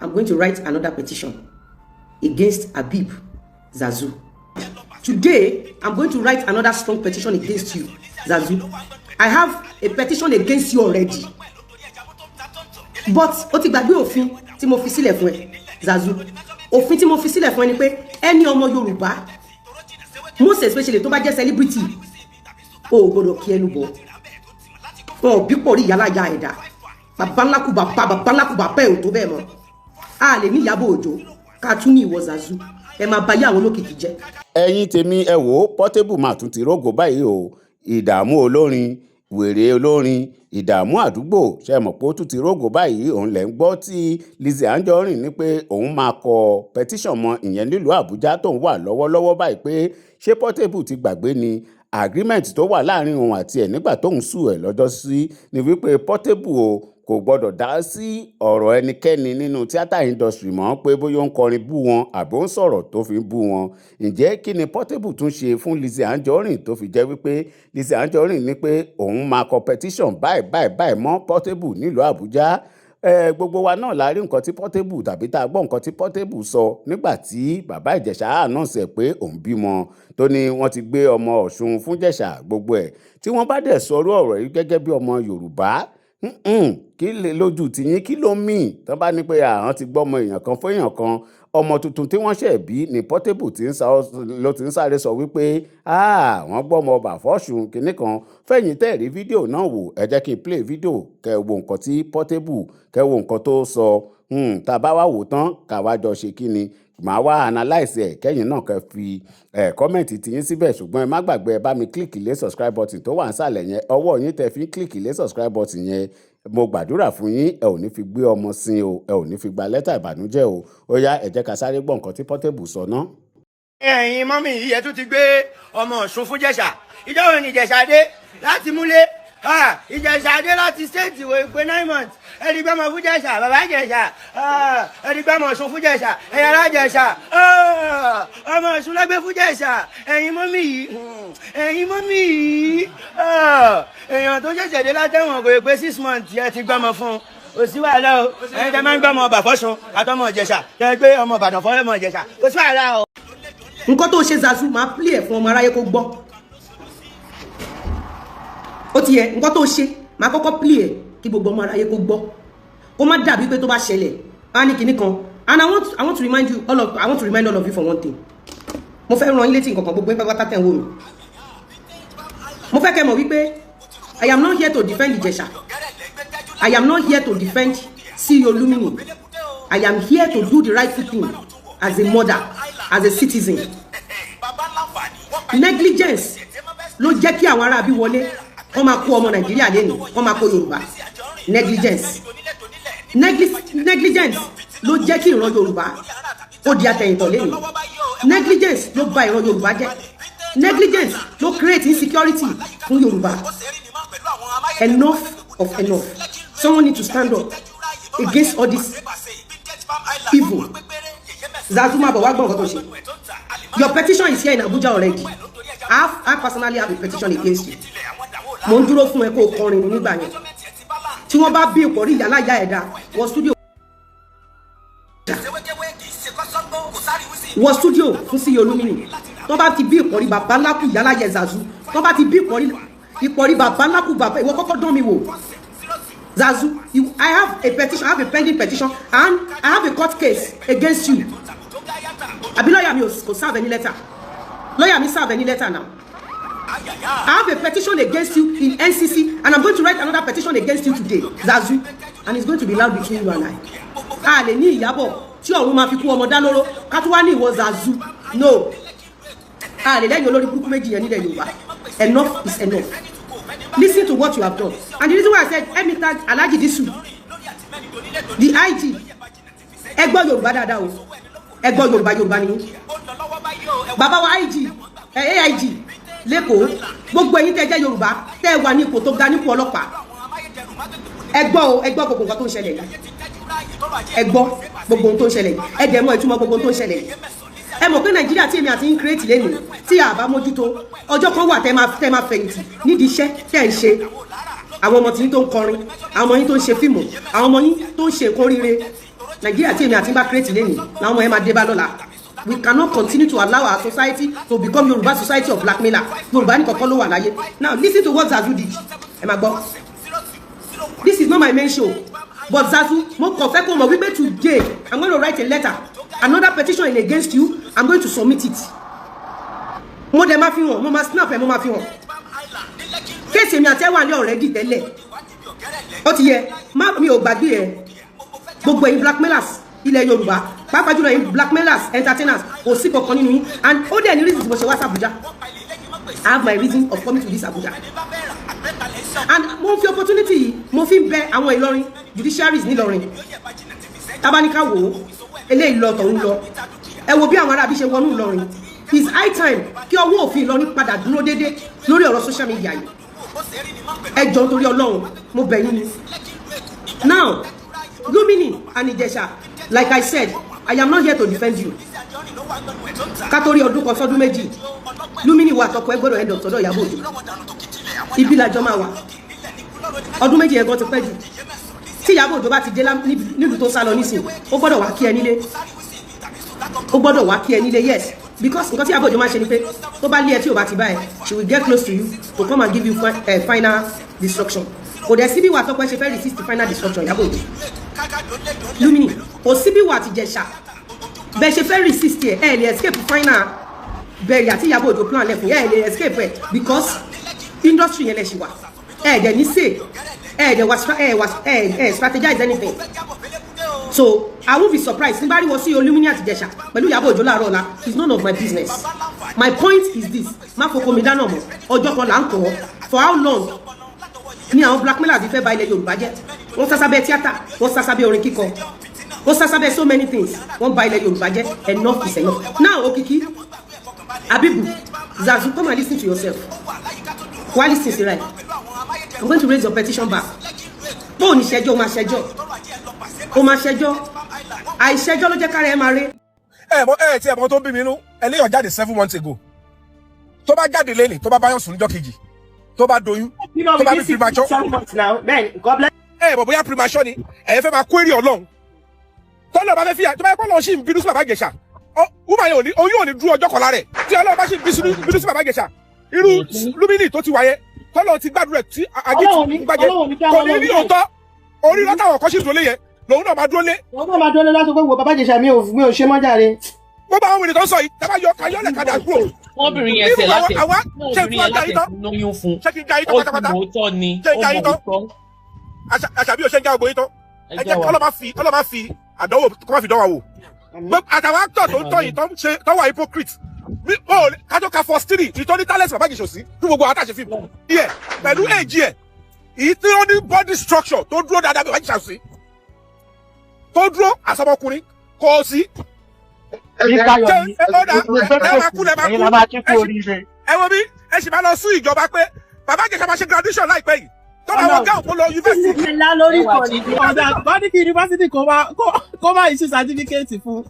I'm going to write another petition against Habib Zazu. Today, I'm going to write another strong petition against you, Zazu. I have a petition against you already. But ó ti gbàgbé òfin tí mo fi sílẹ̀ fún ẹ, Zazu. Òfin tí mo fi sílẹ̀ fún ẹ ni pé ẹni ọmọ Yorùbá, most especially tó bá jẹ́ celebrity, o ò gbọdọ̀ kí ẹnu bọ̀. Wọn ò bí pọ̀ rí ìyálà ya ẹ̀dá. Bàbá ńlá kú bàbá, bàbá ńlá kú bàbá ẹ̀ ò tó bẹ́ẹ̀ mọ́. A lè ní Ìyábọ̀ Òjó ká tún ní ìwọ Zazu. Ẹ máa ba yé àwọn olókìkí jẹ́. Ẹ̀yin tèmi, ẹ wò ó, Portable máa tún ti rógò báyìí o. Ìdààmú olórin, wèrè olórin, ìdààmú àdúgbò, ṣe mọ̀ pé ó tún ti rógò báyìí? Òun lẹ̀ ń gbọ́ tí Lizzy Anjorin ní pé òun máa kọ petition mọ́ ìyẹn nílùú Àbújá tóun wà lọ́wọ́lọ́wọ́ báyìí, pé ṣé Portable ti gbàgbé ni agreement tó wà láàrin òun àti ẹ̀ nígbà tóun sue ẹ̀ lọ́jọ́ sí ni wípé Portable o kò gbọ́dọ̀ dá sí ọ̀rọ̀ ẹnikẹ́ni nínú theatre industry mọ́, pé bóyá ó ń kọrin bú wọn àbí ó ń sọ̀rọ̀ tó fi ń bú wọn. Ǹjẹ́ kí ni Portable tún ṣe fún Lizzy Anjorin tó fi jẹ́ wípé Lizzy Anjorin ní pé òun máa kọ petition báyìí báyìí báyìí mọ́ Portable nílùú Àbújá? Ẹ gbogbo wa náà la rí nǹkan tí Portable, tàbí tá a gbọ́ nǹkan tí Portable sọ nígbà tí bàbá Ìjẹ̀ṣà announce ẹ̀ pé òun bímọ, tó ní wọ́n ti gbé ọmọ Ọ̀ṣun fún Ìjẹ̀ṣà. Gbogbo ẹ̀ tí wọ́n bá dẹ̀ sọ̀rọ̀ ọ̀rọ̀ yìí gẹ́gẹ́ bí ọmọ Yorùbá, kí lè lójú tìyín, kí ló mì tán bá ní pé àwọn ti gbọ́mọ èèyàn kan fún èèyàn kan, ọmọ tuntun tí wọ́n ṣẹ̀ bí ní Portable tí ń sá ló ti ń sáré sọ wípé wọ́n gbọ́mọ ọba fọ́ṣun kínní kan? Fẹ̀yìn tẹ́ rí fídíò náà wò, ẹ jẹ́ kí n play fídíò kẹ́ ẹ wo nǹkan tí Portable, kẹ́ ẹ wo nǹkan tó sọ. Tá a bá wá wò tán, ká wá jọ ṣe kí ni, màá wá analyse ẹ̀, kẹ́yìn náà kẹ́ fi ẹ̀ comment tiyín síbẹ̀. Ṣùgbọ́n ẹ má gbàgbé, ẹ bá mi click lé subscribe button tó wà nísàlẹ̀ yẹn. Ọwọ́ yín tẹ́ fi ń click lé subscribe button yẹn, mo gbàdúrà fún yín, ẹ ò ní fi gbé ọmọ sin o, ẹ ò ní fi gba lẹ́tà ìbànújẹ́ o. Ó yá, ẹ jẹ́ ká sáré gbọ́ nǹkan tí Portable sọ ná. Ẹ̀yin mummy yìí, ẹ tún ti gbé ọmọ Ọ̀ṣun fún Jẹ̀ṣà. Ìjọ wo ni Ìjẹ̀ṣà dé láti múlé? Ìjẹ̀ṣà dé láti state wo ìpè 9 months, ẹ ti gbọ́mọ fún Jẹ̀ṣà. Bàbá Ìjẹ̀ṣà, ẹ ti gbọ́mọ Ọ̀ṣun fún Jẹ̀ṣà. Ẹ̀yin ará Jẹ̀ṣà, ọmọ Ọ̀ṣun lẹ́gbẹ́ fún Jẹ̀ṣà. Ẹ̀yin mummy yìí, ẹ̀yin mummy yìí, èèyàn tó ṣẹ̀ṣẹ̀ dé látẹ̀wọ̀n kò pé 6 months, ẹ ti gbọ́mọ fún un. Kò sí wàhálà o. Ẹ̀yin tẹ́ máa ń gbọ́mọ ọba fọ́ṣun àtọmọ Ìjẹ̀ṣà, tẹ́ gbé ọmọ Ìbàdàn fọ́ ọmọ Ìjẹ̀ṣà, kò sí wàhálà o. Nǹkan tó ṣe, Zazu, máa play ẹ̀ fún ọmọ aráyé kó gbọ́. Ó ti yẹ, nǹkan tó ṣe, máa kọ́kọ́ play ẹ̀ kí gbogbo ọmọ aráyé kó gbọ́, kó má dàbí pé tó bá ṣẹlẹ̀ á ní kinní kan. And I want to remind all of you for one thing. Mo fẹ́ rán yín létí nǹkan kan, gbogbo yín pátápátá tẹ̀ ń wò mí. Mo fẹ́ kẹ́ mọ̀ wípé I am not here to defend Ìjẹ̀ṣà. I am not here to defend CEO Lumini. I am here to do the rightful thing as a mother, as a citizen. Negligence ló jẹ́ kí àwọn aráabí wọlé, wọ́n máa kó ọmọ Nàìjíríà lẹ́nu, wọ́n máa kó Yorùbá. Negligence, negligence ló jẹ́ kí ìran Yorùbá ó di àtẹ̀yìntọ̀ lẹ́nu. Negligence ló bà ìran Yorùbá jẹ́. Negligence ló create insecurity fún Yorùbá. Enough of enough. Someone need to stand up against all this evil. Zazu, máa bọ̀ wá gbọ́ nǹkan tó ṣe. Your petition is here in Abuja already. I personally have a petition against you. Mo ń dúró fún ẹ kó o kọrin ní nígbà yẹn. Tí wọ́n bá bí ìpọ̀rí ìyá láyà ẹ̀dá wọ studio, wọ studio fún sí Olúmínì, tó bá ti bí ìpọ̀rí bàbá ńlá kù ìyá láyà Zazu, tó bá ti bí ìpọ̀rí ìpọ̀rí bàbá ńlá kù bàbá ìwọ, kọ́kọ́ dán mi wò. Zazu, I have a petition, I have a pending petition and I have a court case against you. Àbí lọ́ọ̀yà mi kò serve any letter? Lọ́ọ̀yà mi serve any letter now? I have a petition against you in NCC and I'm going to write another petition against you today, Zazu, and it's going to be loud between you and I. A lè ní Ìyábọ̀ tí ọ̀run máa fi kú ọmọ dá lóró, ká tún wá ní ìwọ Zazu. No. A lè lẹ́yìn olórí burúkú méjì yẹn nílẹ̀ Yorùbá. Enough is enough. Listen to what you have done. And the reason why I said help me tag Alhaji Disu, the IG, ẹ gbọ́ Yorùbá dáadáa o. Ẹ gbọ́ Yorùbá, Yorùbá ni yín. Bàbá wa IG, AIG lẹ́kọ̀ọ́, gbogbo ẹ̀yin tẹ́ jẹ́ Yorùbá tẹ́ ẹ wà ní ipò tó ga nípò ọlọ́pàá, ẹ gbọ́ o, ẹ gbọ́ gbogbo nǹkan tó ń ṣẹlẹ̀ yìí. Ẹ gbọ́ gbogbo ohun tó ń ṣẹlẹ̀ yìí. Ẹ dẹ̀ mọ̀ ìtumọ̀ gbogbo ohun tó ń ṣẹlẹ̀ yìí. Ẹ mọ̀ pé Nàìjíríà tí èmi àti yín create lẹ́nu, tí a bá mójútó, ọjọ́ kan wà tẹ́ máa fẹ̀yìntì nídìí iṣẹ́ tẹ́ ń ṣe. Àwọn ọmọ tí yín tó ń kọrin, àwọn ọmọ yín tó ń ṣe fíìmù, àwọn ọmọ yín tó ń ṣe nǹkan oríire. Nàìjíríà tí èmi àti bá create lẹ́nìí làwọn ọmọ ẹ máa dé bá lọ́la. We cannot continue to allow our society to become Yorùbá society of blackmailer. Yorùbá ní kọ̀ọ̀kan ló wà láyé. Now listen to what Zazu did. Ẹ máa gbọ́. This is not my main show, but Zazu, mo kàn fẹ́ kó mọ̀ wípé today I'm going to write a letter, another petition in against you. I'm going to submit it. Mo dẹ̀ máa fi hàn, mo máa snap ẹ̀, mo máa fi hàn. Case èmi àti ẹ̀ wà ní already tẹ́lẹ̀, ó ti yẹ má mi ò gbàgbé ẹ. Gbogbo ẹ̀yin blackmailers ilẹ̀ Yorùbá, pàápàá jùlọ ẹ̀yin blackmailers entertainers, kò sí kankan nínú yín. And ó dẹ̀ ní reason tí mo ṣe wá sí Abuja. I have my reason of coming to this Abuja, and mo fi opportunity yìí, mo fi ń bẹ àwọn Ìlọrin judiciaries nílọrin. Tabaníkà wò ó, eléyìí lọ, tọ̀hún lọ, ẹ wo bí àwọn arábí ṣe wọnú Ìlọrin. It's high time kí ọwọ́ òfin Ìlọrin padà dúró déédé lórí ọ̀rọ̀ social media yìí. Ẹ jọ̀ọ́, nítorí Ọlọ́run, mo bẹ̀ yín ni. Now, Lumini and Ìjẹ̀ṣà, like I said, I am not here to defend you. Kátórí ọdún kan sọdún 2, Lumini wà tọkọ ẹ gbọ́dọ̀ end up sọ́dọ̀ Ìyábọ̀ Òjó. Ibi làjọ máa wà. Ọdún 2 yẹn gan ti pẹ́ jù. Tí Ìyábọ̀ Òjó bá ti dé nílùú tó sá lọ nísìn, ó gbọ́dọ̀ wá kí ẹ nílé, ó gbọ́dọ̀ wá kí ẹ nílé. Yes, because nǹkan tí Ìyábọ̀ Òjó máa ṣe ni pé tó bá lé ẹ, tí ò bá ti bá ẹ, she will get close to you to come and give you final destruction. Kò dẹ̀ síbí wà tọpẹ́ ṣe fẹ́ resist final destruction Ìyábọ̀ Òjó. Lumini, kò síbí wà àtìjẹ̀ṣà bẹ́ẹ̀ ṣe fẹ́ resist ẹ̀. Ẹ̀ lè escape final bẹ̀rẹ̀ àti Ìyábọ̀ Òjó plan lẹ́fún ẹ̀ lè escape ẹ̀, because industry yẹn lẹ̀ ṣì wà. Ẹ̀ dẹ̀ ní say, ẹ̀ dẹ̀ wà, ẹ̀ wà, ẹ̀ strategize anything. So I won't be surprised nígbà rí wọ́n sí Olúmíní àtìjẹ̀ṣà pẹ̀lú Ìyábọ̀ Òjó láàárọ̀ ọ̀la. It's none of my business. My point is this: má fọkọ mi dáná mọ́. Ọjọ́ kan là ń kọ́. For how long ni àwọn blackmailers fẹ́ bà ilẹ̀ Yorùbá jẹ́? Wọ́n sásábẹ́ tíátà, wọ́n sásábẹ́ orin kíkọ, wọ́n sásábẹ́ so many things, wọ́n bà ilẹ̀ Yorùbá jẹ́. Enough is enough now. Òkìkí Abibu Zazu, come and listen to yourself. Wá listen sí right. I'm going to raise your petition back. Bó o ní ṣẹjọ́, o máa ṣẹjọ́, o máa ṣẹjọ́. Àìṣẹjọ́ ló jẹ́ kára ẹ máa ré. Ẹ mọ ẹ tí ẹ mọ tó ń bí mi inú ẹlẹ́yàn jáde 7 months ago, tó bá jáde lẹ́nìí, tó bá báyọ̀ sùn níjọ́ kejì, tó bá doyún, tó bá bí premature. Ẹ mọ̀ bóyá premature ni ẹ̀yẹ fẹ́ máa kó èrè Ọlọ́run tọ́lọ̀ bá fẹ́ fìyà. Tó bá yẹ kó Ọlọ́run sì ń bínú sí bàbá Ìjẹ̀ṣà, woman yẹn ò ní oyún, ò ní dúró ọjọ́ kan lára ẹ̀. Tí Ọlọ́run bá sì ń bínú sí bàbá Ìjẹ̀ṣà, irú Lumini tó ti wáyé, tọ́lọ̀ ti gbàdúrà tí ajé ti gbàjẹ́, kò ní rí òótọ́ orí lọ́tàwọ̀ kan sì dúró lé yẹn, lòun náà máa dúró lé. Wọ́n náà máa dúró lé láti pé wo bàbá Ìjẹ̀ṣà, mi ò ṣe mọ́ jàre. Gbogbo àwọn ènìyàn tó ń sọ yìí, tábà yọ káyọ̀ lẹ̀ kadà kúrò. Wọ́n bìnrin yẹn tẹ̀ láti obìnrin yẹn láti lóyún fún. Ṣé kí n já yín tán Ó ti pátápátá? mọ̀ òótọ́ ni. Ṣé Ó n já yín mọ̀ tán? òótọ́. Àṣàbí ò ṣe ń já ògbóyin tán. Ẹ jẹ́ kí ọlọ́mà fi àdánwò kó má fi dánwà wò. Àtàwọn actor tó ń tọ́ yìí, tó ń ṣe, tó wà hypocrite, kájọ ka first three ìtọ́ ní talent bàbá Ìjẹ̀ṣà sí fún gbogbo àwọn àtàṣe fíìmù yẹ pẹ̀lú èjì ẹ̀, èyí tí ó ní body structure tó dúró dáadáa bí bàbá Ìjẹ̀ṣà sí, tó dúró àsọmọkùnrin kò sí. Ẹ máa kú lẹ máa kú. Ẹ wo bí ẹ sì máa lọ sún ìjọba pé bàbá Ìjẹ̀ṣà máa ṣe graduation láìpẹ́ yìí, tó máa wọ gáà tó lọ yunifásitì. Ńlá lórí ìkànnì. Ọ̀dà wọ́n ní kí yunifásitì kó má issue certificate fún.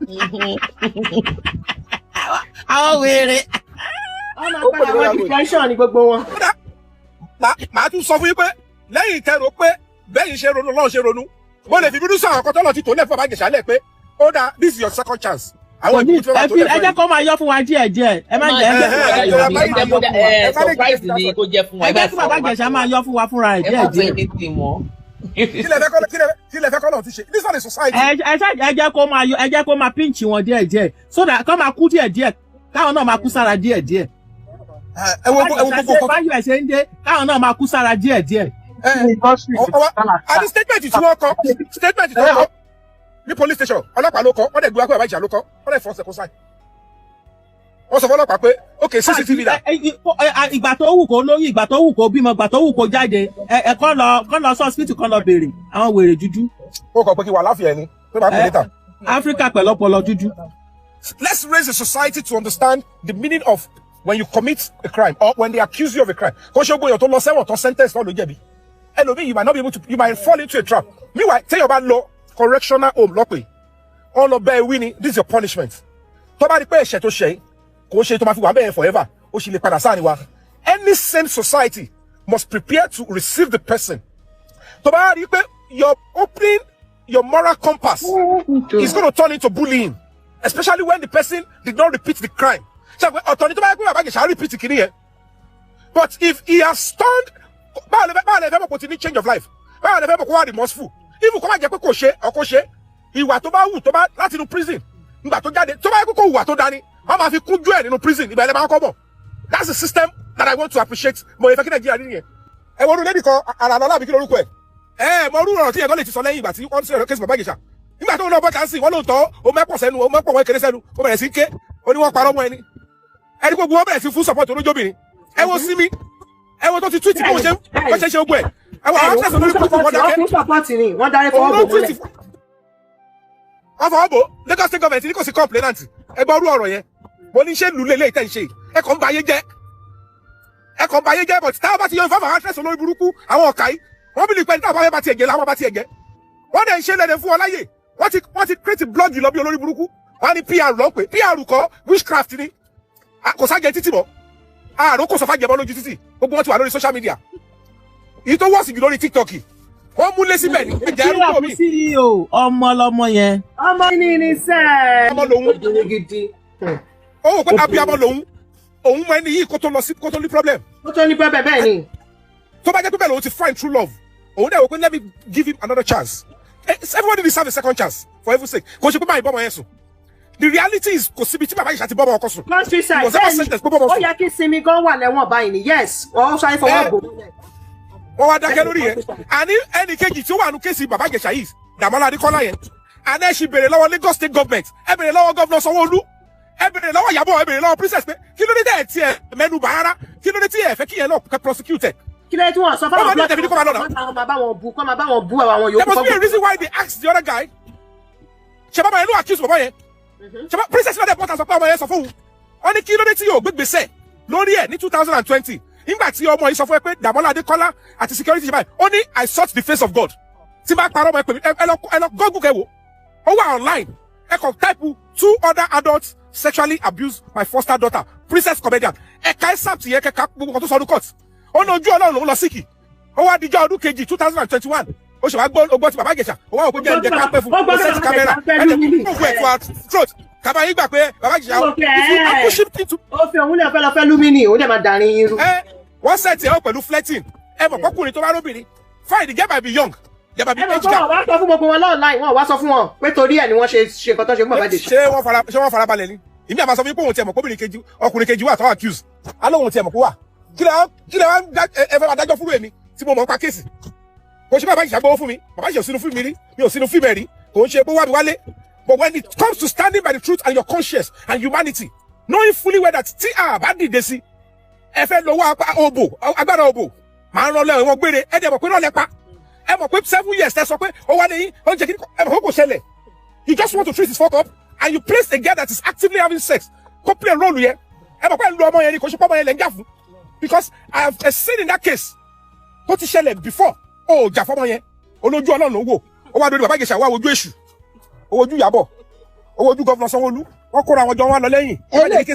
Àwọn wèrè. Wọ́n máa padà wọ depression ní gbogbo wọn. Kódà màá tún sọ fún yín pé lẹ́yìn ìtẹ́rò pé bẹ́yìn ṣe ronú lọ́run ṣe ronú, mo lè fi bínú sọ àwọn kan tọ́lọ̀ ti tò lẹ́fọ̀ bàbá Ìjẹ̀ṣà lẹ̀ pé ó dáa, this is your second chance. Àwọn Kò ní ìbùkún tí wọ́n bá ẹ tó fi lẹ́fọ̀ ẹ jẹ́ yìí. kó máa yọ fún wa díẹ̀ díẹ̀. Ẹ má jẹ́ ẹ jẹ́ kó máa yọ fún wa. Ẹ surprise ni kó jẹ́ fún wa. Ẹ jẹ́ kí bàbá Ìjẹ̀ṣà máa yọ fún wa fúnra ẹ̀ Ẹ díẹ̀ má sọ díẹ̀. anything mọ́. Kí lẹ fẹ́ kọ́ lọ́ọ̀ tún ṣe? This one is society. Ẹ ṣá ẹ jẹ́ kó máa yọ, ẹ jẹ́ kó máa pinch wọn díẹ̀ díẹ̀ so that kó máa kú díẹ̀ díẹ̀, káwọn náà máa kú sára díẹ̀ díẹ̀. Ẹ wo gbogbo nǹkan. Báyọ̀ ẹ̀ ṣe ń dé, káwọn náà máa kú sára díẹ̀ díẹ̀. Àti statement tí wọ́n kọ, statement tí wọ́n kọ ní police station, ọlọ́pàá ló kọ, wọ́n dẹ̀ gbé wá pé bàbá Ìjẹ̀ṣà ló kọ, wọ́n dẹ̀ fọ́ọ̀sẹ̀ kó sign. Wọ́n sọ fọlọ́pàá pé ok, CCTV dà. Ìgbà tó wù kó lóyún, ìgbà tó wù kó bímọ, ìgbà tó wù kó jáde, ẹ kọ́ lọ sí hospital, kọ́ lọ béèrè àwọn wèrè dúdú. Ó kọ pé kí wà láfíà ẹni tó bá pè létà. Áfíríkà pẹ̀lú ọpọlọ dúdú. Let's raise the society to understand the meaning of when you commit a crime or when they accuse you of a crime. Kò ṣe gbóyàn tó lọ sẹ́wọ̀n tó sentence náà ló jẹ̀bi. Ẹlòmíì, you might not be able to, you might fall into a trap. Meanwhile, téèyàn bá lọ correctional home lọ́pẹ́, wọ́n lọ bẹ́ẹ̀ wí ni, this is your punishment. Tó bá rí pé ẹ̀ṣẹ̀ tó ṣe kò ṣe tó máa fi wà bẹ́ẹ̀ forever, ó sì lè padà sáà ní wa. Any sane society must prepare to receive the person. Tó bá rí pé you're opening Your moral compass is going to turn into bullying, especially when the person did not repeat the crime. Ṣe àpẹ ọ̀tọ̀ ni tó bá yẹ pé bàbá Ìjẹ̀ṣà repeat kìíní yẹn, but if he has turned, báwo lè fẹ́ mọ̀ kó ti ní change of life? Báwo lè fẹ́ mọ̀ kó wà remorseful? Even kó má jẹ́ pé kò ṣe or kò ṣe, ìwà tó bá wù tó bá láti inú prison nígbà tó jáde, tó bá yẹ pé kò hùwà tó dání, wọ́n máa fi kúnjú ẹ̀ nínú prison. Ìgbà ẹlẹ́ máa kọ́ bọ̀. That's the system that I want to appreciate. Mo yẹ fẹ́ kí Nàìjíríà rí nìyẹn. Ẹ wo orú lady kan, Àràlọ́lá àbí kí lorúkọ ẹ̀? Ẹ mọ orú ọ̀rọ̀ tí yẹn gan lè ti sọ lẹ́yìn ìgbà tí wọ́n sọ̀rọ̀ case bàbá Ìjẹ̀ṣà. Nígbà tó ń lọ bọ́ta sí wọ́n ló ń tọ́ o mẹ́pọ̀ sẹ́nu, o mẹ́pọ̀ wọn kéré sẹ́nu, ó bẹ̀rẹ̀ sí ké, ó ní wọ́n parọ́ mọ́ ẹni. Ẹni gbogbo wọn bẹ̀rẹ̀ sí fún support olójóbìnrin. Ẹ wo Simi, ẹ wo tó ti tweet bó ṣe gbogbo ẹ̀. Ẹ wo àwọn actress olórí kúkú, wọn dákẹ́. Wọ́n fún support ni, wọ́n darí Òun fọwọ́ ló bò tweet mọ́lẹ̀. Wọ́n fọwọ́ bò. Lagos State government ní kò sí complainant. Ẹ gbọ́ orú ọ̀rọ̀ yẹn. Mo ní ṣé lulẹ̀ lè tẹ̀ ń ṣe? Ẹ kàn ń ba ayé jẹ́, ẹ kàn ń ba ayé jẹ́. But táwọn bá ti yọ ìfọ̀fọ̀, àwọn actress olórí burúkú, àwọn ọ̀kà yìí, wọ́n bí lè pẹ́ ní táwọn bá fẹ́ bá tiẹ̀ jẹ́ láwọn bá tiẹ̀ jẹ́. Wọ́n dẹ̀ ń ṣe lẹ́dẹ̀ fún wọn láyè. Wọ́n ti create blog lọ bí olórí burúkú. Wọ́n á ní PR lọ́ pé PR kọ́, witchcraft ni. Kò sájẹ títì mọ́, àrùn kò sọ fàjẹmọ́ lójú títì. Gbogbo wọn ti wà lórí social media, èyí tó wọ́ọ̀sì jù lórí TikTok. Wọ́n múlé síbẹ̀ ní ìjà Kí arúgbó ló mi. CEO, ọmọ lọmọ yẹn. Ọmọ ní sẹ́ẹ̀. Ọmọ lòun. Obìnrin gidi. Ó wò pé abiyamọ lòun, òun mọ ẹni yìí kó tó lọ sí kó tó ní problem. Ó tó ní pẹ́pẹ́, bẹ́ẹ̀ ni. Tó bá jẹ́ pé bẹ́ẹ̀ lòun ti find true love, òun dẹ̀ wò pé let me give him another chance. Everybody deserve a second chance, for heaven's sake. Kò ṣe pé báyìí bọ́mọ yẹn sùn. The reality is, kò síbi tí bàbá yìí ṣàti bọ́mọ ọkọ sùn. Countryside. He was ever Bẹ́ẹ̀ ni. sentenced pé bọ́mọ Ó sùn. yẹ kí Sinmi gan wà lẹ́wọ̀n báyìí ni. Yes, wọ́n sáré fọwọ́ bò mọ́lẹ̀. Wọ́n wá dákẹ́ lórí yẹn. Àní ẹnì kejì tí ó wà nù case bàbá Ìjẹ̀ṣà yìí, Dàmọ́lá Adékọ́lá yẹn, àní ẹ ṣì béèrè lọ́wọ́ Lagos State government, ẹ béèrè lọ́wọ́ Governor Sanwó-Olú, ẹ béèrè lọ́wọ́ Ìyábọ̀, ẹ béèrè lọ́wọ́ Princess pé kí ló dé tẹ̀ ẹ tiẹ̀ mẹ́nu bà rárá? Kí ló dé tí ẹ fẹ́ kí yẹn náà kẹ́ prosecute ẹ̀? Kí ló dé tí wọ́n sọ Wọ́n fáwọn máa ní ẹ̀tẹ̀bí ní kó máa lọ náà. Kọ́ máa bá wọn bú, kọ́ máa bá wọn bú àwọn There yòókù. must be a reason why they asked the other guy. Ṣe bàbá yẹn ló accuse bàbá yẹn? Ṣe bá Princess náà dẹ̀ bọ́ta sọ pé ọmọ yẹn sọ fóun? Wọ́n ní kí ló dé tí yóò gbégbèsè lórí ẹ̀ ní 2020, nígbà tí ọmọ yìí sọ fún ẹ pé Dàmọ́lá Adékọ́lá àti security ṣe báyìí? Ó ní, "I sought the face of God." Tí bá parọ́ ọmọ ẹ pè mí. Ẹ lọ Google kẹ́ wò ó wà online. Ẹ kàn type "two other adults sexually abused my foster daughter, Princess comedian". Ẹ̀ka excerpt yẹn kẹ́ka gbogbo kan tó sọ ọdún court. Ó ní ojú Ọlọ́run lòún lọ seek. Ó wá dijọ́ ọdún kejì, 2021, ó ṣe wá gbọ́ ogbó ti bàbá Ìjẹ̀ṣà. Ó wá òkú jẹ́ ǹjẹ́ ká pẹ́ fún Ó gbọ́ ó set bàbá camera Ìjẹ̀ṣà pẹ̀lú ẹ̀ mi. kó fún ẹ̀ to our throat kàbá yín gbà pé bàbá Ìjẹ̀ṣà, Ó fẹ́. if you ambush him into Ó fi òun lè fẹ́ lọ fẹ́ Lúmínì, òun dẹ̀ máa dàrin irú. Ẹ wọ́n set ẹ̀ ọ́ pẹ̀lú flirting. Ẹ mọ̀ pọ́kùnrin tó bá róbìnrin, fine, the girl might be young, there might be Ẹ mọ̀ age pé gap. wọ́n wá sọ fún gbogbo wọn online, wọ́n wá sọ fún wọn pé torí ẹ̀ ni wọ́n ṣe ṣe nǹkan tó ṣe fún bàbá Ìjẹ̀ṣà. Ṣé wọ́n fara balẹ̀ ni? Ìmí àmà sọ fún mi pé òun tiẹ̀ mọ̀ kóbìnrin kejì, ọkùnrin kejì wà tó accuse alóhun tiẹ̀ mọ̀ kó wà. Kí lẹ wá ẹ fẹ́ máa dájọ́ fúru èmi tí mo mọ̀ nípa case? Kò ṣe bàbá Ìjẹ̀ṣà gbowó fún mi. Bàbá Ìjẹ̀ṣà ò sínú fíìmù rí, mi ò sínú fíìmù ẹ̀ rí. Kò ń ṣe pé wá mi wálé. But when it comes to standing by the truth and your conscience and humanity, knowing fully well that tí a bá dìde sí, ẹ fẹ́ lọ́wọ́ òbò, agbára òbò máa ń rán lẹ́wọ̀n wọn gbére. Ẹ dẹ̀ mọ̀ pé rọ́ọ̀lẹ́ pa. Ẹ mọ̀ pé 7 years ẹ sọ pé ó wá lẹ́yìn ó ń jẹ́ kí ẹ mọ̀ pé kò ṣẹlẹ̀. You just want to treat his fuck up and you place a girl that is actively having sex kó play role yẹn. Ẹ mọ̀ pé ẹ ń lo ọmọ yẹn ni, kò ṣe pé ọmọ yẹn lẹ̀ ń jà fún, because I have seen in that case tó ti ṣẹlẹ̀ before. Ó jà fọmọ yẹn, olójú Ọlọ́run ló wò. Ó wá lórí bàbá Ìjẹ̀ṣà, wá wojú èṣù, ó wojú Ìyábọ̀, ó wojú Governor Sanwó-Olú. Wọ́n kóra àwọn jọ wọn lọ lẹ́yìn. Eléyìí tí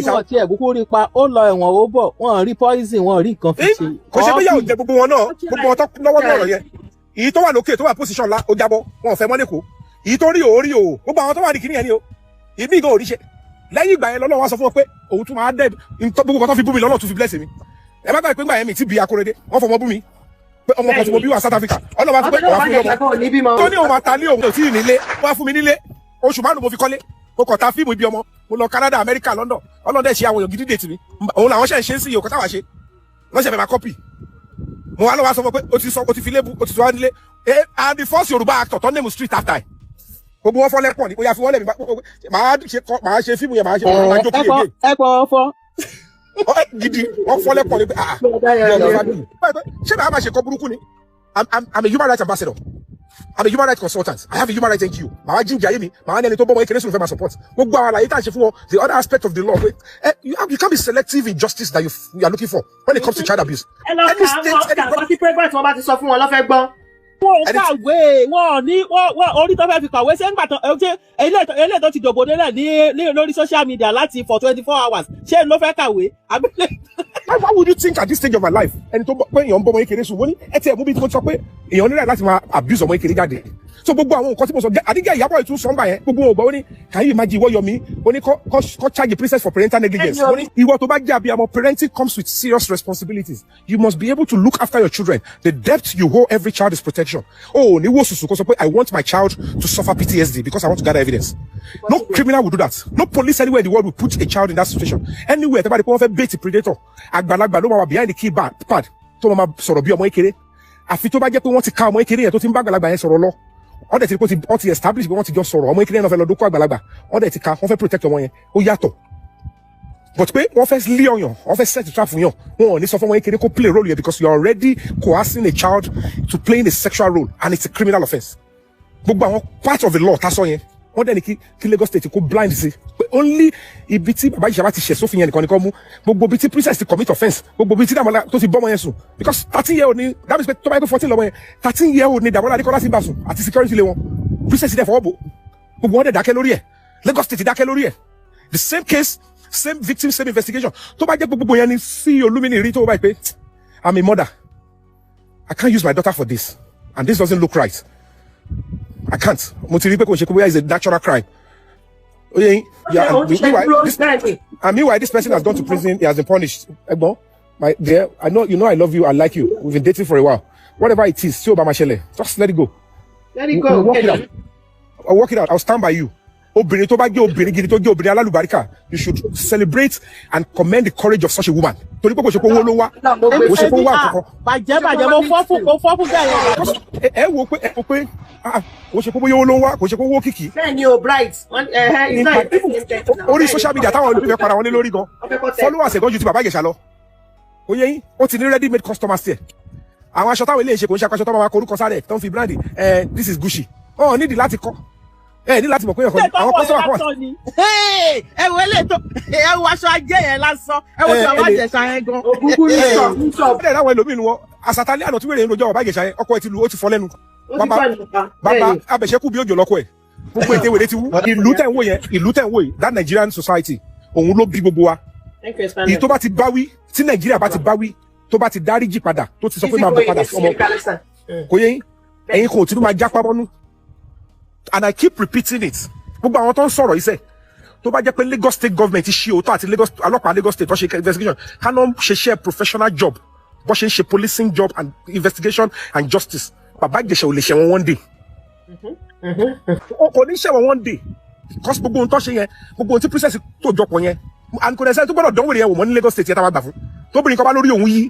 wọ́n tiẹ̀ kúkú rí pa, ó lọ ẹ̀wọ̀n, ó bọ̀, wọ́n rí poison, wọ́n rí nǹkan fi ṣe. Kò ṣe pé yà ò jẹ gbogbo wọn náà. Gbogbo wọn tó lọ́wọ́ ní ọ̀rọ̀ yẹn, èyí tó wà lókè, tó wà position ńlá, ó jábọ́, wọn ò fẹ́ mọ́ lẹ́kọ̀ọ́. Èyí tó rí o, rí o. Gbogbo àwọn tó wà ní kíní yẹn ni o. Ìmí gan ò rí ṣe. Lẹ́yìn ìgbà yẹn lọ́lọ́ wọn sọ fún wọn pé òun tún máa dẹ́ gbogbo kan tó fi bú mi lọ́nà tún fi bless mi. Ẹ má gbàgbé pé ńgbà yẹn mi ti bí Akóredé, wọ́n fọmọ bú mi pé ọmọ kan tí mo bí wà South Africa. Ọlọ́wà fún pé wà fún mi ọmọ tó ní òun máa ta lé, òun ò tí ì nílé, wọ́n á fún mi nílé. Oṣù 5 mo fi kọ́lé. Mo kàn ta fíìmù ibi ọmọ. Mo lọ Canada, America, London. Ọlọ́dẹ ṣe àwọn èèyàn gidi dè tì mí. Òun làwọn ṣe ń ṣe ń sí yòókù táwa ṣe lọ́sẹ̀ fẹ́ máa copy. Mo wá lọ́wọ́ sọ fún pé o ti sọ, o ti fi lébù, o ti sọ wá nílé. And the first Yorùbá actor tó name street after ẹ̀, gbogbo wọn fọlẹ́ pọ̀ ní bóyá fi wọ́n lẹ̀ mi máa ṣe fíìmù yẹn, máa ṣe, máa jókòó yẹn. Ẹ pọ̀ fọ́. Gidi wọn fọlẹ́ pọ̀ ní pé ah, ṣé bàá máa ṣe kọ́ burúkú ni? I'm a human rights ambassador, I'm a human rights consultant, I have a human rights NGO. Màá jíjà ayé mi, màá ní ẹni tó bọ́ ọmọ kékeré sùn fẹ́ máa support gbogbo àwọn àlàyé tá à ń ṣe fún wọn, the other aspect of the law pé you can't be selective in justice that you are looking for when it comes to child abuse. Ẹ lọ kà á, wọn kà á sí president, wọn bá ti sọ fún wọn lọ́fẹ̀ẹ́ gbọ́n. Wọn ò kàwé, wọn ò ní wọn orí tó fẹ́ fi kàwé. Ṣé ńgbà tó ṣe eléyìí tó ti dòbò délẹ̀ ní lórí social media láti for 24 hours, ṣé ló fẹ́ kàwé? Why would you think at this stage of my life, ẹni tó pé èèyàn ń bọ́ ọmọ kékeré sùn, wọ́n ní ẹ tiẹ̀ mú bí mo sọ pé èèyàn nílẹ̀ láti máa abuse ọmọ kékeré jáde? So gbogbo àwọn nǹkan tí mo sọ, àdígẹ́ Ìyábọ̀ ìtún sọ́ngbà yẹn, gbogbo ògbà ó ní, can you imagine ìwọ Yomi, ó ní kọ́ charge princess for parental negligence. Ó ní ìwọ tó bá jẹ́ abiyamọ, parenting comes with serious responsibilities. You must be able to look after your children. The debt you owe every child is protection. Ó ní wo sùsù kó sọ pé I want my child to suffer PTSD because I want to gather evidence. No criminal will do that. No police anywhere in the world will put a child in that situation. Anywhere tẹ́ bá di pé wọ́n fẹ́ bait predator, àgbàlagbà ló máa wà behind the keypad tó máa sọ̀rọ̀ bí ọmọ kékeré. Àfi tó bá jẹ́ pé wọ́n ti ká ọmọ kékeré yẹn tó ti ń bá àgbàlagbà yẹn sọ̀rọ̀ lọ, wọ́n dẹ̀ ti rí pé wọ́n ti establish pé wọ́n ti jọ sọ̀rọ̀, ọmọ kékeré yẹn náà fẹ́ lọ dókó àgbàlagbà, wọ́n dẹ̀ ti ka, wọ́n fẹ́ protect ọmọ yẹn, ó yàtọ̀. But pé wọ́n fẹ́ lé ọyàn, wọ́n fẹ́ set trap fún yàn, wọn ò ní sọ fún ọmọ kékeré kó play role yẹn, because you are already coercing a child to playing a sexual role, and it's a criminal offence. Gbogbo àwọn part of the law tá sọ yẹn, wọ́n dẹ̀ ní kí Lagos State kó blind sí pé only ibi tí bàbá Ìjẹ̀ṣà bá ti ṣẹ̀ sófin yẹn nìkan ni kó mú. Gbogbo ibi tí princess ti commit offence, gbogbo ibi tí Dàmọ́lá tó ti bọ́mọ yẹn sùn, because 13 year old ni, that means pé tó bá yẹ kó 14 lọ́mọ yẹn, 13 year old ni Dàmọ́lá Adékọ́lá ti bá sùn àti security lé wọn. Princess dẹ̀ fọwọ́ bò, gbogbo wọn dẹ̀ dákẹ́ lórí ẹ̀. Lagos State dákẹ́ lórí ẹ̀. The same case, same victim, same investigation. Tó bá jẹ́ gbogbo yẹn ni sí Olúmínì rí tó bá yẹ pé I'm a mother, I can't use my daughter for this, and this doesn't look right, I can't. Mo ti rí pé kò ṣe pé bóyá it's a natural crime. Oye, yeah, and meanwhile, this person has gone to prison. He has been punished. Ẹ̀gbọ́n, my dear, I know you know I love you. I like you. We've been dating for a while. Whatever it is, tí o bá máa ṣẹlẹ̀, just let it go. Let it go. We'll work it out. I'll work it out. I'll stand by you. Obìnrin tó bá jẹ́ obìnrin gidi, tó jẹ́ obìnrin alálùbáríkà, you should celebrate and commend the courage of such a woman. Torí pé kò ṣe pé owó ló wá, kò ṣe pé owó wà kankan. Bàjẹ́ bàjẹ́, mo fọ́ fún bẹ́ẹ̀ yẹn. Ẹ wo pé ah, kò ṣe pé bóyá owó ló ń wá, kò ṣe pé owó kìkì. Bẹ́ẹ̀ ni o, bright. Orí social media táwọn olùfẹ́ para wọn lé lórí gan, followers ẹ̀gán ju ti bàbá Ìjẹ̀ṣà lọ. Ó yẹ yín, ó ti ní ready made customers tiẹ̀. Àwọn aṣọ táwọn eléyìí ṣe, kò ń ṣe aṣọ tó máa korúkọ sáré tó ń fi brand ẹ, "This is Gucci." Ọ̀ nídìí láti kọ́ ẹ ní láti mọ̀ pé ọkọ àwọn customer kan wà. Ẹ wo eléyìí tó, ẹ wo aṣọ ajé yẹn lásán, ẹ wo tí bàbá Ìjẹ̀ṣà yẹn gan. Ògúngún ní sọ ní sọ. Ẹ dẹ̀ láwọn ẹlòmíín wọn àsàtálẹ̀ àná tí wèrè ń rojọ́ bàbá Ìjẹ̀ṣà yẹn, ọkọ ẹ ti lu, ó ti fọ́ lẹ́nu. Ó ti fọ́ nípa. Bàbá abẹ̀ṣẹ́kù bí òjò lọ́kọ ẹ̀, gbogbo ètè wèrè ti wú. Ìlú tẹ̀ ń wò yẹn, ìlú tẹ̀ ń wò yìí, that Nigerian society, òun ló bí gbogbo wa. Èyí tó bá ti bá wí, tí Nàìjíríà bá ti bá wí, tó bá ti dáríjì padà, tó ti sọ pé máa bọ̀ padà, ọmọ kò yẹ yín, ẹ̀yin kò tí ló máa jápá bọ́nú. And I keep repeating it, gbogbo àwọn tó ń sọ̀rọ̀ iṣẹ́, tó bá jẹ́ pé Lagos State government ṣe òótọ́ àti Lagos ọlọ́pàá, Lagos State tó ṣe investigation, káná ṣe ṣe professional job bó ṣe ń ṣe policing job and investigation and justice, bàbá Ìjẹ̀ṣà ò lè ṣẹ̀wọ̀n one day. O kò ní ṣẹ̀wọ̀n one day, because gbogbo ohun tó ṣe yẹn, gbogbo ohun tí princess tó jọpọ̀ yẹn, and kò dẹ̀ sẹ́ni tó gbọ́dọ̀ dánwò yẹn wò mọ́ ní Lagos State yẹn tá a máa gbà fún. Tóbìnrin kan bá lórí òun yí,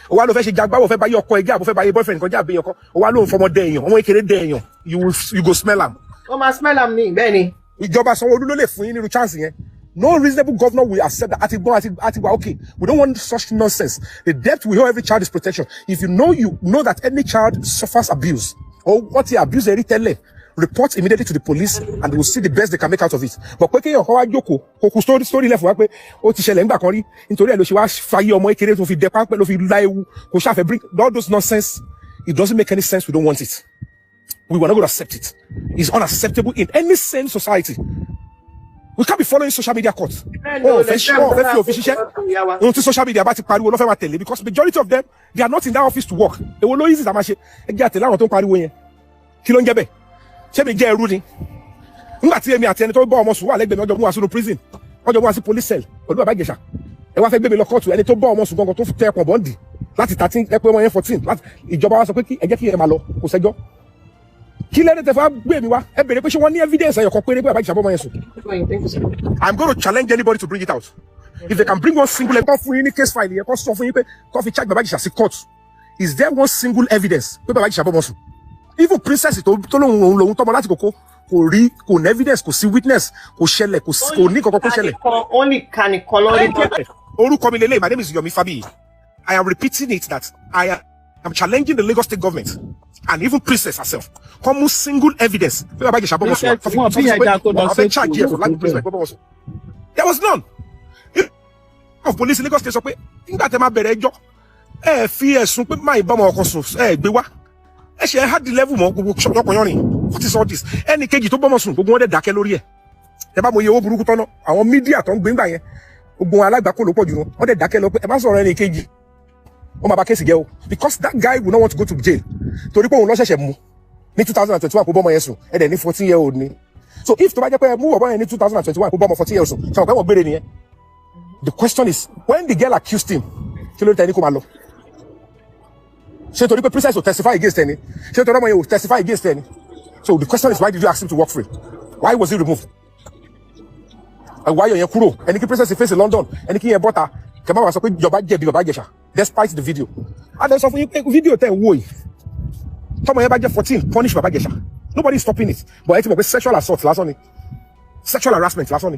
ó wá ló fẹ́ ṣe jagbá, ó fẹ́ bá yé ọkọ ẹgbẹ́ àbò, fẹ́ bá yé boyfriend kan jẹ́ àbí ọkọ, ó wá lóun fọmọ dẹ èèyàn, ọmọ kékeré dẹ èèyàn, you go smell am. Ó máa smell am ní, bẹ́ẹ̀ ni. Ìjọba Sanwó-Olú ló lè fún yín nínú chance yẹn. No reasonable governor will accept that. Àti gbọ́n àti wà okay. We don't want such nonsense. The debt we owe every child is protection. If you know, you know that any child suffers abuse or what he abuse ẹ̀rí tẹ́lẹ̀, report immediately to the police and they will see the best they can make out of it. But pé kéèyàn kan wá jókòó kó kú story lẹ́fọ̀ wá pé ó ti ṣẹlẹ̀ ńgbà kan rí, nítorí ẹ̀ ló ṣe wá fàyè ọmọ kékeré tó fi dẹ pápẹ́, ló fi la ewu, kò ṣàfẹ́ bring all those nonsense. It doesn't make any sense. We don't want it. We were not going to accept it. It's unacceptable in any sane society. We can't be following social media court. Wọn ò fẹ́ ṣe, wọn ò fẹ́ fi òfin ṣiṣẹ́. Ohun tí social media bá ti pariwo ló fẹ́ máa tẹ̀lé, because majority of them, they are not in that office to work. Èwo ló easy tá a máa ṣe? Ẹ jẹ́ àtẹ̀lé àwọn tó ń pariwo yẹn. Kí ló ń jẹ́ bẹ́ẹ̀? Ṣé mi jẹ́ ẹrú ni? Nígbà tí èmi àti ẹni tó bá ọmọ sùn wà lẹ́gbẹ̀ẹ́ mi, ọjọ́ mú wa sínú prison, ọjọ́ mú wa sí police cell pẹ̀lú bàbá Ìjẹ̀ṣà. Ẹ wá fẹ́ gbé mi lọ kóòtù, ẹni tó bá ọmọ sùn gangan, tó tẹ ẹpọ̀n bọ́ǹdì láti 13, ẹ pé ọmọ yẹn 14, láti ìjọba wa sọ pé kí ẹ jẹ́ kí ẹ máa lọ, kò sẹ́jọ́. Kí lẹ́ni tẹ fẹ́ gbé mi wá? Ẹ bèrè pé ṣé wọ́n ní evidence ẹyọkan péré pé bàbá Ìjẹ̀ṣà bọ́ ọmọ yẹn sùn? I'm going to challenge anybody to bring it out. If they can bring one single, kó fún yín ní case file yẹn, kó sọ fún yín pé kó fi charge bàbá Ìjẹ̀ṣà sí court. Is there one single evidence pé bàbá Ìjẹ̀ṣà bọ́ ọmọ sùn? Even princess tó lóun òun lòun tọmọ láti kókó, kò rí, kò ní evidence, kò sí witness, kò ṣẹlẹ̀, kò ní kankan kó ṣẹlẹ̀. Only kànìkan lórí. Orúkọ mi lélẹ̀, my name is Yomi Fabiyi. I am repeating it that I am challenging the Lagos State government and even princess herself. Kó mú single evidence pé bàbá Ìjẹ̀ṣà bọ́ ọmọ sùn. Wọn bí ẹja kó lọ Wọ́n fẹ́ charge ẹ̀ for life imprisonment, bọ́ ọmọ sùn. There was none. Of police in Lagos State sọ pé nígbà tẹ́ máa bẹ̀rẹ̀ ẹjọ́, ẹ fi ẹ̀sùn pé máa ìbámu ọkọ sùn, ẹ gbé wá, ẹ ṣe ẹ hard level mọ́ gbogbo ọkọ̀ yọrin. What is all this? Ẹnì kejì tó bọ́mọ sùn, gbogbo wọn dẹ̀ dákẹ́ lórí ẹ̀. Ẹ bá mo iye owó burúkú tọ́nà àwọn media tó ń gbé ńgbà yẹn, gbogbo wọn alágbàkó ló pọ̀ jù wọn, wọ́n dẹ̀ dákẹ́ lọ pé ẹ má sọ̀rọ̀ ẹnì kejì, wọ́n máa bá case jẹ́ o, because that guy will not want to go to jail, torí pé òun ló ṣẹ̀ṣẹ̀ mú. Ní 2021 kó bọ́mọ yẹn sùn, ẹ dẹ̀ ní 14-year-old ni. So if tó bá jẹ́ pé ẹ mú bọ̀bọ̀ yẹn ní 2021 kó bọ́mọ 14 years sùn, ṣe àwọn pé wọ́n gbére nìyẹn. The question is, when the girl accused him, kí ló dé tẹ́ ní kó máa lọ? Ṣé torí pé Princess will testify against ẹni? Ṣé torí ọmọ yẹn will testify against ẹni? So the question is, why did you ask him to walk free? Why was he removed? Why yẹn kúrò? Ẹni kí Princess face London, ẹni kí yẹn bọ́ta, kẹ má wàá sọ pé ìjọba jẹ̀bi bàbá Ìjẹ̀ṣà despite the video. A dẹ̀ sọ fún yín pé video tẹ̀ ń wò yìí, tọmọ yẹn bá jẹ́ 14, punish bàbá Ìjẹ̀ṣà. Nobody is stopping it, but ẹ ti mọ̀ pé sexual assault lásán ni, sexual harassment lásán ni.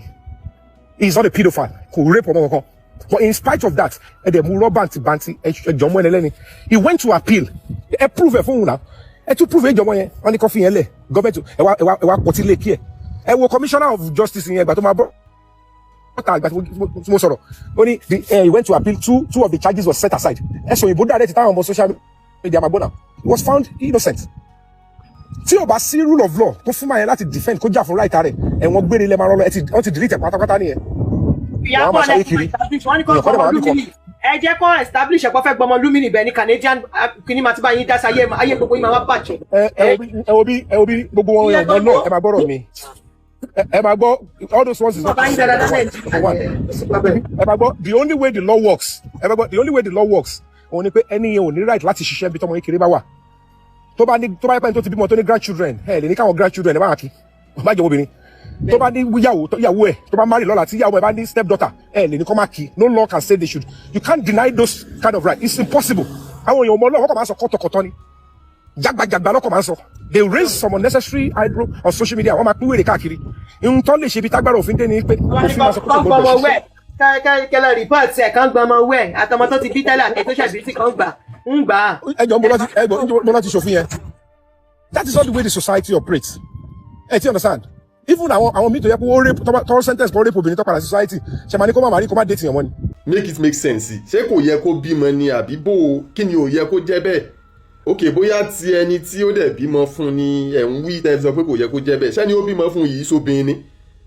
He is not a pedophile, kò rape ọmọ kankan. But in spite of that, ẹ dẹ̀ mú rọ́bà bàǹtì ẹjọ́ mọ́ ẹni lẹ́ni. He went to appeal. Ẹ prove ẹ fóun náà, ẹ tún prove ẹjọ́ mọ́ yẹn, wọ́n ní kọ́fí yẹn lẹ̀. Gọ́ọ̀mẹ̀ntì ẹ wá pọtí lé kí ẹ. Ẹ wo commissioner of justice yẹn, ìgbà tó máa bọ́ ọ̀tà, ìgbà tí mo sọ̀rọ̀, ó ní he went to appeal, two of the charges was set aside. Ẹ sọ òyìnbó direct táwọn ọmọ social media máa gbọ́ náà. He was found innocent. Tí o bá sí rule of law tó fún máa yẹn láti defend, kó jà fún right rẹ̀, ẹ̀wọ̀n gbére lẹ́ máa rọ́ lọ. Ẹ ti wọ́n ti delete ẹ̀ pátápátá nìyẹn. Ìyá Wọ́n á máa bọ̀ ṣayé lẹ́kùn kiri. Establish wọ́n ní kó Èèyàn kọ́ dẹ̀ gbọmọ máa bí kọ́. Lumini. Ẹ jẹ́ kó establish ẹ̀pọ̀ fẹ́ gbọmọ Lumini bẹ́ẹ̀ ni Canadian, ah, kìíní máa ti bá yín dá sí ayé ayé gbogbo yín máa wá bàjẹ́. Ẹ wo bí gbogbo wọn yẹn wọn náà, ẹ máa gbọ́rọ̀ mi, ẹ máa gbọ́. All those ones is not Bàbá yín dáadáa. Number one, Nàìjíríà. ẹ máa gbọ́, the only way the law works, ẹ máa gbọ́, the only way the law works òun ni pé ẹni yẹn ò ní right láti ṣiṣẹ́ bí tọmọ kékeré bá wà. Tó bá ní, tó bá yẹ pé ẹni tó ti bímọ, tó ní grandchildren, ẹ lè ní káwọn grandchildren ẹ bá wà kí má jẹ́ obìnrin. Tó bá ní yàwó, yàwó ẹ tó bá marry lọ́la, tí yàwó ẹ bá ní step daughter, ẹ lè ní kọ́ máa kí. No law can say they should. You can't deny those kind of right. It's impossible. Àwọn èèyàn ọmọ ọlọ́wọ́ kọ̀ máa ń sọ kọ́tọ̀kọ́tọ̀ ni, jágbajàgba lọ́kọ̀ máa ń sọ. They raise some unnecessary eyebrow on social media. Wọ́n máa pín wèrè káàkiri. Ihun tó lè ṣe ibi tágbára òfin dé ni pé òfin máa sọ pé kò Kán gbọdọ̀ gbọmọ ṣiṣẹ́. Wẹ̀ kẹlẹ report ẹ̀, kán gbọmọ wẹ̀, àtọmọ tó ti bí tẹ́lẹ̀ àti tó ṣàbí sí, kan gbà ń gbà á. Ẹjọ mo láti ẹgbọ mo láti ṣòfin yẹn. That is not the way the society operates. Ẹ ti understand? Even àwọn míì tó yẹ kó ó rape, tó sentence kó rape obìnrin, tó padà sí society, ṣe máa ní kó má máa rí, kó má date yẹn wọ́n ni? Make it make sense. Ṣé kò yẹ kó bímọ ni, àbí bó o? Kí ni ò yẹ kó jẹ́ bẹ́ẹ̀? Ok, bóyá ti ẹni tí ó dẹ̀ bímọ fún ni ẹ̀ ń wí tẹ́ fi sọ pé kò yẹ kó jẹ́ bẹ́ẹ̀. Ṣẹ́ni ó bímọ fún yìí sóbìnrin ni?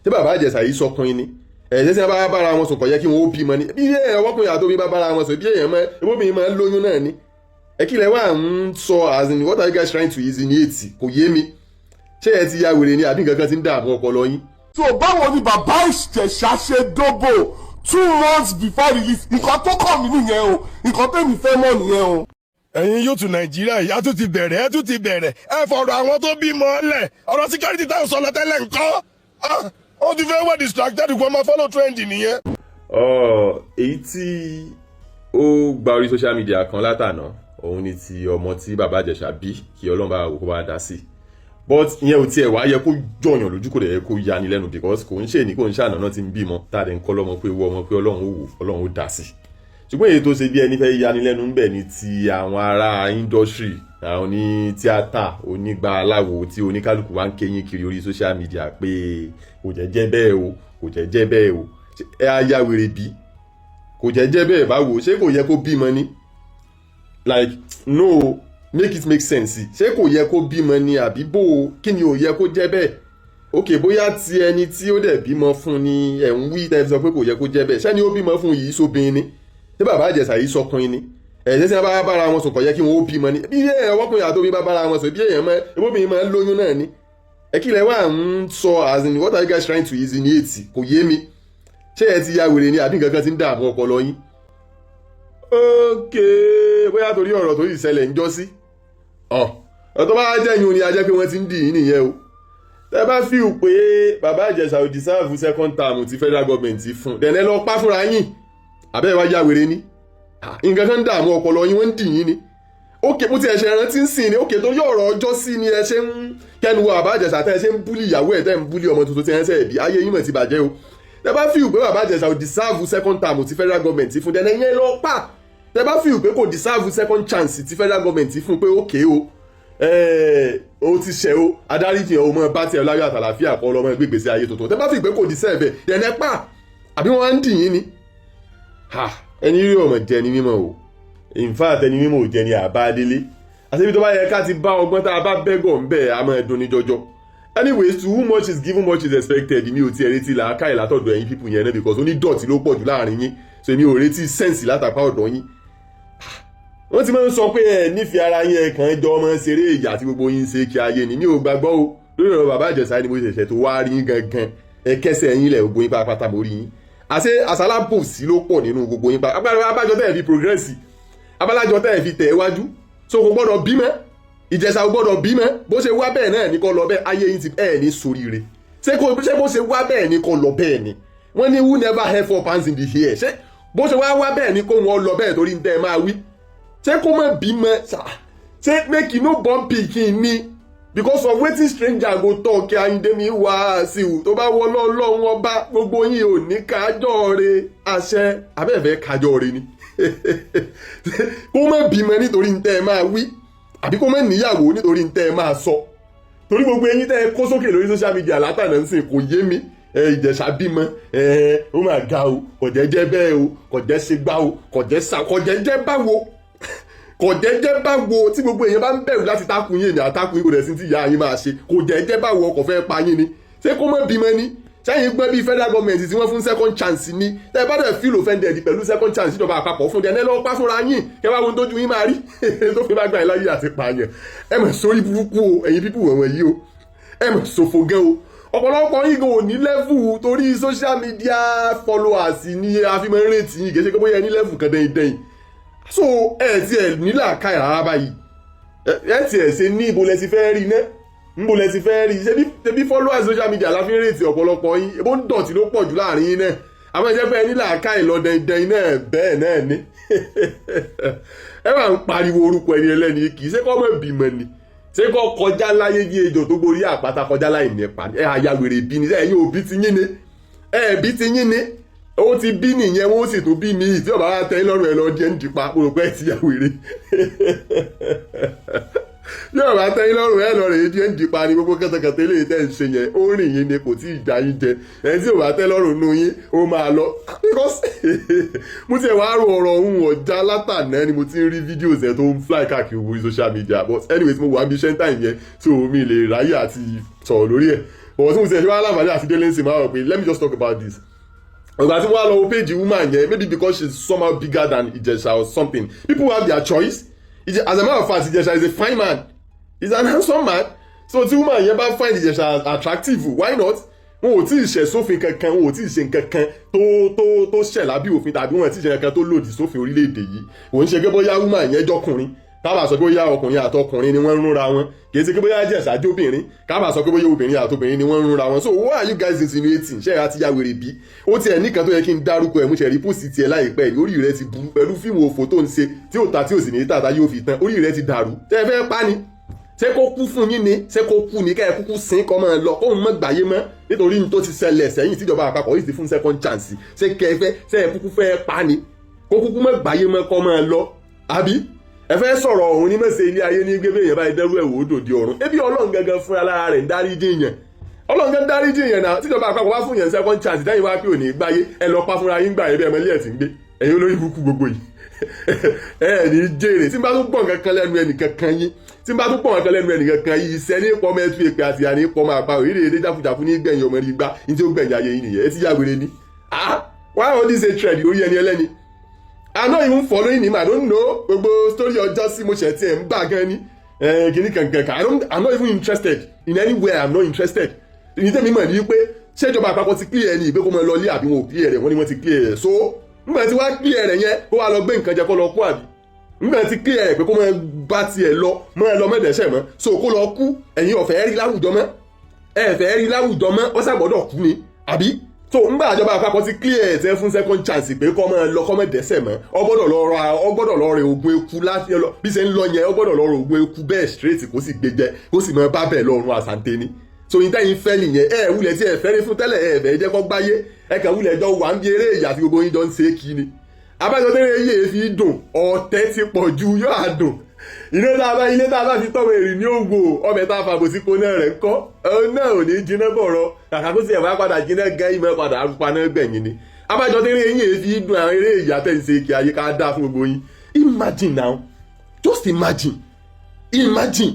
Tí bàbá Ìjẹ̀ṣà yìí sọkùnrin ni? Ẹ̀ ṣé tí wọ́n bá bára wọn sùn, kò yẹ kí wọ́n ó bímọ ni? Bí èèyàn ọkùnrin àti obìnrin bá bára wọn sùn, bí èèyàn mọ ebóbìnrin máa ń lóyún náà ni. Ẹ kí lẹ wá ń sọ? As in, what are you guys trying to insinuate? Kò yé mi. Ṣé ẹ ti ya wèrè ni, àbí nǹkan kan ti ń dààmú ọpọlọ yín? So báwo ni bàbá Ìjẹ̀ṣà ṣe dóbò 2 months before release? Nǹkan tó kàn mí nìyẹn o. Nǹkan tẹ̀mí fẹ́ mọ̀ nìyẹn o. Ẹ̀yin yóò tún Nàìjíríà yìí, a tún ti bẹ̀rẹ̀, ẹ tún ti bẹ̀rẹ̀. Ẹ fọ̀rọ̀ àwọn tó bímọ lẹ̀, ọ̀rọ̀ security táwọn sọ lọ tẹ́lẹ̀ nǹkan, ó ti fẹ́ wá distracted kó máa follow trend nìyẹn. Ọ èyí tí ó gba orí social media kan látànà, òun ni ti ọmọ tí bàbá Ìjẹ̀ṣà bí, kí Ọlọ́run bá wò kó bá dá sí. But ìyẹn ò tiẹ̀ wá yẹ kó jọyàn lójú, kò dẹ̀ yẹ kó yani lẹ́nu, because kò ń ṣe ní, kò ń ṣàná náà ti ń bímọ tá a dẹ̀ ń kọ́ lọ́mọ pé wọ́ ọmọ pé Ọlọ́run ó wò, Ọlọ́run ó dá sí. Ṣùgbọ́n èyí tó ṣe bí ẹni fẹ́ yani lẹ́nu ń bẹ̀ ni ti àwọn ará industry, àwọn oní tíátà, onígbà aláwo, tí oníkálukú wá ń kéyìn kiri orí social media pé kò jẹ́ jẹ́ bẹ́ẹ̀ o, kò jẹ́ jẹ́ bẹ́ẹ̀ o. Ẹ á ya wèrè bí? Kò jẹ́ jẹ́ bẹ́ẹ̀ báwo? Ṣé kò yẹ kó bímọ ni? Like, no, make it make sense. Ṣé kò yẹ kó bímọ ni, àbí bó o? Kí ni ò yẹ kó jẹ́ bẹ́ẹ̀? Ok, bóyá ti ẹni tí ó dẹ̀ bímọ fún ni ẹ̀ ń wí tẹ́ fi sọ pé kò yẹ kó jẹ́ bẹ́ẹ̀. Ṣẹ́ni ó bímọ fún yìí sóbìnrin ni? Tí bàbá Ìjẹ̀ṣà yìí sọkùnrin ni? Ẹ̀ ṣé tí wọ́n bá bára wọn sùn, kò yẹ kí wọ́n ó bímọ ni? Bí èèyàn ọkùnrin àti obìnrin bá bára wọn sùn, bí èèyàn mọ ebóbìnrin máa ń lóyún náà ni. Ẹ kí lẹ wá ń sọ? As in, what are you guys trying to insinuate? Kò yé mi. Ṣé ẹ ti ya wèrè ni, àbí nǹkan kan ti ń dààmú ọpọlọ yín? Ok, bóyá torí ọ̀rọ̀ tó yìí ṣẹlẹ̀ ń jọ́ sí ọ̀ tó bá jẹ́ yín ni, a jẹ́ pé wọ́n ti ń dì í nìyẹn o. Tẹ́ bá feel pé bàbá Ìjẹ̀ṣà ò deserve second term tí federal government fún, then ẹ lọ pa fúnra yín. Àbẹ́ ìwà ya wèrè ni? Nǹkan kan ń dààmú ọpọlọ yín, wọ́n ń dì yín ni. Ok, mo ti ẹ̀ṣẹ̀ rántí ń sìn ni. Ok, torí ọ̀rọ̀ ọjọ́ sí ni ẹ ṣe ń kẹnu wọ bàbá Ìjẹ̀ṣà, tẹ́ ẹ ṣe ń bully ìyàwó ẹ̀, tẹ́ ń bully ọmọ tuntun tí ẹ ń sẹ̀ bí. Ayé yín mọ̀ ti bàjẹ́ o. Tẹ́ bá feel pé bàbá Ìjẹ̀ṣà ò deserve second term tí federal government fún, then ẹ̀yẹn lọ pa. Tẹ́ bá feel pé kò deserve second chance tí federal government fún, pé ok o, o ti ṣẹ̀ o, adarí fi hàn o, mọ bá tiẹ̀ láyọ̀ àtàlàfíà kọ́ lọ́mọ gbégbèsè ayé tuntun. Tẹ́ bá feel pé kò deserve ẹ̀, then ẹ pa. Àbí wọ́n á ń dì yín ni? Ẹni rí ọmọ jẹ ni mímọ́ o. In fact, ẹni mímọ́ ò jẹ ni àbá délé àti ibi tó bá yẹ ká ti bá ọgbọ́n tá a bá bẹ́gọ̀ ń bẹ̀, a máa dùn ní jọjọ. Anyways, to whom much is given, much is expected. Mi ò tiẹ̀ retí làákàyè látọ̀dọ̀ ẹ̀yin people yẹn náà, because onídọ̀tí ló pọ̀ jù láàrin yín, so èmi ò retí sense látàpá ọ̀dọ̀ yín. Wọ́n ti máa ń sọ pé ẹ nífẹ̀ẹ́ ara yín, ẹ kàn jọ ọmọ ṣeré ìyà tí gbogbo yín ṣe kí ayé ni. Mi ò gbàgbọ́ o. Lórí ọ̀rọ̀ bàbá Ìjẹ̀ṣà ni mo ṣẹ̀ṣẹ̀ tó wá rí gangan. Ẹ kẹsẹ̀ yín lẹ̀, gbogbo yín pátápátá mo rí yín. Àṣé àṣàlábòsí ló pọ̀ nínú gbogbo yín. Abájọ tẹ́ ẹ̀ fi progress, abájọ tẹ́ ẹ̀ fi tẹ̀ wájú. So kò gbọ́dọ̀ bímọ, Ìjẹ̀ṣà ò gbọ́dọ̀ bímọ. Bó ṣe wá bẹ́ẹ̀ náà ní kó lọ bẹ́ẹ̀. Ayé yín ti ẹ̀ ní soríire. Ṣé kò ṣé bó ṣe wá bẹ́ẹ̀ ni kó lọ bẹ́ẹ̀ ni? Wọ́n ní who never have four pants in the hair. Ṣé bó ṣe wá wá bẹ́ẹ̀ ni kó wọn lọ bẹ́ẹ̀? Torí ń tẹ́ ẹ máa wí, ṣé kó má bímọ? Ṣé make you no born pikin ni because of wetin stranger go talk? Ayinde mi wá sí i, tó bá wọ Ọlọ́run ọba, gbogbo yín ò ní kájọ́ re àṣẹ abẹ́ẹ̀fẹ́ kájọ́ re ni. Kó má bímọ nítorí ń tẹ́ ẹ máa wí, àbí kó má níyàwó nítorí ń tẹ́ ẹ máa sọ? Torí gbogbo eyín tẹ́ ẹ kó sókè lórí social media látàná ń sìn, kò yé mi. Ẹ Ìjẹ̀ṣà bímọ, ẹ ó mà ga o. Kò jẹ́ jẹ́ bẹ́ẹ̀ o, kò jẹ́ ṣe gbá o, kò jẹ́ sà, kò jẹ́ jẹ́ báwo, kò jẹ́ jẹ́ báwo. Tí gbogbo èèyàn bá ń bẹ̀rù láti tákùn yín, èmi àtákùn yín, kò dẹ̀ sí ti ìyá yín máa ṣe. Kò jẹ́ jẹ́ báwo? Ọkọ̀ fẹ́ pa yín ni? Ṣé kó má bímọ ni? Sẹ́yìn gbọ́n bíi federal government tí wọ́n fún second chance ni. Tẹ́ ẹ bá dẹ̀ feel offended pẹ̀lú second chance ìjọba àpapọ̀ fún ẹ, lọ́ọ́ pa fúnra yín, kẹ́ bá wo tójú yín máa rí tó fi bá gbà yín láyé àti pààyàn. Ẹ mọ̀ sórí burúkú o, ẹ̀yin people wọ̀nyí yìí o. Ẹ mọ̀ ṣòfò gan o. Ọ̀pọ̀lọpọ̀ yín gan ò ní level, torí social media followers ni a fi máa ń rètí yín. Kì í ṣe pé bóyá ẹ ní level kan dẹ́yìn dẹ́yìn. So ẹ ti ẹ ní làákàyè rárá báyìí. Ẹ ti ẹ ṣe ní ibo lẹ ti fẹ́ rí ná? Nbo lẹ ti fẹ́ rí? Ṣebí followers social media la fi ń rètí ọ̀pọ̀lọpọ̀ yín. Ebó ń dọ̀tí ló pọ̀ jù láàrin yín náà. Àwọn ìjẹ́ pé ẹ ní làákàyè lọ dẹ́yìn náà bẹ́ẹ̀ náà ni ẹ máa ń pariwo orúkọ ẹni ẹlẹ́ni. Kì í ṣe kọ́ mọ̀ bímọ ni, ṣé kọ́ kọjá láyé bí ejò tó gorí àpáta kọjá láì nípa? Ẹ àyàwèrè bí ni. Ẹ̀yin òbí ti yín ni? Ẹ bí ti yín ni? Ó ti bí nìyẹn, wọ́n sì tún bí mi. Tí ọba wa tẹ́ lọ́rùn, ẹ lọ díẹ̀ ń dìpa. Mo rò pé ẹ ti yà wèrè. Bí ọba tẹ́ lọ́rùn, ẹ lọ rèé díẹ̀ ń dìpa ni. Gbogbo kẹtẹkẹtẹ eléyìí tẹ́ ń ṣe yẹn, ó rìn yín ni, kò tí ì já yín jẹ. Ẹni tí ọba tẹ́ lọ́rùn nù yín, ó máa lọ, because mo ti ẹ̀ wá ro ọ̀rọ̀ òun ọ̀já látàná ni mo ti ń rí videos ẹ̀ tó ń fly káàkiri orí social media. But anyways, mo wà níbi iṣẹ́ time yẹn, so mi lè ráyè àti sọ̀rọ̀ lórí ẹ̀. But tí mo ti ẹ̀ ṣe wá láǹfààní àti délé ń sìn, máa rọ̀ pé let me just talk about this. Ìgbà tí wọ́n á lọ wo page woman yẹn, maybe because she's somehow bigger than Ìjẹ̀ṣà or something. People have their choice. As a matter of fact, Ìjẹ̀ṣà is a fine man, he's an handsome man. So tí woman yẹn bá find Ìjẹ̀ṣà attractive, why not? Wọn ò tí ì ṣẹ̀ sófin kankan, wọn ò tí ì ṣe nǹkan kan tó ṣẹ̀ lábí òfin, tàbí wọn ò tí ì ṣe nǹkan tó lòdì sófin orílẹ̀-èdè yìí. Òun ṣe pé bóyá woman yẹn jọkùnrin, kábà sọ pé bóyá ọkùnrin àtọkùnrin ni wọ́n ń rúnra wọn. Kì í ṣe pé bóyá Ìjẹ̀ṣà jóbìnrin, kábà sọ pé bóyá obìnrin àtobìnrin ni wọ́n ń rúnra wọn. So what are you guys insinuating? Ṣé ẹ ti ya wèrè bí? Ó tiẹ̀ nìkan tó yẹ kí n dárúkọ ẹ̀, mú ṣe rí post tiẹ̀ láìpẹ́ yìí. Orí rẹ ti burú pẹ̀lú fíìmù òfò tó ń ṣe tí ò ta, tí ò sì ní tàtà yóò fi tán. Orí rẹ ti dàrú. Ṣé ẹ fẹ́ pa ni? Ṣé kó kú fún yín ni? Ṣé kó kú ni? Kẹ́ ẹ kúkú sin, kọ́ máa lọ, kóun mọ́ gbàyé mọ́, nítorí ní tó ti ṣẹlẹ̀ sẹ́yìn tíjọba àpapọ̀ yìí ti fún second chance. Ṣé kẹ́ ẹ fẹ́, ṣé ẹ kúkú fẹ́ pa ni? Kó kúkú mọ́ gbàyé mọ́, kọ́ máa lọ, àbí ẹ fẹ́ sọ̀rọ̀ ọ̀hún ní mẹ́sẹ̀ ilé ayé ní gbé? Bẹ́ẹ̀ yẹn báyìí dẹ́rú ẹ̀wò òdòdì ọ̀run. Ebi Ọlọ́run gangan fúnra lára rẹ̀ ń dárí jìyàn. Ọlọ́run gan dárí jìyàn náà. Tíjọba àpapọ̀ wá fún yẹn second chance, dáyìn wá pé òní gbáyé, ẹ lọ pa fúnra yín gbà yẹn bí ẹ mọ ilé ẹ̀ tí ń gbé. Ẹ̀yin olórí burúkú gbogbo yìí, ẹ ní jèrè. Tí n bá tún gbọ́ nǹkan kan lẹ́nu ẹnìkan kan yín, tí n bá tún gbọ́ nǹkan lẹ́nu ẹnìkan kan yín, iṣẹ́ ní pọ́ mẹ́tú èpè àti àní pọ́ máa pa òrìrì èdè jákujàku ní gbẹ̀yìn ọmọ rí gbá ní tí ó gbẹ̀yìn ayé yín nìyẹn. Ẹ ti yá wèrè ni. Ah, why all this hatred orí ẹni ẹlẹ́ni? I'm not even following him. I don't know gbogbo story ọjọ́ sí. Mo ṣẹ̀ tí ẹ̀ ń bà gan ni kìíní kankan kan. I don't I'm not even interested in anywhere. I'm not interested. Ní tẹ́mi mọ̀ ní pé ṣéjọba àpapọ̀ ti clear ẹni ìgbé kó mọ lọ lé, àbí wọn ò clear rẹ̀? Wọ́n ní wọ́n ti clear rẹ̀. So nígbà tí wàá clear rẹ̀ yẹn, kó wàá lọ gbé nǹkan jẹ, kó lọ kú, àbí nígbà tí clear rẹ̀ pé kó máa bá tiẹ̀ lọ, máa lọ mẹ́dẹ̀ẹ́sẹ̀ mọ́, so kó lọ kú? Ẹ̀yin ọ̀fẹ́ rí láwùjọ mọ́, ẹ fẹ́ rí láwùjọ mọ́, ó ṣàgbọ́dọ̀ kú ni, àbí? So ńgbà àjọba àpapọ̀ ti clear ẹ̀ tẹ́ fún second chance pé kó máa lọ, kó má dẹ́ṣẹ̀ mọ́, ọ gbọ́dọ̀ lọ ra, ọ gbọ́dọ̀ lọ rẹ oògùn eku láti lọ bí ṣe ń lọ yẹn. Ọ gbọ́dọ̀ lọ rẹ oògùn eku bẹ́ẹ̀ straight, kó sì gbé jẹ, kó sì máa bá bẹ́ẹ̀ lọ́rùn àsàǹtẹ̀ ni. So yín tẹ́yìn fẹ́ nìyẹn. Ẹ wulẹ̀ tí ẹ fẹ́ rí fún tẹ́lẹ̀, ẹ fẹ́ jẹ́ kó gbáyé. Ẹ kàn wulẹ̀ jọ wà ń bí eré ìyá tí gbogbo yín jọ ń ṣe é kí ni. Abájọ tẹ́lẹ̀ yìí fi dùn, ọ̀tẹ̀ ti pọ̀ ju yóò àdùn. Ilé tá a bá, ilé tá a bá fi tọ́mọ èrì ní òwò, ọbẹ̀ tá a fàbò sí koná rẹ̀ ńkọ́? Òun náà ò ní jiná bọ̀rọ̀. Kàkà kó sì ẹ̀ bá padà jiná gan, ìmọ̀ padà arúpaná gbẹ̀yìn ni. Abájọ tẹ́lẹ̀ yìí fi dùn, àwọn eré ìyá tẹ́ ń ṣe kí ayé ká dá fún gbogbo yín. Imagine now, just imagine, imagine,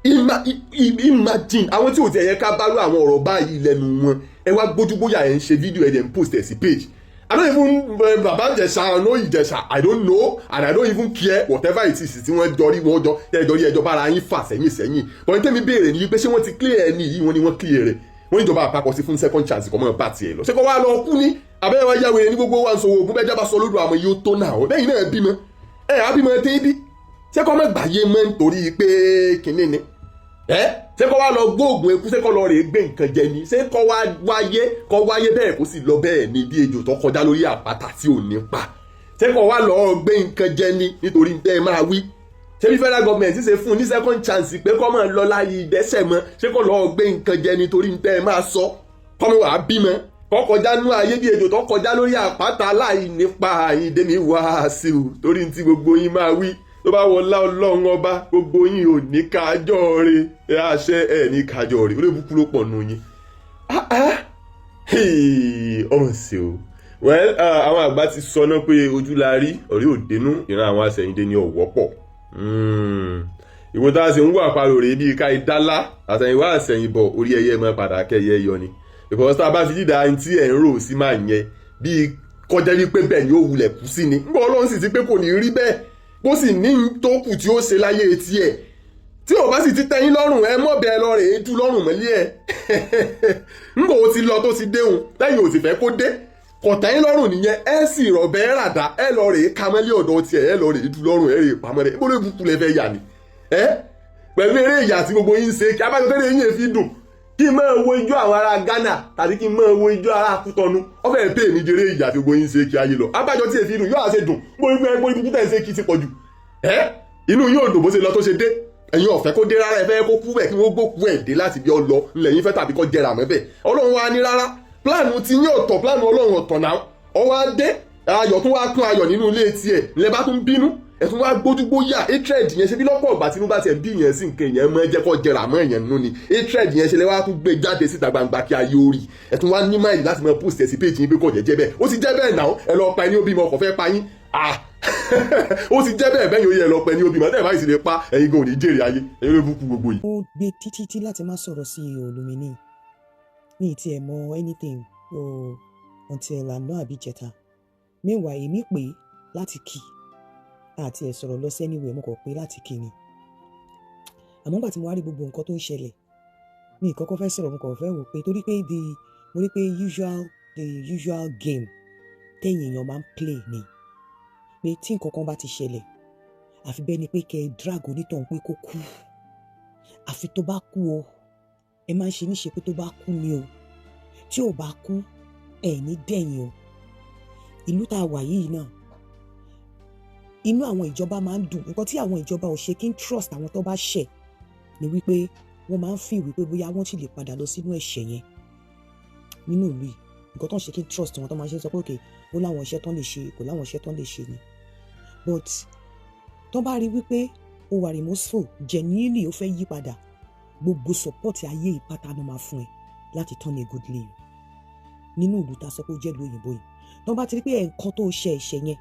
imagine àwọn tí ò tiẹ̀ yẹ ká bá rú àwọn ọ̀rọ̀ báyìí lẹ́nu wọn. Ẹ wá gbójúgbóyà, ẹ̀ ń ṣe fídíò, ẹ̀ dẹ̀ ń post ẹ̀ sí page. I don't even Baba Ìjẹ̀ṣà, no Ìjẹ̀ṣà, I don't know and I don't even care whatever it is tí wọ́n jọ rí, wọ́n jọ tẹ́jọ́ rí ẹjọ́ bára yín fà sẹ́yìn sẹ́yìn. But ní tẹ́mi béèrè ni pé ṣé wọ́n ti clear ẹni yìí? Wọ́n ní wọ́n clear rẹ̀, wọ́n ní ìjọba àpapọ̀ sí fún second chance kọ́ mọ́ bá tiẹ̀ lọ. Ṣé kọ́ wá lọ kú ní abẹ́rẹ́ wá yáwé ní gbogbo wa ń sọ oògùn bẹ́ẹ̀ jábá sọ lódò àmọ́ yóò tó náà lẹ́yìn náà bímọ ẹ̀ á bímọ tẹ́ bí ṣé kọ́ mọ́ gbàyé mọ́ nítorí pé kinní ni ẹ? Ṣé kọ́ wá lọ gbóògùn eku? Ṣé kọ́ lọ rèé gbé nǹkan jẹ ni? Ṣé kọ́ wá wáyé, kọ́ wáyé bẹ́ẹ̀ kó sì lọ bẹ́ẹ̀ ni bí ejò tó kọjá lórí àpáta tí ò ní pa? Ṣé kọ́ wá lọ gbé nǹkan jẹ ni nítorí tẹ́ ẹ máa wí? Ṣé bí federal government ṣe fún un ní second chance pé kọ́ máa lọ láyé ìdẹ́sẹ̀ mọ́, ṣé kọ́ lọ gbé nǹkan jẹ nítorí tẹ́ ẹ máa sọ? Kọ́ mi wàá bímọ, kọ́ kọjá nú ayé bí ejò tó kọjá lórí àpáta láì nípa. Àyíndé mi wá sí o, torí tí gbogbo yín máa wí, tó bá wọlá Ọlọ́run ọba, gbogbo yín ò ní kájọ́ re ẹ àṣẹ ẹ ní kájọ́ re. Olóòbùkún ló pọ̀ nù yín ọmọ sí o. Well, àwọn àgbà ti sọ náà pé ojú la rí ọ̀rí òdenu, ìran àwọn àṣẹyìndé ní ọ̀wọ́ pọ̀. Ìwọ tá a sì ń wà parò rèé bíi ká ìdálá àtẹ̀yìnwá àṣẹyìnbọ̀, orí ẹyẹ máa padà kẹyẹ yọ ni, because tá a bá fi dídá ẹni tí ẹ̀ ń rò sí máa yẹn bíi kọjá wípé bẹ́ẹ̀ ni ó wulẹ̀ kú sí ni. Nígbà Ọlọ́run sì ti pé kò ní rí bẹ́ẹ̀, bó sì ní tó kù tí ó ṣe láyé tiẹ̀, tí ò bá sì ti tẹ́yìn lọ́rùn, ẹ mọ́ bẹ́ẹ̀ lọ rèé tú lọ́rùn mọ́lẹ́ ẹ̀. Ńgbò ó ti lọ tó ti déhùn lẹ́yìn ò sì fẹ́ kó dé, kò tẹ́yìn lọ́rùn nìyẹn. Ẹ sì rọ̀bẹ́ ràdá, ẹ lọ rèé kamọ́lé ọ̀dọ̀ tiẹ̀, ẹ lọ rèé tú lọ́rùn, ẹ rèé pamọ́ rẹ̀. Bó ló bukú lẹ fẹ́ yà ni ẹ pẹ̀lú eré ìyà tí gbogbo yín ń ṣe kí abájọ tẹ́lẹ̀ yín fi dùn, kí n máa wo ijó àwọn ará Ghana tàbí kí n máa wo ijó ará Kútọ́nù, wọ́n fẹ́ẹ́ pè mí jèrè ìyà tí gbogbo yín ń ṣe kí ayé lọ. Abájọ tí èfi dùn yóò àṣẹ dùn bó ibùkún tẹ̀ ń ṣe kí ti pọ̀ jù ẹ́. Inú yóò dùn bó ṣe lọ tó ṣe dé. Ẹ̀yin ọ̀fẹ́ kó dé rárá, ẹ fẹ́ kó kú bẹ̀, kí wọ́n gbókú ẹ̀ dé láti bí ọ lọ ńlẹ̀ yín fẹ́, tàbí kó jẹrà mọ́ bẹ̀. Ọlọ́run wa ní rárá, plan ti yín ọ̀tọ̀, plan Ọlọ́run ọ̀tọ̀ náà. Ọwọ́ á dé, ayọ̀ tún wá kún ayọ̀ nínú ilé tiẹ̀ ńlẹ̀, bá tún bínú, ẹ̀ tún wá gbójúgbóyà hatred yẹn. Ṣe bí lọ́pọ̀ ọ̀gbà tí inú bá tiẹ̀ bí yẹn sí nǹkan yẹn mọ́ jẹ́ kó jẹrà mọ́ yẹn nínú ni hatred yẹn ṣe lè wá tún gbé jáde síta gbangba kí ayé orí ẹ̀ tún wá ní máìlì láti máa post ẹ̀ sí page yín pé kò jẹ́ bẹ́ẹ̀. Ó ti jẹ́ bẹ́ẹ̀ náà, ẹ lọ pa ẹni ó bímọ, ọkọ̀ fẹ́ pa yín. Ah, ó ti jẹ́ bẹ́ẹ̀ bẹ́ẹ̀ yóò yẹ lọ pẹ́ ní obìnrin tẹ́ ẹ̀ báyìí sì lè pa ẹ̀yin gan ò ní jèrè ayé, ẹ̀yin ló búkú gbogbo yìí. Ó gbé títí tí láti má sọ̀rọ̀ sí Olúmini ní ìtì ẹ̀ mọ anything o until àná àbí ìjẹta. Meanwhile, èmi pè é láti kí àti ẹ̀ sọ̀rọ̀ lọ sí anywhere, mo kàn pé láti kí ni. Àmọ́ nígbà tí mo wá rí gbogbo nǹkan tó ń ṣẹlẹ̀, mi ì kọ́kọ́ fẹ́ sọ̀rọ̀, mo kàn fẹ́ wò pé torí pé mo rí pé the usual game tẹ̀yìn èèyàn máa ń play ni pé tí nǹkan kan bá ti ṣẹlẹ̀, àfi bẹ́ẹ̀ ni pé kẹ́ ẹ drag onítọ̀hún pé kó kú, àfi tó bá kú o. Ẹ máa ń ṣe níṣe pé tó bá kú ni o, tí ò bá kú, ẹ ní dẹ̀yìn o. Ìlú tá a wà yìí náà, inú àwọn ìjọba máa ń dùn. Nǹkan tí àwọn ìjọba ò ṣe kí n trust àwọn tó bá ṣẹ̀ ni wípé wọ́n máa ń fi wípé bóyá wọ́n sì lè padà lọ sínú ẹ̀ṣẹ̀ yẹn nínú ìlú yìí. Nǹkan tó ń ṣe kí n trust wọn, tó máa ṣe sọ pé okay, ó láwọn iṣẹ́ tán lè ṣe, kò láwọn iṣẹ́ tán lè ṣe ni. But tó bá rí wípé ó wà remorseful, genuinely ó fẹ́ yí padà, gbogbo support ayé ìpátá ló máa fún ẹ láti turn a good leaf nínú ìlú tá a sọ pé ó jẹ́ ìlú òyìnbó yìí. Tó bá ti rí pé ẹ̀ǹkan tó ṣe ẹ̀ṣẹ̀ yẹn,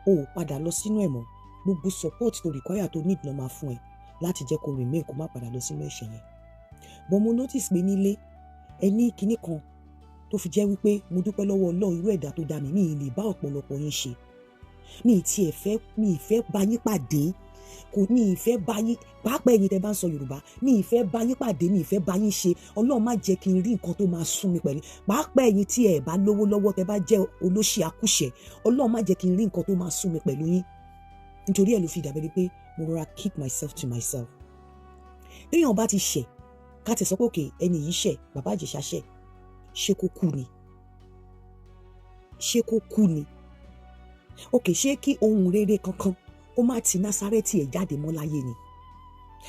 o ò padà lọ sínú ẹ̀ mọ́, gbogbo support tó require, tó need, ló máa fún ẹ láti jẹ́ kó remain, kó má padà lọ sínú ẹ̀ṣẹ̀ yẹn. But mo notice pé nílé ẹ ní kinní kan tó fi jẹ́ wípé mo dúpẹ́ lọ́wọ́ Ọlọ́run, irú ẹ̀dá tó dá mi, mi ì lè bá ọ̀pọ̀lọpọ̀ yín ṣe. Mi ì tiẹ̀ fẹ́, mi ì fẹ́ bá yín pàdé, kò mi ì fẹ́ bá yín, pàápàá ẹ̀yin tẹ́ bá ń sọ Yorùbá, mi ì fẹ́ bá yín pàdé, mi ì fẹ́ bá yín ṣe. Ọlọ́run má jẹ́ kí n rí nǹkan tó máa sún mi pẹ̀lú, pàápàá ẹ̀yin tí ẹ̀ bá lówó lọ́wọ́, tẹ́ bá jẹ́ olóṣì akúṣẹ̀. Ọlọ́run má jẹ́ kí n rí nǹkan tó máa sún mi pẹ̀lú yín. Nítorí ẹ̀ ló fi dàbẹ́ ni pé mo rọra keep myself to myself. Téèyàn bá ti ṣẹ̀, ká ti sọ pé okay, ẹni yìí ṣẹ̀, Bàbá Ìjẹ̀ṣà ṣẹ̀, ṣé kó kú ni? Ṣé kó kú ni? Okay, ṣé kí ohun rere kankan kó má ti Násárẹ́tì ẹ̀ jáde mọ́ láyé ni?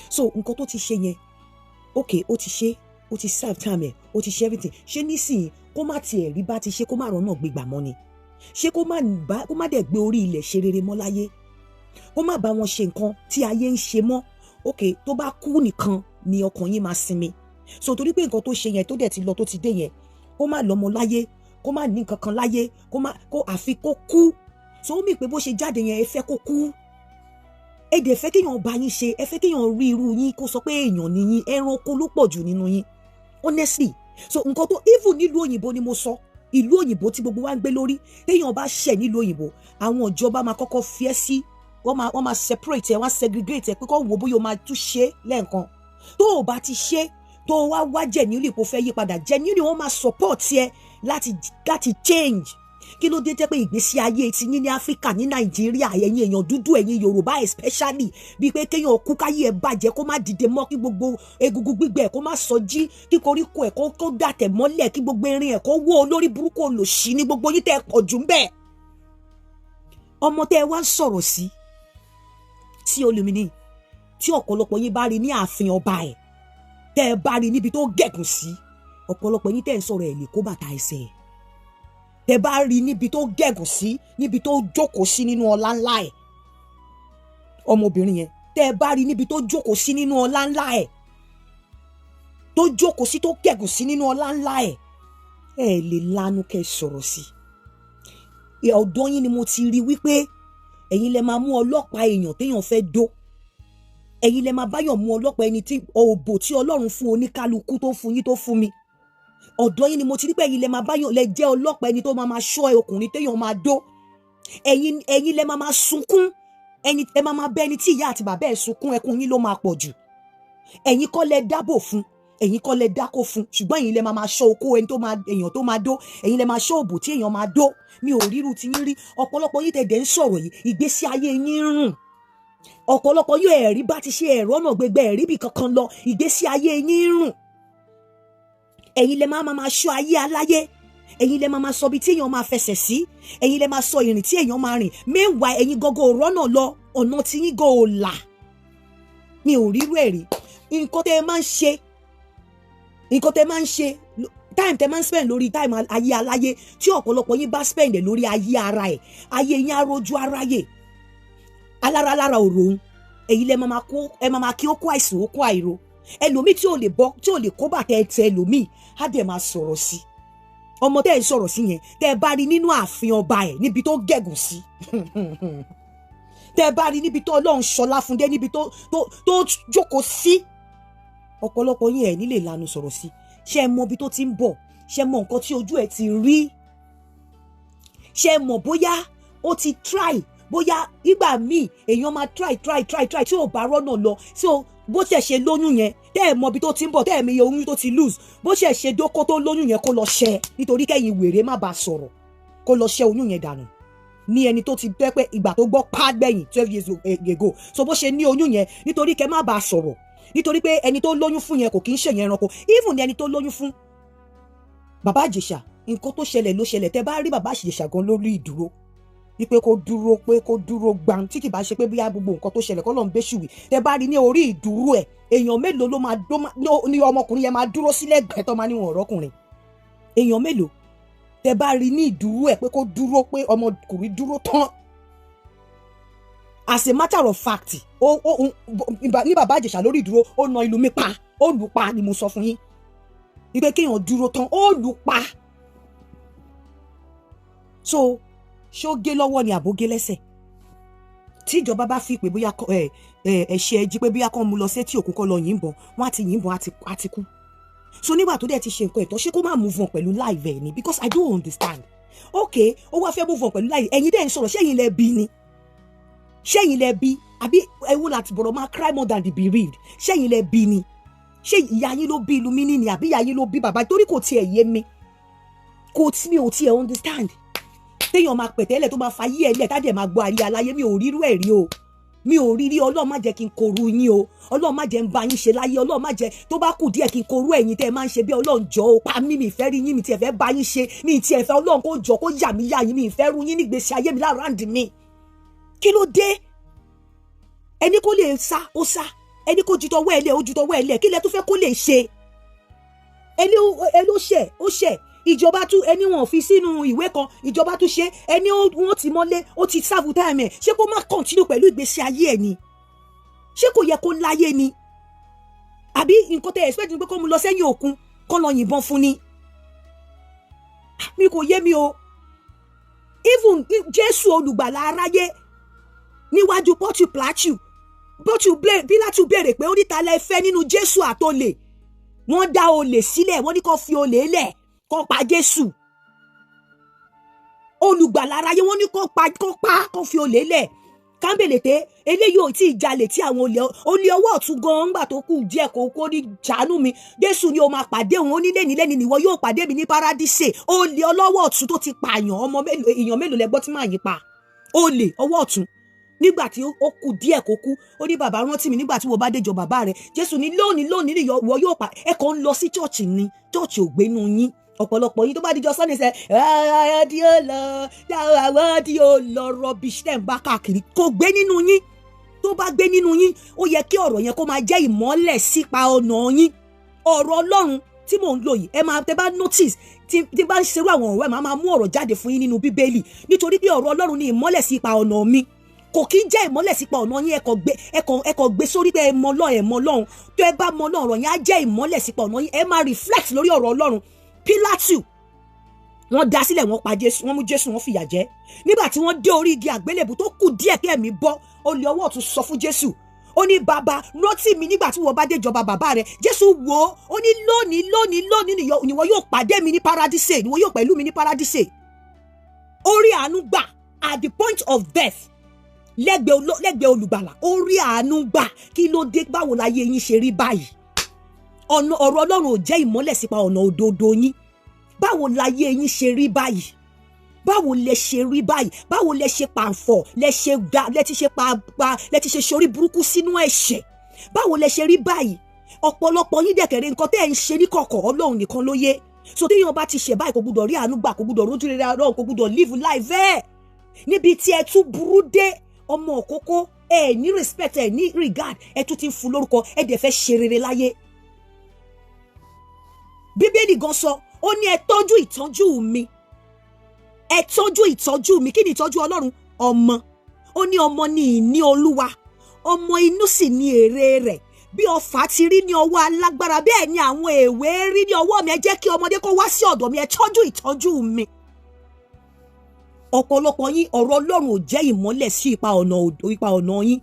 So nǹkan tó ti ṣe yẹn, okay, ó ti ṣe, ó ti serve time ẹ̀, ó ti ṣe everything. Ṣé nísìnyí kó má tiẹ̀ rí bá ti ṣe, kó má rọ́nà gbégbà mọ́ ni? Ṣé kó má bá, kó má dẹ̀ gbé orí ilẹ̀ ṣe rere mọ́ láyé, kó má bá wọn ṣe nǹkan tí ayé ń ṣe mọ́? Okay, tó bá kú nìkan ni ọkàn yín máa sinmi? So torí pé nǹkan tó ṣe yẹn, tó dẹ̀ ti lọ, tó ti dé yẹn, kó má lọ́mọ láyé, kó má ní nǹkan kan láyé, kó má kó àfi kó kú. So ó mì pé bó ṣe jáde yẹn, ẹ fẹ́ kó kú, ẹ dẹ̀ fẹ́ kéèyàn bá yín ṣe, ẹ fẹ́ kéèyàn rí irú yín kó sọ pé èèyàn ni yín. Ẹranko ló pọ̀ jù nínú yín, honestly. So nǹkan tó even nílùú òyìnbó ni mo sọ. Ìlú òyìnbó tí gbogbo wa ń gbé lórí, téèyàn bá ṣẹ̀ nílùú òyìnbó, àwọn ìjọba máa kọ́kọ́ fi ẹ́ sí, wọ́n máa separate ẹ, wọ́n segregate ẹ pé kó wò bóyá o máa tún ṣe lẹ́ẹ̀kan. Tó o bá ti ṣe, tó o wá wá genuinely kó fẹ́ yí padà, genuinely wọ́n máa support ẹ láti change. Kí ló dé jẹ́ pé ìgbésí ayé ti yín ní Áfíríkà, ní Nàìjíríà, ẹ̀yin èèyàn dúdú, ẹ̀yin Yorùbá especially, bíi pé kéèyàn kú, káyé ẹ̀ bàjẹ́, kó má dìde mọ́, kí gbogbo egungun gbígbẹ ẹ̀ kó má sọjí, kí koríko ẹ̀ kó dàtẹ̀ mọ́lẹ̀, kí gbogbo irin ẹ̀ kó wó? Olórí burúkú, olòṣì ní gbogbo yín tẹ́ ẹ pọ̀ jù ń bẹ̀. Ọmọ tẹ́ ẹ wá ń sọ̀rọ̀ sí tí Olùmíní, tí ọ̀pọ̀lọpọ̀ yín bá rí ní ààfin ọba ẹ̀, tẹ́ ẹ bá rí níbi tó gẹ̀gùn sí, ọ̀pọ̀lọpọ̀ yín tẹ́ ẹ ń sọ̀rọ̀ ẹ̀ lè kó bàtà ẹsẹ̀ ẹ̀. Tẹ́ bá rí níbi tó gẹ̀gùn sí, níbi tó jókòó sí nínú ọlá ńlá ẹ̀, ọmọbìnrin yẹn, tẹ́ ẹ bá rí níbi tó jókòó sí nínú ọlá ńlá ẹ̀, tó jókòó sí, tó gẹ̀gùn sí nínú ọlá ńlá ẹ̀, ẹ lè lanu kẹ́ sọ̀rọ̀ sí i. Ọ̀dọ́ yín ni mo ti rí wípé ẹ̀yin lẹ máa mú ọlọ́pàá èèyàn téèyàn fẹ́ dó, ẹ̀yin lẹ máa báyọ̀ mú ọlọ́pàá ẹni tí òbò tí Ọlọ́run fún oníkálukú, tó fún yín, tó fún mi. Ọ̀dọ́ yín ni mo ti rí pé ẹ̀yin lẹ máa báyọ̀, lẹ jẹ́ ọlọ́pàá ẹni tó máa máa ṣọ́ ọkùnrin téèyàn máa dó. Ẹ̀yin lẹ máa máa sunkún ẹni, ẹ máa máa bẹ ẹni tí ìyá àti bàbá ẹ̀ sunkún, ẹkún yín ló máa pọ̀ jù. Ẹ̀yin kọ́ lẹ dábò fún, ẹ̀yin kọ́ lẹ dákó fún, ṣùgbọ́n ẹ̀yin lẹ máa máa ṣọ́ okó ẹni tó máa, èèyàn tó máa dó, ẹ̀yin lẹ máa ṣọ́ òbò tí èèyàn máa dó. Mi ò ríru ti yín rí. Ọ̀pọ̀lọpọ̀ yín tẹ̀dẹ̀ ń sọ̀rọ̀ yìí, ìgbésí ayé yín ń rùn. Ọ̀pọ̀lọpọ̀ yóò ẹ̀rí bá ti ṣe ẹ̀rọ náà gbẹgbẹ ẹ̀rí bì kankan lọ, ìgbésí ayé yín ń rùn. Ẹ̀yin lẹ máa máa ṣọ́ ayé aláyé, ẹ̀yin lẹ máa máa sọ ibi tí èèyàn máa fẹsẹ̀ sí, ẹ̀yin lẹ máa sọ ìrìn tí èèyàn máa rìn. Meanwhile, ẹ̀yin gọ́gọ́ òrọ́ náà lọ, ọ̀nà tí yín gan ò là. Mi ò rírú ẹ̀ rí. Nǹkan tẹ́ ẹ máa ń ṣe, nǹkan tẹ́ máa ń ṣe, time tẹ́ máa ń spend lórí time ayé aláyé, tí ọ̀pọ̀lọpọ̀ yín bá spend ẹ̀ lórí ayé ara ẹ̀, ayé yín á rojú aráyè alára lára òròhun. Èyí lẹ máa kó, ẹ máa kí ó kó àìsàn, ó kó àìro. Ẹlòmíì tí ò lè bọ́, tí ò lè kó bàtà ẹtẹ, ẹlòmíì á dẹ̀ máa sọ̀rọ̀ sí ọmọ tẹ́ ẹ sọ̀rọ̀ sí yẹn. Tẹ́ ẹ bá rí nínú ààfin ọba ẹ̀, níbi tó gẹ̀gùn sí, tẹ́ ẹ bá rí níbi tó Ọlọ́run ṣọlá fún dé, níbi tó jókòó sí, ọ̀pọ̀lọpọ̀ yín ẹ̀ nílè lanu sọ̀rọ̀ sí. Ṣé ẹ mọ ibi tó ti ń bọ̀? Ṣé ẹ mọ nǹkan tí ojú ẹ̀ ti rí? Ṣé ẹ mọ̀ bóyá ó ti try? Bóyá ìgbà míì èèyàn máa try, try, try, try, tí ò bá rọ́nà lọ. So bó ṣe ṣe lóyún yẹn, tẹ́ ẹ mọ ibi tó ti ń bọ̀, tẹ́ ẹ mi iye oyún tó ti lose, bó ṣe ṣe dókó tó lóyún yẹn, kó lọ ṣẹ nítorí kẹ́yìn wèrè má bàa sọ̀rọ̀, kó lọ ṣẹ́ oyún yẹn dànù ní ẹni tó ti pẹ́ pé ìgbà tó gbọ́ pàgbẹ́yìn 12 years ago. So bó ṣe ní oyún yẹn, nítorí kẹ́ má bàa sọ̀rọ̀, nítorí pé ẹni tó lóyún fún yẹn kò kí ń ṣèyẹn ẹranko. Even ní ẹni tó lóyún fún bàbá Ìjẹ̀ṣà, nǹkan tó ṣẹlẹ̀ ló ṣẹlẹ̀. Tẹ́ bá rí bàbá Ìjẹ̀ṣà gan lórí ìdúró wípé kó dúró, pé kó dúró gbàm, tí kì bá ṣe pé bóyá gbogbo nǹkan tó ṣẹlẹ̀ kọ́ ló ń bẹ́ṣù wì. Tẹ́ bá rí ní orí ìdúró ẹ̀, èèyàn mélòó ló máa ní ọmọkùnrin yẹn máa dúró sílẹ̀ gbẹ́ tó máa níwọ̀n ọ̀rọ̀kùnrin? Èèyàn mélòó? Tẹ́ bá rí ní ìdúró ẹ̀ pé kó dúró, pé ọmọkùnrin dúró tán. As a matter of fact, ó ní bàbá Ìjẹ̀ṣà lórí ìdúró, ó na ìlú mi pa, ó lù pa ni mo sọ fún yín wípé kéèyàn dúró tán, ó lù pa. So ṣó gé lọ́wọ́ ni àbó gé lẹ́sẹ̀? Tí ìjọba bá fi pé bóyá ẹ ẹ ẹṣẹ ẹ jí, pé bóyá kàn mú lọ sétí òkun, kọ́ lọ yìnbọn, wọ́n á ti yìnbọn, á ti kú. So nígbà tó dẹ̀ ti ṣe nǹkan ẹ̀tọ́, ṣé kó má move on pẹ̀lú life ẹ̀ ni? Because I don't understand. Okay, ó wá fẹ́ move on pẹ̀lú life, ẹ̀yin dẹ̀ ń sọ̀rọ̀. Ṣẹ́yìn lẹ bí ni? Ṣẹ́yìn lẹ bí? Àbí ẹ̀wọ́ láti bọ̀rọ̀ máa cry more than the bereaved? Ṣẹ́yìn lẹ bí ni? Ṣé ìyá yín ló bí Lumini ni, àbí ìyá yín ló bí bàbá? Torí kò tiẹ̀ yé mi, kò tí mi ò tiẹ̀ understand. Téèyàn máa pẹ̀tẹ́lẹ̀, tó máa fa yí ẹ̀ lẹ̀, tá dẹ̀ máa gbọ́ ayé aláyé, mi ò rírú ẹ̀ rí o, mi ò rí rí. Ọlọ́run má jẹ́ kí n koru yín o, Ọlọ́run má jẹ́ ń bá yín ṣe láyé, Ọlọ́run má jẹ́ tó bá kù díẹ̀ kí n koru ẹ̀yin tẹ́ ẹ máa ń ṣe bí. Ọlọ́run jọ o, pa mí. Mi fẹ́ rí yín, mi tiẹ̀ fẹ́ bá yín ṣe, mi tiẹ̀ fẹ́. Ọlọ́run kó jọ, kó yà mí yà yín. Mi fẹ́ rú yín nígbèsí ayé mi lára mi. Kí ló dé? Ẹni kó lè sá, ó sá. Ẹni kó ju tọwọ́ ẹ lẹ̀, ó ju tọwọ́ ẹ lẹ̀. Kí lẹ tó fẹ́ kó lè ṣe? Ẹni ẹ ló ṣẹ̀, ó ṣẹ̀. Ìjọba tún ẹni wọn fi sínú ìwé kan, ìjọba tún ṣe ẹni wọn ti mọ́lé, ó ti serve time ẹ̀. Ṣé kó má continue pẹ̀lú ìgbésí ayé ẹ̀ ni? Ṣé kò yẹ kó láyé ni? Àbí nǹkan tẹ expect ni pé kó mu lọ sẹ́yìn òkun, kó lọ yìnbọn fún ni? Mi kò yé mi o. Even Jésù olùgbàlà aráyé, níwájú Pọ́tù Plátù, Pọ́tù Pílátù béèrè pé ó ní ta lẹ fẹ́ nínú Jésù àtolè? Wọ́n dá olè sílẹ̀, wọ́n ní kó fi olè lẹ̀, kó pa Jésù. Olùgbàlà aráyé wọ́n ní kó pa kó pa kó fi olè lẹ̀ kámbèlèté. Eléyìí ò tí ì jalè tí àwọn olè olè ọwọ́ ọ̀tún gan-an ńgbà tó kù díẹ̀ kó kó ní ṣàánú mi. Jésù ni o máa pàdé òun, ó ní lẹ́ni lẹ́ni nìwọ yóò pàdé mi ní paradíṣe. Olè ọlọ́wọ́ ọ̀tún tó ti pààyàn, ọmọ mélòó, èèyàn mélòó lẹ gbọ́ tí màá yín pa? Olè ọwọ́ ọ̀tún, nígbà tí ó kù díẹ̀ kó kú, ó ní, "Bàbá, rántí mi nígbà tí wọ́n bá déjọ bàbá rẹ̀." Jésù ní lónìí lónìí ni ìwọ yóò pa. Ẹ kàn ń lọ sí church ni, church ò gbénu yín. Ọ̀pọ̀lọpọ̀ yín, tó bá dijọ́ Sunday sẹ́ àwọn tí ó lọ, àwọn tí ó lọ, rubbish tẹ̀ ń bá káàkiri kò gbé nínú yín. Tó bá gbé nínú yín, ó yẹ kí ọ̀rọ̀ yẹn kó máa jẹ́ ìmọ́lẹ̀ sípa ọ̀nà yín. Ọ̀rọ̀ Ọlọ́run tí mò ń lò yìí, ẹ máa tẹ bá notice tí bá ń ṣerú àwọn ọ̀rọ̀ ẹ̀, máa mú ọ̀rọ̀ jáde fún yín nínú Bíbélì, nítorí pé ọ̀rọ̀ Ọlọ́run ni ìmọ́lẹ̀ sípa ọ̀nà mi. Kò kí ń jẹ́ ìmọ́lẹ̀ sípa ọ̀nà yín. Ẹ kàn gbé sórí pé ẹ mọ Ọlọ́run, ẹ mọ Ọlọ́run. Tó ẹ bá mọ Ọlọ́run, ọ̀rọ̀ yẹn á jẹ́ ìmọ́lẹ̀ sípa ọ̀nà yín. Ẹ máa reflect lórí ọ̀rọ̀ Ọlọ́run. Pílátù, wọ́n dá sílẹ̀, wọ́n pa Jésù, wọ́n mú Jésù, wọ́n fìyà jẹ. Nígbà tí wọ́n dé orí igi àgbélébù tó kù díẹ̀ kí ẹ̀mí bọ́, olè ọwọ́ ọ̀tún sọ fún Jésù, ó ní, "Bàbá, rántí mi nígbà tí wọ́n bá dé ìjọba bàbá rẹ̀." Jésù wò ó, ó ní, "Lónìí lónìí lónìí níwọ yóò pàdé mi ní paradíṣe, níwọ yóò pẹ̀lú mi ní paradíṣe." Ó rí àánú gbà at the point of death lẹ́gbẹ̀ẹ́ olùgbàlà. Ó rí àánú gbà. Kí ló dé? Báwo láyé yín ṣe rí báyìí? Ọ̀nà ọ̀rọ̀ Ọlọ́run ò jẹ́ ìmọ́lẹ̀ sípa ọ̀nà òdodo yín. Báwo láyé yín ṣe rí báyìí? Báwo lẹ ṣe rí báyìí? Báwo lẹ ṣe pàǹfọ̀, lẹ ṣe ga, lẹ ti ṣe pa pa, lẹ ti ṣe ṣorí burúkú sínú ẹ̀ṣẹ̀? Báwo lẹ ṣe rí báyìí? Ọ̀pọ̀lọpọ̀ yín dẹ̀kẹ̀rẹ̀, nǹkan tẹ́ ẹ̀ ń ṣe ní kọ̀kọ̀, Ọlọ́run nìkan ló yé. So téèyàn bá ti ṣẹ̀ báyìí, kò gbúdọ̀ rí àánú gbà, kò gbúdọ̀ rójú rere Ọlọ́run, kò gbúdọ̀ live life ẹ̀. Níbi tí ẹ tún burú dé, ọmọ òkókó, ẹ ní respect, ẹ ní regard, ẹ tún ti ń fún lórúkọ, ẹ dẹ̀ fẹ́ ṣe rere láyé. Bíbélì gan sọ, ó ní, "Ẹ tọ́jú ìtọ́jú mi, ẹ tọ́jú ìtọ́jú mi." Kí ni ìtọ́jú Ọlọ́run? Ọmọ. Ó ní ọmọ ní ìní Olúwa, ọmọ inú sì ní èrè rẹ̀. Bí ọfà ti rí ní ọwọ́ alágbára, bẹ́ẹ̀ ni àwọn èwe rí ní ọwọ́ mi. Ẹ jẹ́ kí ọmọdé kó wá sí ọ̀dọ̀ mi, ẹ tọ́jú ìtọ́jú mi. Ọ̀pọ̀lọpọ̀ yín, ọ̀rọ̀ Ọlọ́run ò jẹ́ ìmọ́lẹ̀ sí ipa ọ̀nà yín.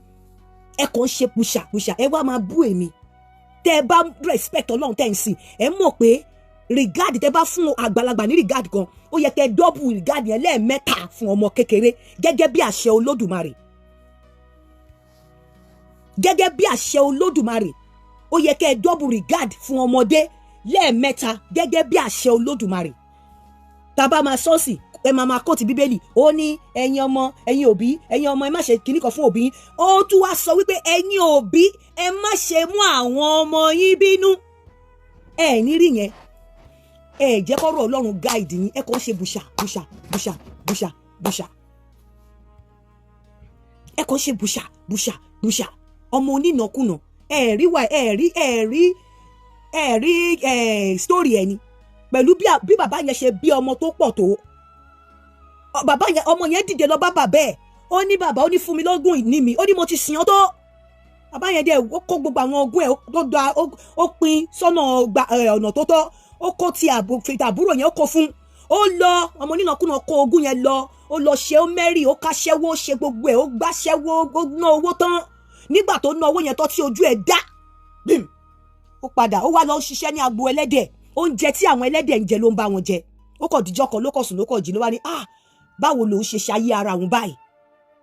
Ẹ kàn ń ṣe pùṣà pùṣà, ẹ wá máa bú èmi. Tẹ́ ẹ bá respect Ọlọ́run tẹ́ ń sìn, ẹ mọ̀ pé regard tẹ́ bá fún àgbàlagbà ní regard kan, ó yẹ kẹ́ double regard yẹn lẹ́ẹ̀mẹ́ta fún ọmọ kékeré, gẹ́gẹ́ bí àṣẹ Olódùmarè. Gẹ́gẹ́ bí àṣẹ Olódùmarè, ó yẹ kẹ́ double regard fún ọmọdé lẹ́ẹ̀mẹ́ta, gẹ́gẹ́ bí àṣẹ Olódùmarè. Tábà máa sọ́ọ̀sì, ẹ máa máa quote Bíbélì. Ó ní, "Ẹ̀yin ọmọ, ẹ̀yin òbí, ẹ̀yin ọmọ, ẹ má ṣe kíní kan fún òbí yín." Ó tún wá sọ wípé, "Ẹ̀yin òbí, ẹ má ṣe mú àwọn ọmọ yín bínú." Ẹ ní rí yẹn, ẹ jẹ́ kọ́rọ̀ Ọlọ́run guide yín. Ẹ kàn ń ṣe bùṣà bùṣà bùṣà bùṣà bùṣà. Ẹ kàn ń ṣe bùṣà bùṣà bùṣà. Ọmọ onínàkúnà, ẹ rí wà, ẹ rí ẹ story ẹ ni pẹ̀lú bí bàbá yẹn ṣe bí ọmọ tó pọ̀ tó. Bàbá yẹn, ọmọ yẹn dìde lọ bá bàbá ẹ̀. Ó ní, "Bàbá," ó ní, "fún mi lógún ìní mi." Ó ní, "Mo ti sìn ọ́ tó." Bàbá yẹn dẹ̀ ó kó gbogbo àwọn ogún ẹ̀, ó gba, ó pín sọ́nà ọ̀nà tó tọ́. Ó kó ti àbúrò yẹn, ó kó fún. Ó lọ, ọmọ onínàkúnà kó ogún yẹn lọ, ó lọ ṣe, ó mẹ́rì, ó káṣẹ́wó, ó ṣe gbogbo ẹ̀, ó gbáṣẹ́wó, ó ná owó tán. Nígbà tó ná owó yẹn tán, tí ojú ẹ̀ dá bim, ó padà, ó wá lọ ṣiṣẹ́ ní agbo ẹlẹ́dẹ̀. Oúnjẹ tí àwọn ẹlẹ́dẹ̀ ń jẹ ló ń bá wọn jẹ. Ó kọ̀ díjọ́ kan, ló kọ̀ sùn, ló kọ̀ jí, ló wá ní, "Ah, báwo lòun ṣe ṣayé ara òun báyìí?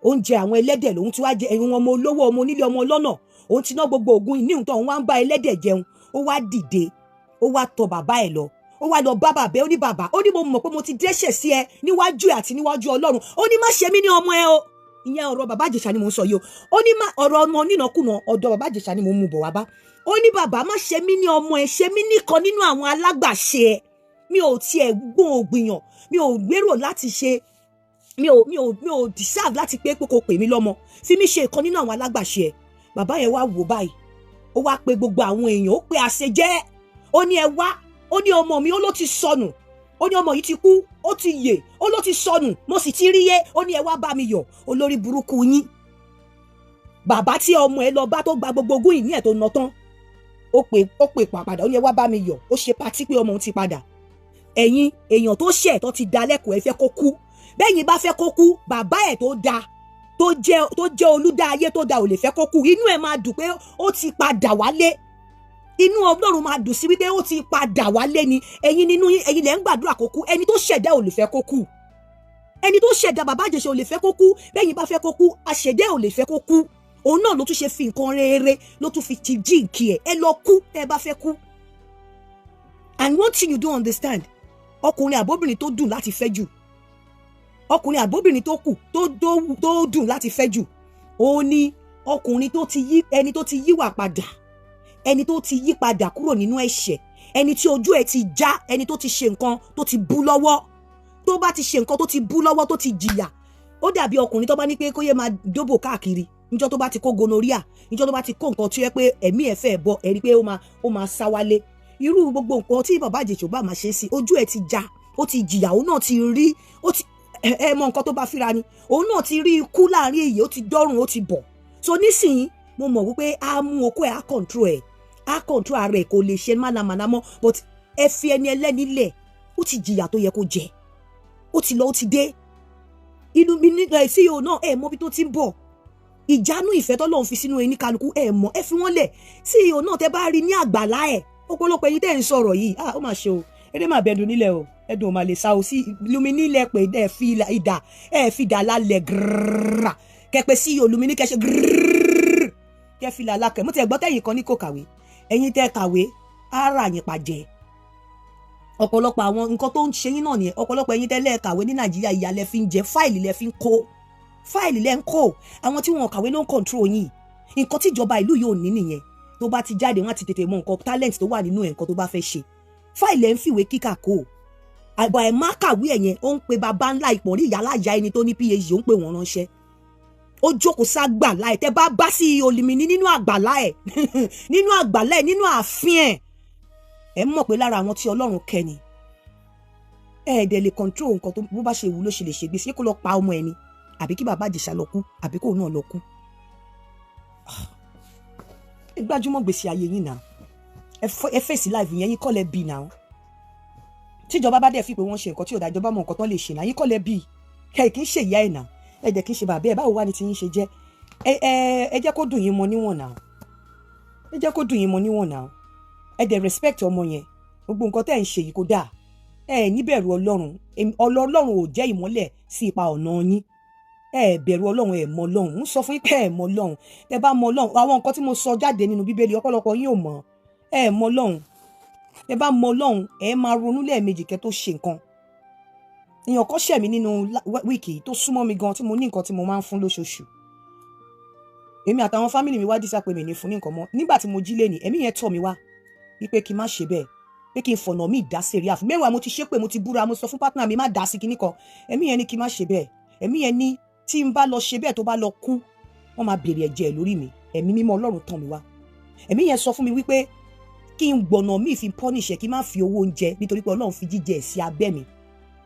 Oúnjẹ àwọn ẹlẹ́dẹ̀ lòun tí wá jẹ. Ẹ̀yin ọmọ olówó, ọmọ onílé, ọmọ ọlọ́nà, òun ti ná gbogbo ògùn ìní òun tán, òun wá ń bá ẹlẹ́dẹ̀ jẹun." Ó wá dìde, ó wá tọ̀ bàbá ẹ̀ lọ, ó wá lọ bá bàbá ẹ̀. Ó ní, "Bàbá," ó ní, "mo mọ̀ pé mo ti dẹ́ṣẹ̀ sí ẹ níwájú ẹ àti níwájú Ọlọ́run." Ó ní, "Má ṣe mí ní ọmọ ẹ o." Ìyẹn ọ̀rọ̀ bàbá Ìjẹ̀ṣà ni mò ń sọ yìí o. Ó ní má ọ̀rọ̀ ọmọ onínàkúnà, ọ̀dọ̀ bàbá Ìjẹ̀ṣà ni mò ń mú bọ̀ wá bá. Ó ní, "Bàbá, má ṣe mí ní ọmọ ẹ, ṣe mí nìkan nínú àwọn alágbàṣe ẹ. Mi ò tiẹ̀ gbọ́n ògbìyàn, mi ò gbèrò láti ṣe, mi ò deserve láti pé kó pè mí lọ́mọ. Fi mí ṣe ìkan nínú àwọn alágbàṣe ẹ." Bàbá yẹn wá wò báyìí, ó wá pe gbogbo àwọn èèyàn, ó pe àṣejẹ́. Ó ní, "Ẹ wá." Ó ní, "Ọmọ mi, ó ló ti sọnù." Ó ní, "Ọmọ yìí ti kú, ó ti yè." Ó ló ti sọnù, mo sì ti rí yé. Ó ní, "Ẹ wá bá mi yọ̀." Olórí burúkú yín. Bàbá tí ọmọ ẹ lọ bá, tó gba gbogbo ogún ìní ẹ tó ná tán, ó pè padà, ó ní, "Ẹ wá bá mi yọ̀." Ó ṣe party pé ọmọ òun ti padà. Ẹ̀yin èèyàn tó ṣẹ̀, tó ti da lẹ́kọ̀ọ́, ẹ fẹ́ kó kú. Bẹ́yìn bá fẹ́ kó kú, bàbá ẹ̀ tó da, tó jẹ́ olúdá ayé tó da, ò lè fẹ́ kó kú. Inú ẹ̀ máa dùn pé ó ti padà wálé. Inú Ọlọ́run máa dùn sí wípé ó ti padà wálé ni. Ẹ̀yin nínú yín, ẹ̀yin lẹ́ ń gbàdúrà kó kú. Ẹni tó ṣẹ̀dá ò lè fẹ́ kó kú. Ẹni tó ṣẹ̀dá Bàbá Ìjẹ̀ṣà ò lè fẹ́ kó kú. Bẹ́yìn bá fẹ́ kó kú, àṣẹ̀dẹ́ ò lè fẹ́ kó kú. Òun náà ló tún ṣe fi nǹkan rere ló tún fi ti jíǹkì ẹ̀. Ẹ lọ kú tẹ́ ẹ bá fẹ́ kú. And one thing you don't understand, ọkùnrin àbóbìnrin tó dùn láti fẹ́ jù, ọkùnrin àbóbìnrin tó kù tó dùn láti fẹ́ jù, òun ni ọkùnrin tó ti yí, ẹni tó ti yíwà padà, ẹni tó ti yí padà kúrò nínú ẹ̀ṣẹ̀, ẹni tí ojú ẹ̀ ti já, ẹni tó ti ṣe nǹkan tó ti bú lọ́wọ́, tó bá ti ṣe nǹkan tó ti bú lọ́wọ́, tó ti jìyà. Ó dàbí ọkùnrin tó bá ní pé kó yé máa dóbò káàkiri, níjọ́ tó bá ti kó gonorrhea, níjọ́ tó bá ti kó nǹkan tí ó yẹ pé ẹ̀mí ẹ̀ fẹ́ bọ, ẹ̀ rí pé ó máa sá wálé. Irú gbogbo nǹkan tí Bàbá Ìjẹ̀ṣà bá máa ṣe sí, ojú ẹ̀ ti já, ó ti jìyà, òun náà ti rí, ó ti ẹ mọ nǹkan tó bá fíra ni, òun náà ti rí ikú láàrin èyí, ó ti dọ́rùn, ó ti bọ̀. So nísìnyí, mo mọ̀ wípé á mú okó ẹ̀, á control ẹ̀, á control ara ẹ̀, kò lè ṣe mánamàná mọ́. But ẹ fi ẹni ẹlẹ́ni lẹ̀, ó ti jìyà tó yẹ kó jẹ, ó ti lọ, ó ti dé. Inú mi ní ẹ CEO náà, ẹ mọ bí tó ti ń bọ̀. Ìjánu ìfẹ́ tọ́lọ́run fi sínú ẹni kálukú, ẹ mọ̀, ẹ fi wọ́n lẹ̀. CEO náà, tẹ bá rí ní àgbàlá ẹ̀, ọ̀pọ̀lọpọ̀ ẹ̀yin tẹ́ ń sọ̀rọ̀ yìí, ah, ó mà ṣe o, eré mà bẹ̀dùn nílẹ̀ o, ẹ̀dùn ò mà lè sa o. Sí Lumini lẹ pé ẹ fi ìdà, ẹ fi ìdà lálẹ̀ gírírà kẹpẹ sí Lumini, kẹ ṣe gírírà kẹ fi làlá kẹ. Mo ti ẹ̀gbọ́n tẹ̀yìn kan ní kò kàwé, ẹ̀yin tẹ́ kàwé ara yín pàjẹ́. Ọ̀pọ̀lọpọ̀ àwọn nǹkan tó ń ṣe yín náà nìyẹn. Ọ̀pọ̀lọpọ̀ ẹ̀yin tẹ́lẹ̀ kàwé ní Nàìjíríà, ìyà lẹ fi ń jẹ, fáìlì lẹ fi ń kó, fáìlì lẹ ń kó. Àwọn tí wọn kàwé ló ń control yín. Nǹkan tíjọba ìlú yóò ní nìyẹn. Tó bá ti jáde, wọn á ti tètè mọ nǹkan talent tó wà nínú ẹ̀, nǹkan tó bá fẹ́ ṣe. Fáìlì ẹ̀ ń fìwé kíkà kó àgbà ẹ̀ má kàwé ẹ̀ yẹn, ó ń pe baba ńlá ìpọ̀nrí ìyá ẹni tó ní PhD, ó ń pè wọ́n ránṣẹ́. Ó jókòó ságbàlá ẹ̀. Tẹ́ bá bá sí Olùmíní nínú àgbàlá ẹ̀, nínú àgbàlá ẹ̀, nínú ààfin ẹ̀, ẹ mọ̀ pé lára àwọn tí Ọlọ́run kẹ́ ni. Ẹ ẹ̀ dẹ̀ lè control nǹkan tó bó bá ṣe wù ló ṣe lè ṣègbè sí, kó lọ pa ọmọ ẹ ni, àbí kí Bàbá Ìjẹ̀ṣà lọ kú, àbí kóun náà lọ kú. Ẹ gbájúmọ́ gbèsè ayé yín náà, ẹ fèsì live yẹn. Yín kọ́ lẹ bí náà. Tíjọba bá dẹ̀ fi pé wọ́n ṣe nǹkan tí ò dá, ìjọba mọ nǹkan tó lè ṣe náà. Yín kọ́ lẹ bí ẹ, kì í ṣe ìyá ẹ̀ náà, ẹ jẹ́ kí n ṣe bàbá ẹ̀. Báwo wá ni tí yín ṣe jẹ́? Ẹ jẹ́ kó dùn yín mọ́ níwọ̀n náà, ẹ jẹ́ kó dùn yín mọ́ níwọ̀n náà. Ẹ dẹ̀ respect ọmọ yẹn. Gbogbo nǹkan tẹ́ ẹ̀ ń ṣe yìí kò dáa. Ẹ níbẹ̀rù Ọlọ́run. Ọlọ́run ò jẹ́ ìmọ́lẹ̀ sí ipa ọ̀nà yín. Ẹ bẹ̀rù Ọlọ́run, ẹ mọ Ọlọ́run. Ń sọ fún yín pé ẹ mọ Ọlọ́run. Tẹ bá mọ Ọlọ́run, àwọn nǹkan tí mo sọ jáde nínú Bíbélì, ọ̀pọ̀lọpọ̀ yín ò mọ̀. Ẹ mọ Ọlọ́run. Tẹ bá mọ Ọlọ́run, ẹ máa ronú lẹ́ẹ̀mejì kẹ́ tó ṣe nǹkan. Èèyàn kan ṣẹ̀ mí nínú week tó súnmọ́ mi gan, tí mo ní nǹkan tí mo máa ń fún lóṣooṣù. Èmi àtàwọn family mi wá dísà pé mi ní fún ní nǹkan mọ́. Nígbà tí mo jí lé ní, ẹ̀mí yẹn tọ̀ mí wá wípé kí n má ṣe bẹ́ẹ̀, pé kí n fọ̀nà mi dá sẹ̀ríà fún mẹ́wàá. Mo ti ṣépè, mo ti búra, mo sọ fún partner mi má dá sí kinní kan. Ẹ̀mí yẹn ní kí n má ṣe bẹ́ẹ̀. Ẹ̀mí yẹn ní tí n bá lọ ṣe bẹ́ẹ̀, tó bá lọ kú, wọ́n máa béèrè ẹ̀jẹ̀ ẹ̀ lórí mi. Ẹ̀mí Mímọ́ Ọlọ́run tàn mí wá. Ẹ̀mí yẹn sọ fún mi wípé kí n gbọ̀nà míì fi punish ẹ̀, kí n má fi owó oúnjẹ, nítorí pé Ọlọ́run fi jíjẹ ẹ̀ sí abẹ́ mi,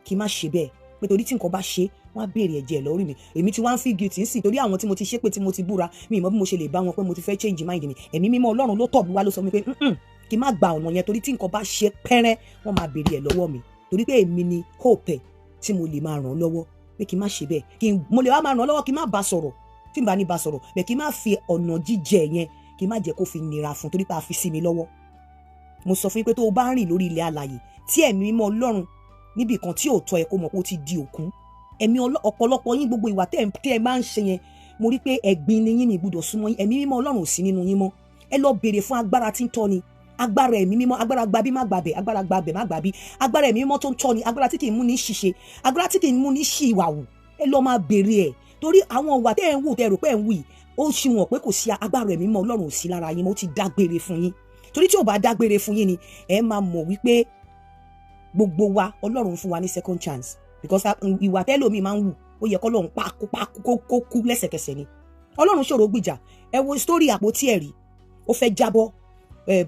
kí n má ṣe bẹ́ẹ̀, pé torí tí nǹkan bá ṣe, wọ́n á béèrè ẹ̀jẹ̀ lórí mi. Èmi tí wọ́n á feel guilty ń sìn, torí àwọn tí mo ti ṣépè, tí mo ti búra, mi ì mọ̀ bí mo ṣe lè bá wọn pé mo ti fẹ́ change mind mi. Ẹ̀mí Mímọ́ Ọlọ́run ló tọ̀ mí wá, ló sọ mi pé kí n má gba ọ̀nà yẹn, torí tí nǹkan bá ṣe pẹ́rẹ́, wọ́n máa béèrè ẹ̀ lọ́wọ́ mi, torí pé èmi ni hope ẹ̀ tí mo lè máa ràn án lọ́wọ́, pé kí n má ṣe bẹ́ẹ̀. Kí n mo lè wá máa ràn án lọ́wọ́, kí n má bá sọ̀rọ̀, tí n bá ní bá sọ̀rọ̀ bẹ́ẹ̀, kí n má fi ọ̀nà jíjẹ yẹn, kí n má jẹ́ kó fi nira fún, torí pé a fi sí mi lọ́wọ́. Mo sọ fún yín pé tó o bá ń rìn lórí ilẹ̀ alàyè tí Ẹ̀mí Mímọ́ Ọlọ́run níbì kan tí ò tọ́ ẹ, kó mọ̀ pé ó ti di òkú. Ẹ̀mí ọ̀pọ̀lọpọ̀ yín, gbogbo ìwà tẹ́ ẹ máa ń ṣe yẹn, mo rí pé ẹ̀gbin ni yín, mi gbọ́dọ̀ súnmọ́ yín. Ẹ̀mí Mímọ́ Ọlọ́run ò sí nínú yín mọ́. Ẹ lọ béèrè fún agbára tí ń tọ́ni, agbára Ẹ̀mí Mímọ́, agbára gbabí má gbàbẹ̀, agbára gbàbẹ̀ má gbàbí, agbára Ẹ̀mí Mímọ́ tó ń tọ́ni, agbára tí kì í mú ní ṣìṣe, agbára tí kì í mú ní ṣì ìwà wù. Ẹ lọ máa béèrè ẹ̀, torí àwọn ìwà tẹ́ ẹ̀ ń wù, tẹ́ ẹ rò pé ẹ̀ ń wù yìí, ó ṣì wọ̀n pé kò sí agbára Ẹ̀mí Mímọ́ Ọlọ́run ò sí lára yín mọ́. Ó ti dágbére fún yín, torí tí ò bá dágbére fún yín ni, ẹ máa mọ̀ wípé gbogbo wa, Ọlọ́run fún wa ní second chance, because ìwà tẹ́lòmíì máa ń wù, ó yẹ kọ́lọ́run pákó pákó kó kú lẹ́sẹ̀kẹsẹ̀ ni. Ọlọ́run ṣòro gbìjà. Ẹ wo story àpótí ẹ̀rí, ó fẹ́ jábọ́,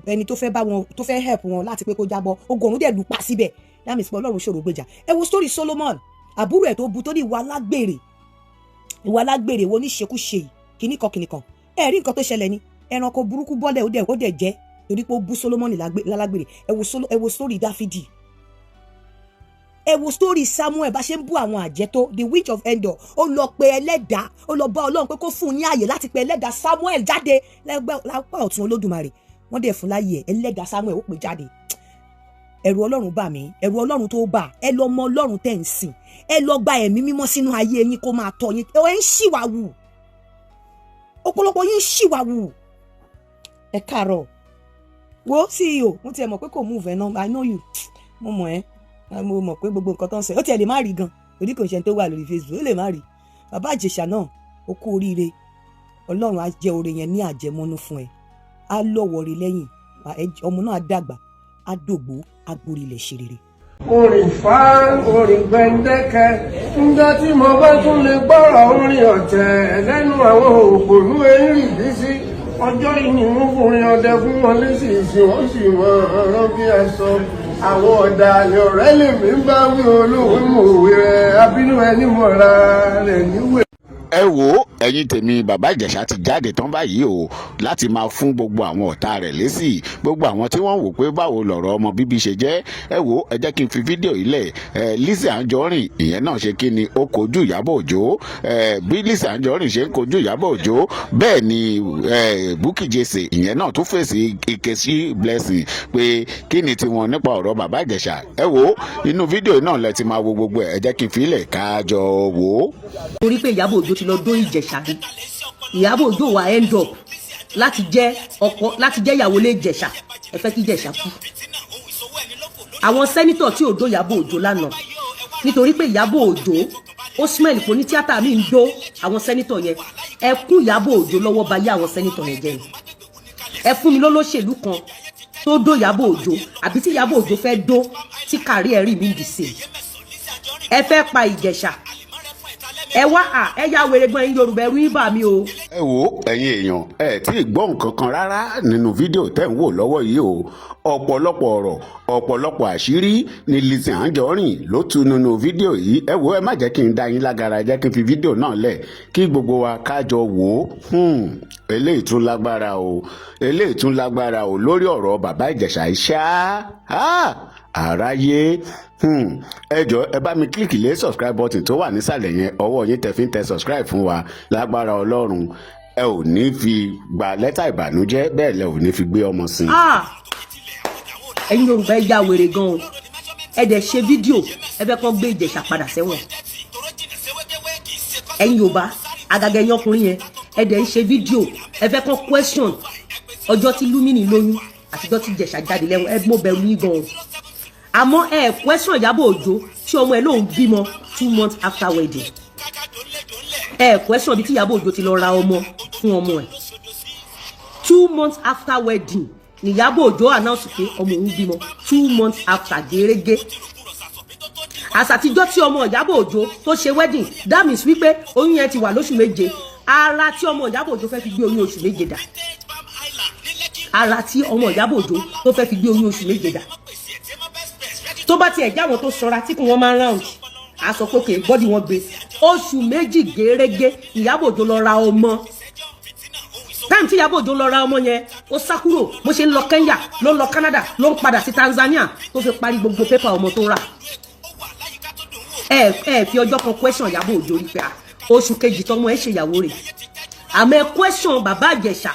ẹni tó fẹ́ bá wọn, tó fẹ́ help wọn láti pé kó jábọ́, ogun ọ̀run dẹ̀ lù pa síbẹ̀. That means pé Ọlọ́run ṣòro gbèjà. Ẹ wo story Solomon, àbúrò ẹ̀ tó bu, tó ní ìwà alágbèrè, ìwà alágbèrè wo ní ṣekúṣe yìí, kìnnìkan kìnnìkan. Ẹ rí nǹkan tó ṣẹlẹ̀ ni, ẹranko burúkú bọ́lẹ̀, ó dẹ̀ jẹ́, torí pé ó bú Solomon lálágbèrè. Ẹ wo story Dáfídì, ẹ wo story Samuel. Bá ṣe ń bú àwọn àjẹ́ tó, the witch of Endor, ó lọ pe ẹlẹ́dàá, ó lọ bá Ọlọ́run pé kó fún un ní àyè láti pe ẹlẹ́dàá Samuel jáde lẹ́gbẹ́ lápá ọ̀tún Olódùmarè. Wọ́n dẹ̀ fún láyè ẹ̀. Ẹlẹ́dàá Samuel, ó pè jáde. Ẹ̀rù Ọlọ́run bà mí. Ẹ̀rù Ọlọ́run tó bà. Ẹ lọ mọ Ọlọ́run tẹ̀ ń sìn. Ẹ lọ gba Ẹ̀mí Mímọ́ sínú ayé yín kó máa tọ́ yín. Ẹ ń ṣìwà wù, ọ̀pọ̀lọpọ̀ yín ń ṣìwà wù. Ẹ káàárọ̀. Wo CEO, mo tiẹ̀ mọ̀ pé kò move ẹ̀ náà. I know you, mo mọ̀ ẹ́. Mo mọ̀ pé gbogbo nǹkan tó ń sọ, ó tiẹ̀ lè má rí gan, torí kò ń ṣe tó wà lórí Facebook, ó lè má rí. Bàbá Ìjẹ̀ṣà náà, ó kú oríire. Ọlọ́run á jẹ́ oore yẹn ní àjẹmọ́nú fún ẹ, á lọ́wọ́ rí lẹ́yìn. Ọmọ náà á dàgbà, á dògbó, á gborí ilẹ̀ ṣe rere. Orin fa orin gbẹ̀ndẹ́kẹ́ ńjọ́ tí mo bá tún lè gbọ́rọ̀ orin ọ̀tẹ̀ lẹ́nu àwọn òpònú erìbísí ọjọ́ ìní mú fúnrin ọdẹ fún wọn léṣìṣì, wọ́n sì mọ ọ̀rọ̀ bí aṣọ àwọn ọ̀dàlẹ̀ ọ̀rẹ́ lèmi ń bá wí. Olóhùn mòwe rẹ̀ abínú ẹni mọ̀ra rẹ̀ níwèé. Ẹ wo, ẹ̀yin tèmi, Bàbá Ìjẹ̀ṣà ti jáde tán báyìí o láti máa fún gbogbo àwọn ọ̀tá rẹ̀ lésì, gbogbo àwọn tí wọ́n wò pé báwo lọ̀rọ̀ ọmọ bíbí ṣe jẹ́. Ẹ wo, ẹ jẹ́ kí n fi fídíò yìí lẹ̀. Ẹ Lizzy Anjorin, ìyẹn náà ṣe kí ni, ó kojú Ìyábọ̀ Òjó. Ẹ bí Lizzy Anjorin ṣe ń kojú Ìyábọ̀ Òjó, bẹ́ẹ̀ ni ẹ Bukky Jesse, ìyẹn náà tún fèsì Nkechi Blessing pé kí ni tiwọn nípa ọ̀rọ̀ Bàbá Ìjẹ̀ṣà. Ẹ wo, inú fídíò náà lẹ ti máa wo gbogbo ẹ̀. Ẹ jẹ́ kí n fi lẹ̀ kájọ wò ó. Torí pé Ìyábọ̀ Òjó ti lọ dó Ìjẹ̀ṣà rí, Ìyábọ̀ Òjó wà end up láti jẹ́ ọkọ, láti jẹ́ ìyàwó lé Ìjẹ̀ṣà. Ẹ fẹ́ kí Ìjẹ̀ṣà kú. Àwọn senator tí ò dó Ìyábọ̀ Òjó lánàá, nítorí pé Ìyábọ̀ Òjó ó smell kò ní tíátà mi ń dó àwọn senator yẹn, ẹ kún Ìyábọ̀ Òjó lọ́wọ́ bá yé àwọn senator yẹn jẹ́ ni. Ẹ fún mi lólóṣèlú kan tó dó Ìyábọ̀ Òjó, àbí tí Ìyábọ̀ Òjó fẹ́ dó tí kárí ẹ̀ rí mi dì sí. Ẹ fẹ́ pa Ìjẹ̀ṣà, ẹ wá à ẹ yá wèrè gbọ́n. Ẹ̀yin Yorùbá, ẹ̀rù yín bà mí o. Ẹ wo, ẹ̀yin èèyàn, ẹ tí ì gbọ́ nǹkan kan rárá nínú fídíò tẹ́ ń wò lọ́wọ́ yìí o. Ọ̀pọ̀lọpọ̀ ọ̀rọ̀, ọ̀pọ̀lọpọ̀ àṣírí ni Lizzy Anjorin ló tú nínú fídíò yìí. Ẹ wo, ẹ má jẹ́ kí n dá yín lágara, jẹ́ kí n fi fídíò náà lẹ̀ kí gbogbo wa kájọ wò ó. Eléyìí tún lágbára o, eléyìí tún lágbára o lórí ọ̀rọ̀ Bàbá Ìjẹ̀ṣà iṣá àráyé. Ẹ jọ, ẹ bá mi click lé subscribe button tó wà nísàlẹ̀ yẹn. Ọwọ́ yín tẹ fi ń tẹ subscribe fún wa, lágbára Ọlọ́run, ẹ ò ní fi gba lẹ́tà ìbànújẹ́, bẹ́ẹ̀ lẹ ò ní fi gbé ọmọ sí. Ah! Ẹ̀yin Yorùbá, ẹ ya wèrè gan o. Ẹ dẹ̀ ṣe fídíò, ẹ fẹ́ kọ́ gbé Ìjẹ̀ṣà padà sẹ́wọ̀n. Ẹ̀yin Yorùbá, àgàgà ẹ̀yin ọkùnrin yẹn, ẹ dẹ̀ ń ṣe fídíò, ẹ fẹ́ kọ́ question ọjọ́ tí Lumini lóyún àtijọ́ tí Ìjẹ̀ṣà jáde lẹ́wọ̀n. Ẹ mọ̀ bẹ̀rù yín gan o. Àmọ́ ẹ question Ìyábọ̀ Òjó tí ọmọ ẹ lóun bímọ 2 months after wedding. Ẹ question bí tí Ìyábọ̀ Òjó ti lọ ra ọmọ fún ọmọ ẹ. 2 months after wedding ni Ìyábọ̀ Òjó announce pé ọmọ òun bímọ, 2 months after gẹ́rẹ́gẹ́. Àsàtijọ́ tí ọmọ Ìyábọ̀ Òjó tó ṣe wedding, that means wípé oyún yẹn ti wà lóṣù 7. Ara tí ọmọ Ìyábọ̀ Òjó fẹ́ fi gbé oyún oṣù 7 dà, ara tí ọmọ Ìyábọ̀ Òjó tó fẹ́ fi gbé oyún oṣù 7 dà, tó bá tiẹ̀ já àwọn tó sanra tí kò wọ́n máa ń round, a sọ pé okay, body wọn gbé oṣù 2 gẹ́rẹ́gẹ́. Ìyábọ̀ Òjó lọ ra ọmọ. Time tí Ìyábọ̀ Òjó lọ ra ọmọ yẹn, ó sá kúrò. Bó ṣe ń lọ Kenya, ló ń lọ Canada, ló ń padà sí Tanzania, tó fi parí gbogbo paper ọmọ tó rà. Ẹ fi ọjọ́ kan question Ìyábọ̀ Òjó rí pé oṣù kejì tọmọ ẹ ṣèyàwó rẹ̀. Àmọ́ ẹ question Bàbá Ìjẹ̀ṣà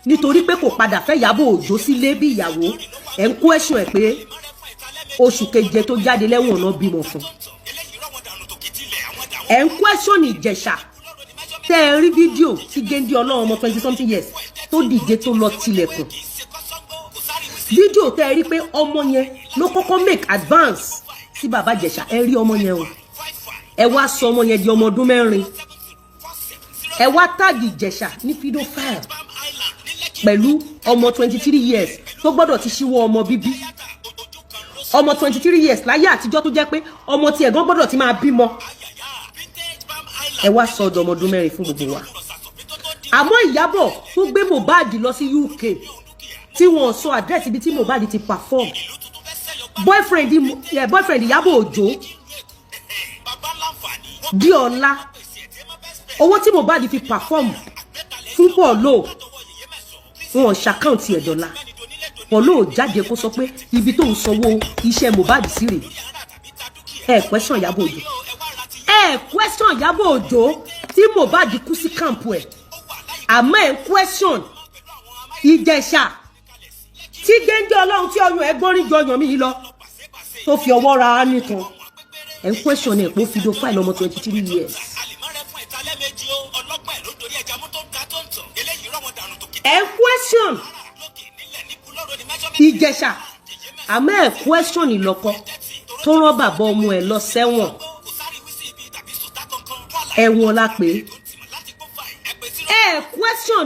nítorí pé kò padà fẹ́ Ìyábọ̀ Òjó sílé bí ìyàwó. Ẹ ń question ẹ pé oṣù keje tó jáde lẹ́wọ̀n náà bímọ fún. Ẹ ń question Ìjẹ̀ṣà tẹ́ ẹ rí fídíò tí géńdé ọlọ́run ọmọ 20 something years tó dìde tó lọ tilẹ̀kùn. Fídíò tẹ́ ẹ rí pé ọmọ yẹn ló kọ́kọ́ make advance sí Bàbá Ìjẹ̀ṣà, ẹ rí ọmọ yẹn o. Ẹ wá sọ ọmọ yẹn di ọmọ ọdún 4. Ẹ wá tag Ìjẹ̀ṣà ní pedophile pẹ̀lú ọmọ 23 years tó gbọ́dọ̀ ti ṣíwọ́ ọmọ bíbí. Ọmọ 23 years láyé àtijọ́ tó jẹ́ pé ọmọ tí ẹ̀gbọ́n gbọ́dọ̀ ti máa bímọ, ẹ wá sọ ọ̀dọ̀ ọmọ ọdún 4 fún gbogbo wa. Àmọ́ Ìyábọ̀ tó gbé Mohbad lọ sí UK, tí wọ́n sọ àdírẹ́sì ibi tí Mohbad ti perform, boyfriend Ìyábọ̀ Òjó di ọ̀la, owó tí Mohbad fi perform fún Paulo, wọn ṣàkáǹtì ẹ̀ dọ́là. Paulo jáde kó sọ pé ibi tó ń sanwó iṣẹ́ Mohbad sí rèé. Ẹ question Ìyábọ̀ Òjó, ẹ question Ìyábọ̀ Òjó tí Mohbad kú sí camp ẹ̀. Àmọ́ ẹ question Ìjẹ̀ṣà tí géńdé ọlọ́run tí ọyàn ẹ gbórí ju ọyàn mi yìí lọ. Tó fi ọwọ́ ra á nìkan, ẹ̀ ń question ẹ̀ pé ó fi do file ọmọ 23 years. Ẹ̀ ń question Ìjẹ̀ṣà, àmọ́ ẹ̀ question Ìlọ́kọ tó rán bàbá ọmọ ẹ̀ lọ sẹ́wọ̀n. Ẹ̀wọ̀n la pè é. Ẹ̀ question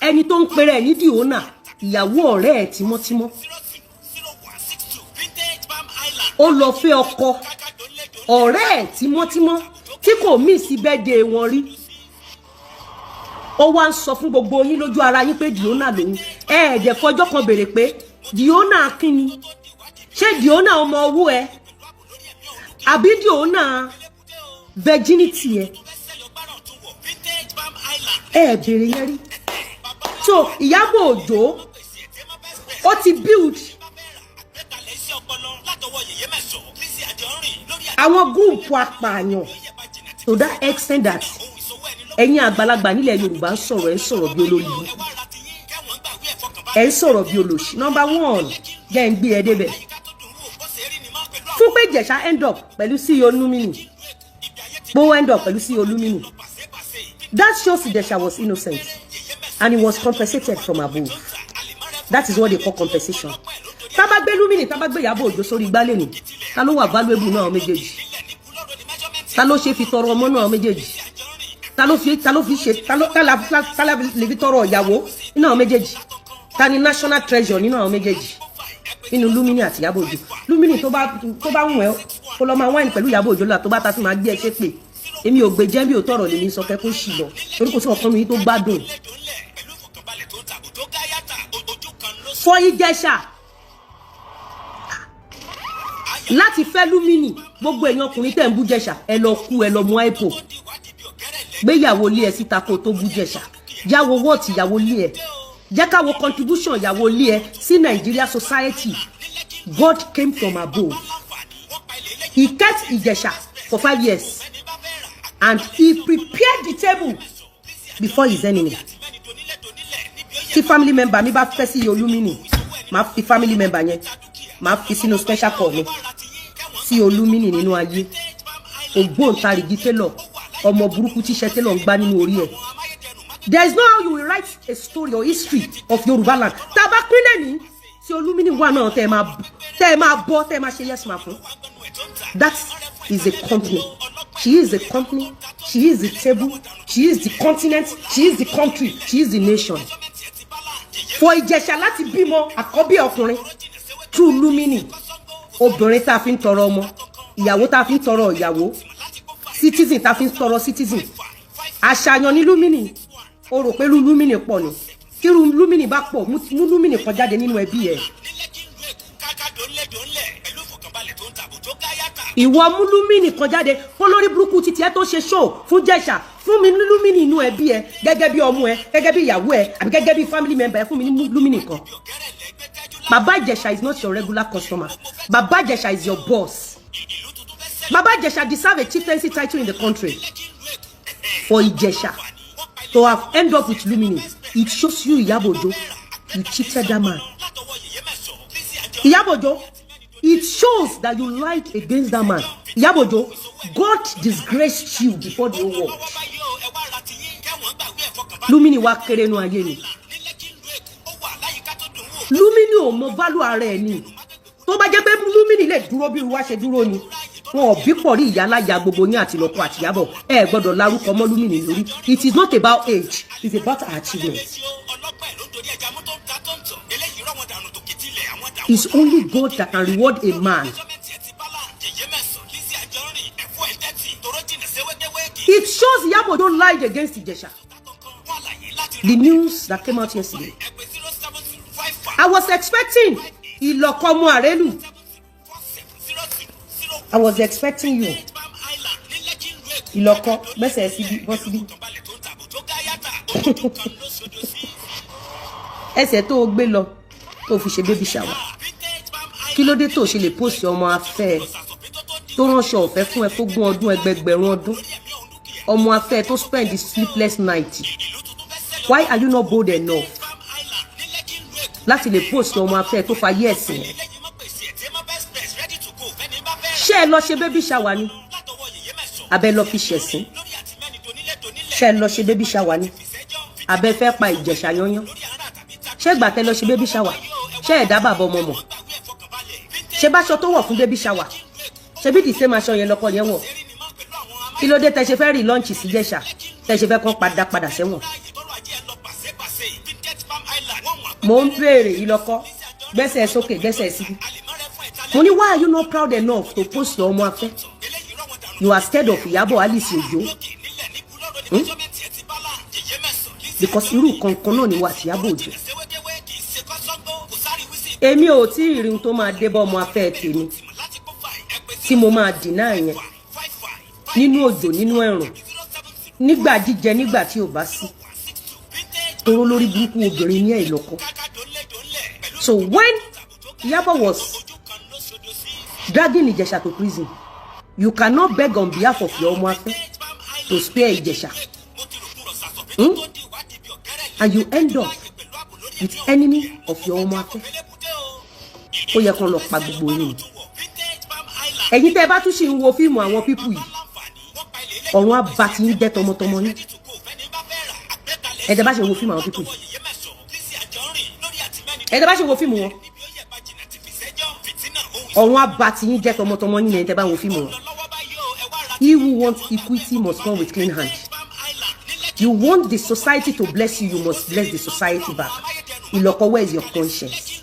ẹni tó ń pèrè ẹ̀ ní Diona, ìyàwó ọ̀rẹ́ ẹ̀ tímọ́tímọ́. Ó lọ fẹ́ ọkọ ọ̀rẹ́ ẹ̀ tímọ́tímọ́ tí kò mí sí birthday wọn rí. Ó wá ń sọ fún gbogbo yín lójú ara yín pé Diona lòun. Ẹ ẹ̀jẹ̀ fọjọ́ kan béèrè pé Diona kínni? Ṣé Diona ọmọ owó ẹ, àbí Diona virginity ẹ? Ẹ béèrè yẹn rí. So Ìyábọ̀ Òjó, ó ti build àwọn group apààyàn to that extent that ẹ̀yin àgbàlagbà nílẹ̀ Yorùbá ń sọ̀rọ̀, ẹ̀ ń sọ̀rọ̀ bí olórí ibú, ẹ̀ ń sọ̀rọ̀ bí olòṣì. Number one, jẹ́ ń gbé ẹ débẹ̀ fún pé Ìjẹ̀ṣà end up pẹ̀lú CEO Lumini, bó end up pẹ̀lú CEO Lumini, that shows Ìjẹ̀ṣà was innocent and he was compensated from above. That is what they call compensation. Tá bá gbé Lumini, tá bá gbé Ìyábọ̀ Òjó sórí igbálẹ̀ ni, ta ló wà valuable náà méjèèjì? Ta ló ṣe fi tọrọ ọmọ náà méjèèjì? Ta ló fi ṣe, ta la lè fi tọrọ ìyàwó nínú àwọn méjèèjì? Ta ni national treasure nínú àwọn méjèèjì, nínú Lumini àti Ìyábọ̀ Òjó? Lumini, tó bá wùn ẹ́, kó lọ máa wáìnì pẹ̀lú Ìyábọ̀ Òjó lọ́la. Tó bá ta sí, máa gbé ẹ ṣépè. Èmi ò gbé jẹ́ bí ò tọrọ lèmi sọ kẹ́ kó sì lọ, torí kò sí ọ̀kan mi tó gbádùn. Fọ Ìjẹ̀ṣà láti fẹ́ Lumini, gbogbo èèyàn ọkùnrin tẹ̀ ń bú Jẹ̀ṣà, ẹ lọ kú, ẹ lọ mú ipo gbéyàwó ilé ẹ síta kó tó bú Jẹ̀ṣà. Jáwo wọ́ọ̀tì ìyàwó ilé ẹ, jẹ́ ká wo contribution ìyàwó ilé ẹ sí Nigeria society. God came from above. He kept Ìjẹ̀ṣà for 5 years and he prepared the table before his enemy. Tí family member mi bá fẹ́ sí Olúmínì, máa fi family member yẹn, máa fi sínú special call mi sí Olúmínì. Nínú ayé, ògbóǹtarìgì tailor, ọmọ burúkú tíṣẹ́ tailor ń gbá nínú orí ẹ̀. There is no how you will write a story or history of Yorùbá land tá a bá pínlẹ̀ ní tí Olúmínì wà náà, tẹ́ ẹ máa bọ́, tẹ́ ẹ máa ṣe yes ma fún. That is a company. She is a company. She is the table. She is the continent. She is the country. She is the nation. For Ìjẹ̀ṣà láti bímọ àkọ́bí ọkùnrin through Lumini, obìnrin tá a fi ń tọrọ ọmọ, ìyàwó tá a fi ń tọrọ ìyàwó, citizen tá a fi ń tọrọ citizen, àṣàyàn ní Lumini. O rò pé Lumini pọ̀ ni? Kí Lumini bá pọ̀, mú Lumini kan jáde nínú ẹbí ẹ̀. Ìwọ mú Lumini kan jáde kó lórí burúkú títí ẹ tó ṣe show fún Jẹ̀ṣà. Fún mi ní Lumini inú ẹbí ẹ, gẹ́gẹ́ bí ọmọ ẹ, gẹ́gẹ́ bí ìyàwó ẹ, àbí gẹ́gẹ́ bí family member ẹ. Fún mi ní Lumini kan. Baba Ìjẹ̀ṣà is not your regular customer. Baba Ìjẹ̀ṣà is your boss. Baba Ìjẹ̀ṣà deserve a chieftaincy title in the country. For Ìjẹ̀ṣà to have end up with Lumini, it shows you, Iyabo Ojo, you cheated that man. Iyabo Ojo, it shows that you lied against that man. Iyabo Ojo, God disgraced you before the whole world. Lumini wá kéré nu ayé ni. Lumini ò mọ value ara ẹ̀ ni. Tó bá jẹ́ pé Lumini lè dúró bí wá ṣe dúró ni, wọn ò bí pọ̀ rí ìyáláyà gbogbo yín àti lọ́kọ àtìyábọ̀. Ẹ gbọ́dọ̀ larúkọ mọ́ Lumini lórí. It is not about age, it's about achievement. It's only God that can reward a man. It shows Iyabo Ojo lied against Ijesha. The news that came out yesterday, I was expecting Ìlọ̀kọ̀mọ Àrélù. I was expecting you. Ìlọ̀kọ̀ gbẹ́sẹ̀ síbi bọ́ síbi. Ẹsẹ̀ tó o gbé lọ tó o fi ṣe baby shower. Kí ló dé tó o ṣe lè post ọmọ afẹ́ ẹ tó ránṣọ ọ̀fẹ́ fún ẹ fógún ọdún, ẹgbẹgbẹ̀rún ọdún, ọmọ afẹ́ tó spend the sleepless night? Why are you not bold enough láti lè post ọmọ afẹ́ tó fayé ẹ̀sìn ẹ̀? Ṣé ẹ lọ ṣe baby shower ni, abẹ lọ fi ṣẹ̀sín? Ṣé ẹ lọ ṣe baby shower ni, abẹ fẹ́ pa Ìjẹ̀ṣà yányán? Ṣé ìgbà tẹ lọ ṣe baby shower, ṣé ẹ dá bàbá ọmọ mọ̀? Ṣe báṣọ tó wọ̀ fún baby shower, ṣe bí the same aṣọ yẹn lọkọ yẹn wọ̀? Kí ló dé tẹ ṣe fẹ́ rí launch sí Ìjẹ̀ṣà, tẹ ṣe fẹ́ kán padà padà sẹ́wọ̀n? Mo ń béèrè. Ìlọkọ gbẹ́sẹ̀ sókè, gbẹ́sẹ̀ síbí. Mo ní, why are you not proud enough to post your ọmọ afẹ́? You are scared of Ìyábọ̀ Alice Ojo, Because irú kankan náà ni wà tí Ìyábọ̀ Òjó. Èmi ò tí ì rí ohun tó máa dé bá ọmọ afẹ́ tèmi tí mo máa dìnnà yẹn, nínú òjò, nínú ẹ̀rùn, nígbà jíjẹ, nígbà tí ò bá sí toró lórí burúkú obìnrin ní ẹ̀ ìlọ́kọ. So when Iyabo was dragging Ìjẹ̀ṣà to prison, you cannot beg on behalf of your ọmọ afẹ́ to spare Ìjẹ̀ṣà, And you end up with enemy of your ọmọ afẹ́. Ó yẹ kán lọ pa gbogbo yín. Ẹ̀yin tẹ́ ẹ bá tún ṣì ń wo fíìmù àwọn people yìí, ọ̀run á bá ti ń jẹ́ tọmọtọmọ yín. Ẹ̀ tẹ́ bá ṣe ń wo fíìmù àwọn people yìí, ẹ̀ tẹ́ bá ṣe ń wo fíìmù wọn, ọ̀run á bá ti ń jẹ́ tọmọtọmọ yín. Ẹ̀yin tẹ́ bá ń wo fíìmù wọn. He who wants equity must come with clean hand. You want the society to bless you, you must bless the society back. Ìlọ́kọ, where is your conscience?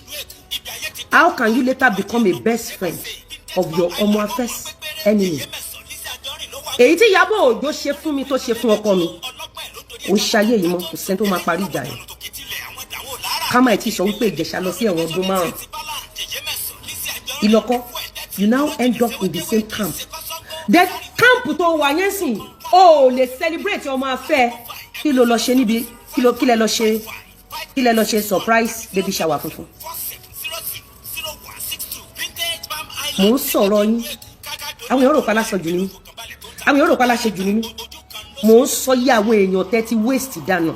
How can you later become a best friend of your ọmọ afẹ́'s enemy? Èyí tí Ìyábọ̀ Òjó ṣe fún mi, tó ṣe fún ọkọ mi, ó ṣayé yìí mọ́, kò sẹ́ni tó máa parí ìjà yẹn. Ká má tí sọ wípé Ìjẹ̀ṣà lọ sí ẹ̀wọ̀n ọdún 5. Ìlọ́kọ, you now end up in the same camp. The camp tó wà yẹn sìn, o ò lè celebrate ọmọ afẹ́. Kí ló lọ ṣe níbi? Kí ló kí lẹ lọ ṣe? Kí lẹ lọ ṣe surprise baby shower funfun? Mò ń sọ̀rọ̀ yín, àwọn èèyàn rò pa lásán jù ní mí, àwọn èèyàn rò pa láṣẹ jù ní mí. Mò ń sọ yí àwọn èèyàn tẹ́ ti waste dànù,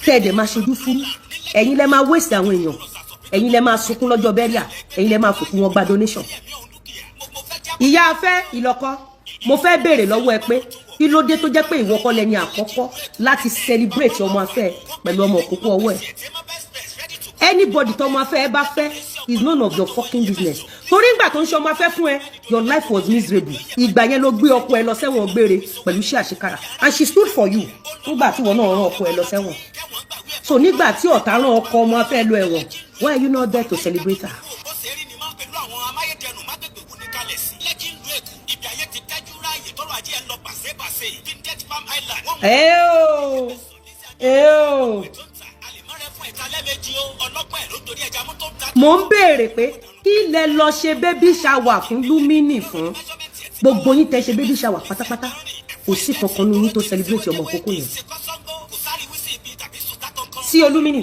tẹ́ ẹ̀ dẹ̀ máa ṣojú fúrú. Ẹ̀yin lẹ máa waste àwọn èèyàn, ẹ̀yin lẹ máa sunkún lọ́jọ́ burial, ẹ̀yin lẹ máa fòkú wọn gba donation. Ìyá afẹ́ ìlọ́kọ, mo fẹ́ béèrè lọ́wọ́ ẹ pé kí ló dé tó jẹ́ pé ìwọ kọ́ lẹni àkọ́kọ́ láti celebrate ọmọ afẹ́ pẹ̀lú ọmọ òkókó ọwọ́ ẹ̀? Anybody tọmọ afẹ́ ẹ bá fẹ́ is none of your fucking business. Torí ìgbà tó ń ṣe ọmọ afẹ́ fún ẹ, your life was miserable. Ìgbà yẹn ló gbé ọkọ ẹ lọ sẹ́wọ̀n gbére pẹ̀lú iṣẹ́ àṣekára, and she stood for you nígbà tí ìwọ náà rán ọkọ ẹ lọ sẹ́wọ̀n. So nígbà tí ọ̀tá rán ọkọ ọmọ afẹ́ lọ ẹ̀wọ̀n, why are you not there to celebrate her? Ẹ o, ẹ o, mo ń béèrè pé kí lẹ lọ ṣe baby shower fún Lumini fún? Gbogbo yín tẹ ṣe baby shower pátápátá, kò sí kankan nínú yín tó celebrate ọmọ òkókó yẹn sí Olúmínì.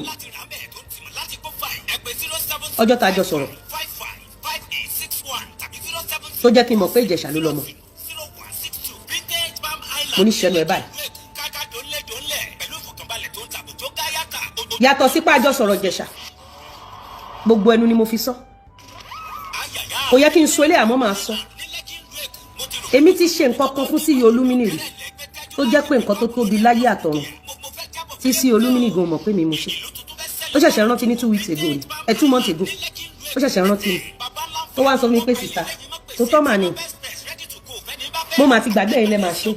Ọjọ́ tá a jọ sọ̀rọ̀ tó jẹ́ kí n mọ̀ pé Ìjẹ̀ṣà ló lọ́mọ, mo ní ṣẹnu ẹ̀ báyìí. Yàtọ̀ sípò àjọ sọ̀rọ̀ Ìjẹ̀ṣà, gbogbo ẹnu ni mo fi sọ. Kò yẹ kí n sọ eléyà mọ́, máa sọ. Èmi ti ṣe nǹkan kan fún sí Olúmínì rí tó jẹ́ pé nǹkan tó tóbi láyé àtọ̀run tí sí Olúmínì gan mọ̀ pé mi mo ṣe. Ó ṣẹ̀ṣẹ̀ rántí ní 2 weeks ago ni ẹ, 2 months ago, ó ṣẹ̀ṣẹ̀ rántí ni. Ó wá ń sọ fún mi pé, "Sister, tó tọ́ mà ni, mo mà ti gbàgbé, ẹ̀yin lẹ́ máa ṣe."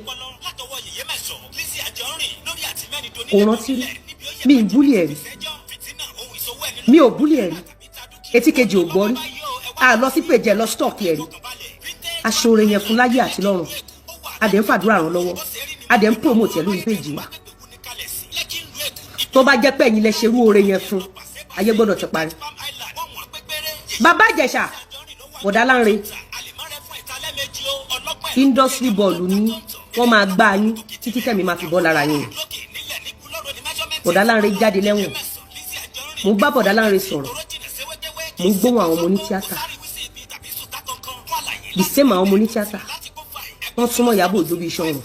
Kò rántí rí. Mi ì bully ẹ̀ rí, mi ò bully ẹ̀ rí, etí kejì ò gbọ́ rí. A lọ sí pèjẹ lọ stock ẹ̀ rí. Aṣọre yẹn fún láyé àti lọ́run, a dẹ̀ ń fàdúrà ràn lọ́wọ́, a dẹ̀ ń promote ẹ̀ lórí péjì wa. Tó bá jẹ́ pé ẹ̀yin lẹ ṣerú oore yẹn fún, ayé gbọ́dọ̀ ti parí. Bàbá Ìjẹ̀ṣà, Bọ̀dá Lánre, industry bọ́ọ̀lù ní wọ́n máa gbá yín títí tẹ̀mí máa fi bọ́ lára yín. Bọ̀dá Lánre jáde lẹ́wọ̀n, mo bá Bọ̀dá Lánre sọ̀rọ̀, mo ń gbóhùn àwọn ọmọ onítíátà, the same àwọn ọmọ onítíátà wọ́n súnmọ́ Ìyábọ̀ Òjó bíi iṣan ọrùn,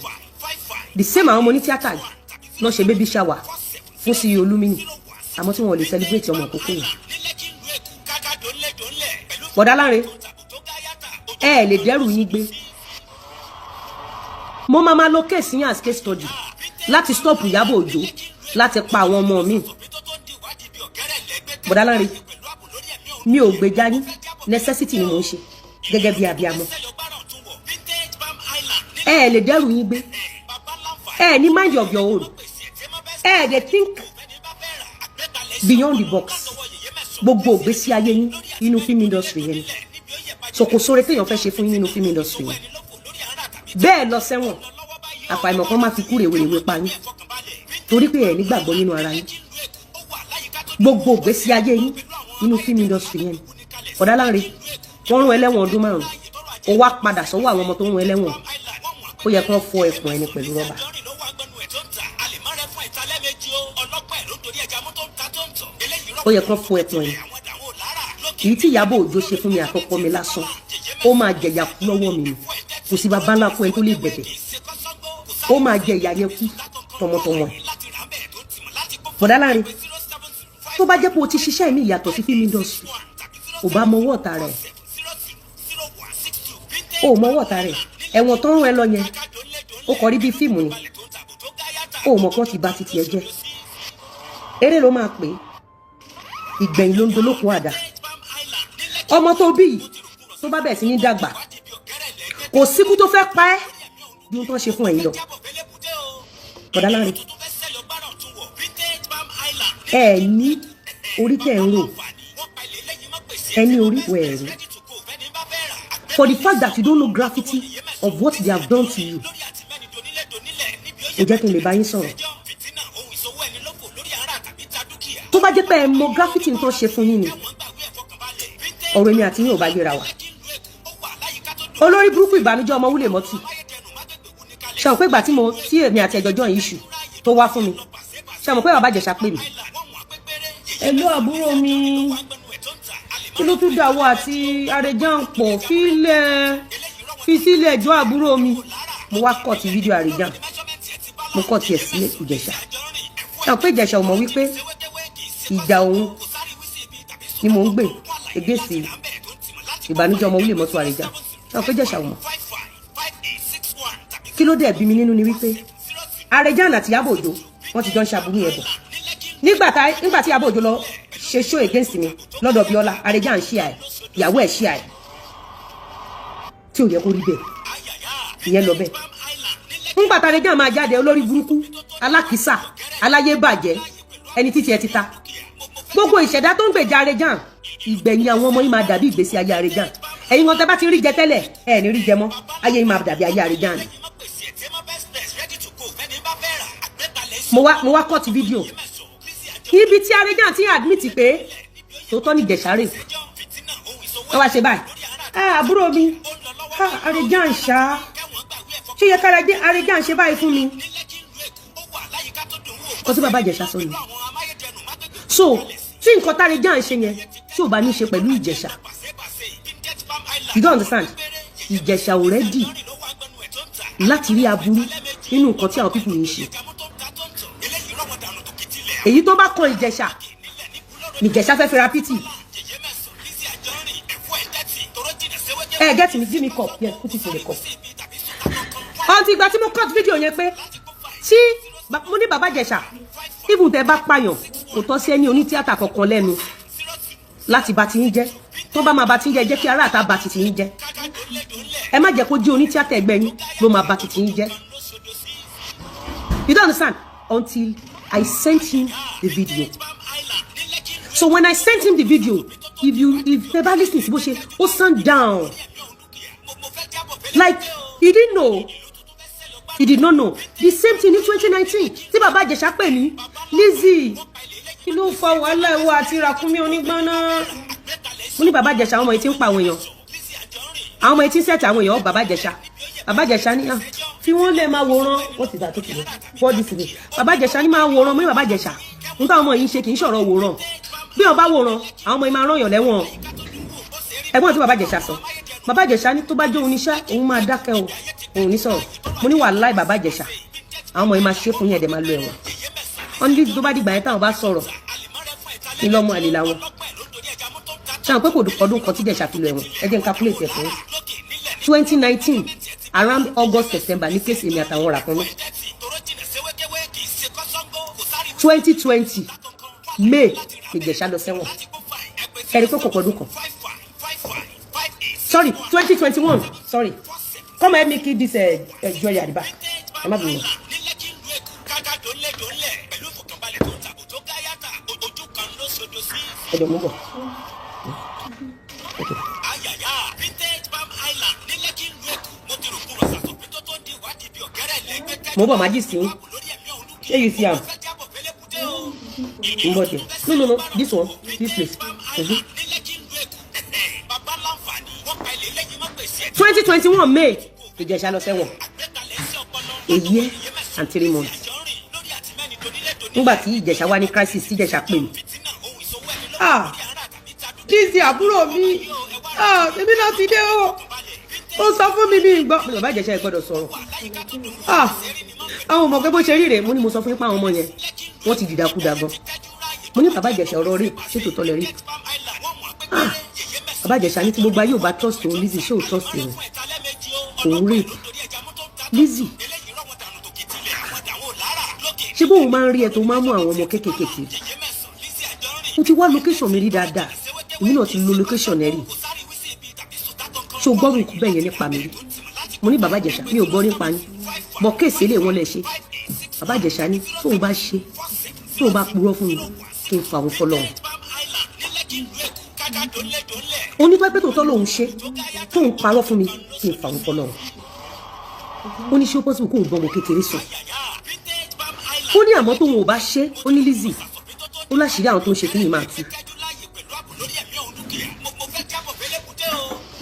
the same àwọn ọmọ onítíátà yìí lọ́ ṣe baby shower fún sí Olúmínì, àmọ́ tí wọn ò lè celebrate ọmọ àkókò yẹn. Bọ̀dá Lánre, Ẹ lè dẹ́rù yín gbé. Mo máa ma lo case yín as case study láti stop Ìyábọ̀ Òjó láti pa àwọn ọmọ mi. Bọ̀dá Lanre, mi ò gbèjà yín, necessity ni mò ń ṣe gẹ́gẹ́ bí abiamọ. Ẹ lè dẹ́rù yín gbé. Ẹ ní mind of your own. Ẹ dey think beyond the box. Gbogbo ìgbésí ayé yín, inú film industry yẹn ni. So kò sóore téèyàn fẹ́ ṣe fún yín nínú film industry yẹn. Bẹ́ẹ̀ lọ sẹ́wọ̀n, àfàìmọ̀ kan má fi kú rèwerèwe pa yín, torí pé ẹ nígbàgbọ́ nínú ara yín. Gbogbo ìgbésí ayé yín, nínú film industry yẹn ni. Ọ̀dà Lanre, wọ́n rún ẹlẹ́wọ̀n ọdún 5, ó wá padà sọ́wọ́ àwọn ọmọ tó ń rún ẹlẹ́wọ̀n. Ó yẹ kí wọ́n fọ ẹkùn ẹni pẹ̀lú rọ́bà. Ó yẹ kí wọ́n fọ ẹkùn ẹni. Èyí tí Ìyábọ̀ Òjó ṣe fún mi àkọ́kọ́ mi lásán, ó máa jẹ̀yà kú lọ́wọ́ mi ni. Kò sí bàbá ńlá kú ẹni tó lè bẹ̀bẹ̀. Ó máa jẹ ìyà yẹn kú tọmọtọmọ ẹ̀. Bọ̀dá Lanre, tó bá jẹ́ pé o ti ṣiṣẹ́ mi ìyàtọ̀ sí film industry, ò bá mọ ọwọ́ ọ̀tá rẹ̀. O ò mọ ọwọ́ ọ̀tá rẹ̀. Ẹ̀wọ̀n tó ń rún ẹ lọ yẹn, ó kọ rí bí fíìmù ni. O ò mọ̀ kán ti ba titi ẹ jẹ́. Eré ló máa pè é. Ìgbẹ̀yìn ló ń dolókun àdá. Ọmọ tó bí yìí, tó bá bẹ̀rẹ̀ sí ní dàgbà, kò síkú tó fẹ́ pa ẹ́ bí ohun tó ń ṣe fún ẹ̀yin lọ. Bọ̀dá Lanre, ẹ ní orí tẹ̀ ń rò, ẹ ní orí wẹ̀ ẹ̀rú. For the fact that you don't know gravity of what they have done to you, kò jẹ́ kí n lè bá yín sọ̀rọ̀. Tó bá jẹ́ pé ẹ mọ gravity tó ṣe fún yín ni, ọ̀rọ̀ èmi àti yín ò bá yẹra wa. Olórí burúkú ìbànújẹ́ ọmọ wúlè mọ́tì. Ṣe àwọn pé ìgbà tí mo tí èmi àti ẹjọjọ́ yìí ṣù tó wá fún mi, ṣe àwọn pé bàbá Ìjẹ̀ṣà pè mí. Ẹ̀lú àbúrò mi, kí ló tún dàwọ́ àti Àrẹ̀jàn pọ̀? Fílẹ̀, fi sílẹ̀ ẹjọ́ àbúrò mi. Mo wá kọ́ ti fídíò Àrẹ̀jàn, mo kọ́ tiẹ̀ sílẹ̀ Ìjẹ̀ṣà. Ṣe àwọn pé Ìjẹ̀ṣà ò mọ̀ wípé ìjà òun ni mò ń gbè against ìbànújẹ́ ọmọ wúlè mọ́tò Àrẹ̀jàn? Ṣe àwọn pé Ìjẹ̀ṣà ò mọ̀? Kí ló dé bí mi nínú ni wípé Àrẹ̀jàn àti Ìyábọ̀ Òjó wọ́n ti jọ ń ṣàbúrú yẹn bọ̀. Nígbà tí Ìyábọ̀ Òjó lọ ṣe show against mi lọ́dọ̀ Bíọ́lá, Àrẹ̀jàn ṣí àì, ìyàwó ẹ̀ ṣí àì, tí ò yẹ kó rí bẹ́ẹ̀. Ìyẹn lọ bẹ́ẹ̀. Nígbà tí Àrẹ̀jàn máa jáde, olórí burúkú alákìísà aláyé bàjẹ́, ẹni títí ẹ ti ta gbogbo ìṣẹ̀dá tó ń gbèjà Àrẹ̀jàn, ìgbẹ̀yìn àwọn ọmọ yìí máa dàbí ìgbésí ayé Àrẹ̀jàn. Ẹ̀yin kan tẹ́ bá ti rí jẹ tẹ́lẹ̀, ẹ̀ ní rí jẹ mọ́. Ayé yìí máa dàbí ayé Àrẹ̀jàn ni. Mo wá cut fídíò ibi tí Àrẹ̀jàn ti admit pé tòótọ́ ní Ìjẹ̀ṣà rè. Wọ́n wá ṣe báyìí, àbúrò mi Àrẹ̀jàn ṣá, ṣé yẹ ká Àrẹ̀jàn ṣe báyìí fún mi? Kò sí bàbá Ìjẹ̀ṣà sọ ni. So tí nǹkan tÁrẹ̀jàn ṣe yẹn tí ò bá ní ṣe pẹ̀lú Ìjẹ̀ṣà, you don't understand. Ìjẹ̀ṣà ò ready láti rí aburú nínú nǹkan tí àwọn pípù yìí ń ṣe. Èyí tó bá kan Ìjẹ̀ṣà nìjẹ̀ṣà fẹ́ fi ra pítì. Ẹ get me, give me cup. Yes, put it in the cup. Ọtí ìgbà tí mo cut video yẹn pé tí mo ní bàbá Ìjẹ̀ṣà, even tẹ́ bá pààyàn, kò tọ́ sí ẹni onítíátà kankan lẹ́nu láti bá ti yín jẹ́. Tó bá máa bá ti yín jẹ́, jẹ́ kí ará àta bá ti ti yín jẹ́. Ẹ má jẹ́ kó jẹ́ onítíátà ẹgbẹ́ yín ló máa bá ti ti yín jẹ́. You don't understand until I sent him the video. So when I sent him the video, if tẹ́ bá listen sí bó ṣe ó sound down, like he didn't know. He did not know. The same thing ní 2019 tí bàbá Ìjẹ̀ṣà pè mí, Lizzy, kí ló fa wàhálà ìwọ àti ràkúnmí onígbọ́nà? Mo ní bàbá Ìjẹ̀ṣà, àwọn ọmọ yìí ti ń pa àwọn èèyàn, àwọn ọmọ yìí ti ń sẹ̀tì àwọn èèyàn. Bàbá Ìjẹ̀ṣà, bàbá Ìjẹ̀ṣà ní fi wọ́n lẹ̀ máa wòran. Wọ́n ti dà tó kìlọ̀ fọ́ọ̀dì sí mi. Bàbá Ìjẹ̀ṣà ní máa wòran. Mo ní bàbá Ìjẹ̀ṣà, n táwọn ọmọ yìí ń ṣe kì í ṣọ̀rọ̀ wòran. Bí wọ́n bá wòran, àwọn ọmọ yìí máa rán yàn lẹ́wọ̀n. Ẹ̀gbọ́n tí bàbá Ìjẹ̀ṣà sọ, bàbá Ìjẹ̀ṣà ní tó bá jó oníṣẹ́ òun máa dákẹ́ o, òun ní sọ̀rọ̀. Mo ní wàláì bàbá Ìjẹ̀ṣà, àwọn ọmọ yìí máa ṣe fún yẹn, ẹ̀dẹ̀ máa lọ ẹ̀wọ̀n. Wọ́n ní tó bá dìgbà yẹn táwọn bá sọ̀rọ̀ ní lọ́mọ àlè làwọn. Ṣé àwọn pé kò ọdún kan tí Ìjẹ̀ṣà fi lọ ẹ̀wọ̀n? Ẹ jẹ́ n calculate ẹ̀ fún yín. 2019, around August, September ní case èmi àtàwọn rà kan náà. 2020 May, Ìjẹ̀ṣà lọ sẹ́wọ̀n. Ẹ̀rí pé kò pọ̀dún kan. Sorry, 2021, sorry. Come help me keep this jewelry at the back. Ẹ má bínú. Ẹ jọ mú bọ̀. Okay. Mo bọ̀, máa jí sí. Ṣé you see am? Mo bọ̀ tẹ̀. No, no, no, this one, this place. 2021 May, Ìjẹ̀ṣà lọ sẹ́wọ̀n a year and 3 months. Nígbà tí Ìjẹ̀ṣà wà ní crisis, tí Ìjẹ̀ṣà pè mí, "Ah, Lizzy, àbúrò mi, ah, èmi náà ti dé o." Ó sọ fún mi, mi gbọ́. Bàbá Ìjẹ̀ṣà ẹ̀ gbọ́dọ̀ sọ̀rọ̀. Ah, àwọn ọmọ pé bó ṣe rí rèé. Mo ní mo sọ fún yín pé àwọn ọmọ yẹn, wọ́n ti dìdàkudà gan. Mo ní, "Bàbá Ìjẹ̀ṣà, ọ̀rọ̀ rí ṣètò tọ́lẹ̀ rí." Ah, bàbá Ìjẹ̀ṣà ní tí gbogbo ayé ò bá trust òun, Lizzy, ṣé ò trust òun? Òun rape Lizzy? Ṣé bóun máa ń rí ẹ tó máa ń mú àwọn ọmọ kéékèèké kiri? Mo ti wá location mi rí dáadáa, èmi náà ti lo location ẹ rí. Ṣé o gbọ́rù ikú bẹ́ẹ̀ yẹn nípa mi rí? Mo ní, "Bàbá Ìjẹ̀ṣà, mi ò gbọ́ nípa yín bọ́ case ilé wọn lẹ ṣe." Bàbá Ìjẹ̀ṣà ní tóun bá ṣe, tóun bá purọ́ fún mi, kí n fa òun fọlọ́run. Onípẹ́pẹ́ tòótọ́ lòun ṣe, tóun parọ́ fún mi, kí n fa òun fọlọ́run. Ó ní ṣé ó possible kóun gbọ́ ọmọ kékeré sùn? Ó ní àmọ́ tóun ò bá ṣe, ó ní Lizzy, ó láṣìírí àwọn tó ń ṣe kí ni máa tú.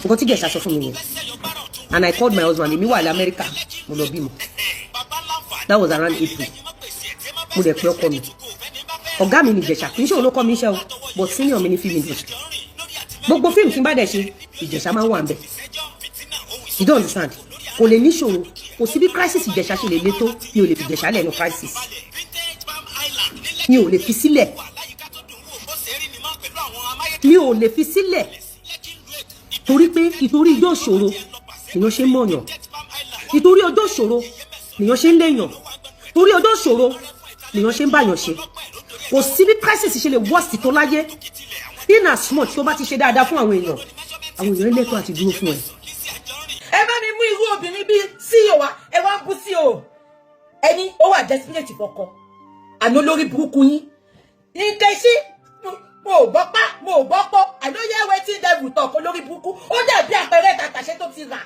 Nǹkan tí Ìjẹ̀ṣà sọ fún mi nìyẹn. And I called my husband. Èmi wà ní Amẹ́ríkà, mo lọ bímọ. That was around April. Mo dẹ̀ pé ọkọ mi, ọ̀gá mi ní Ìjẹ̀ṣà. Kì í ṣe òun ló kọ́ mi iṣẹ́ o, but senior mi ní film industry. Gbogbo fíìmù tí n bá dẹ̀ ṣe, Ìjẹ̀ṣà máa ń wà ń bẹ̀. You don't understand. Kò lè níṣòro, kò sí bí crisis Ìjẹ̀ṣà ṣe lè le tó, mi ò lè fi Ìjẹ̀ṣà lẹ́nu crisis, mi ò lè fi sílẹ̀, mi ò lè fi sílẹ̀, torí pé ìtorí ijó ìṣòro lèèyàn ṣe ń mọ̀yàn, ìtorí ọjọ́ ìṣòro lèèyàn ṣe ń léèyàn, torí ọjọ́ ìṣòro lèèyàn ṣe ń báyàn ṣe. Kò sí bí crisis ṣe lè worst tó láyé, in as much tó bá ti ṣe dáadáa fún àwọn èèyàn, àwọn èèyàn lẹ́tọ̀ọ́ àti dúró fún ẹ. Ẹ bá mi mú irú obìnrin bíi CEO wa. Ẹ wá ń bú CEO, ẹni ó wà desperate fọkọ àná. Lórí burúkú yín Nkechi, mo ò gbọ́ pa, mo ò gbọ́ pọ́. I no hear wetin devil talk. Olórí burúkú, ó dàbí àpẹẹrẹ tàtàṣé tó ti rà,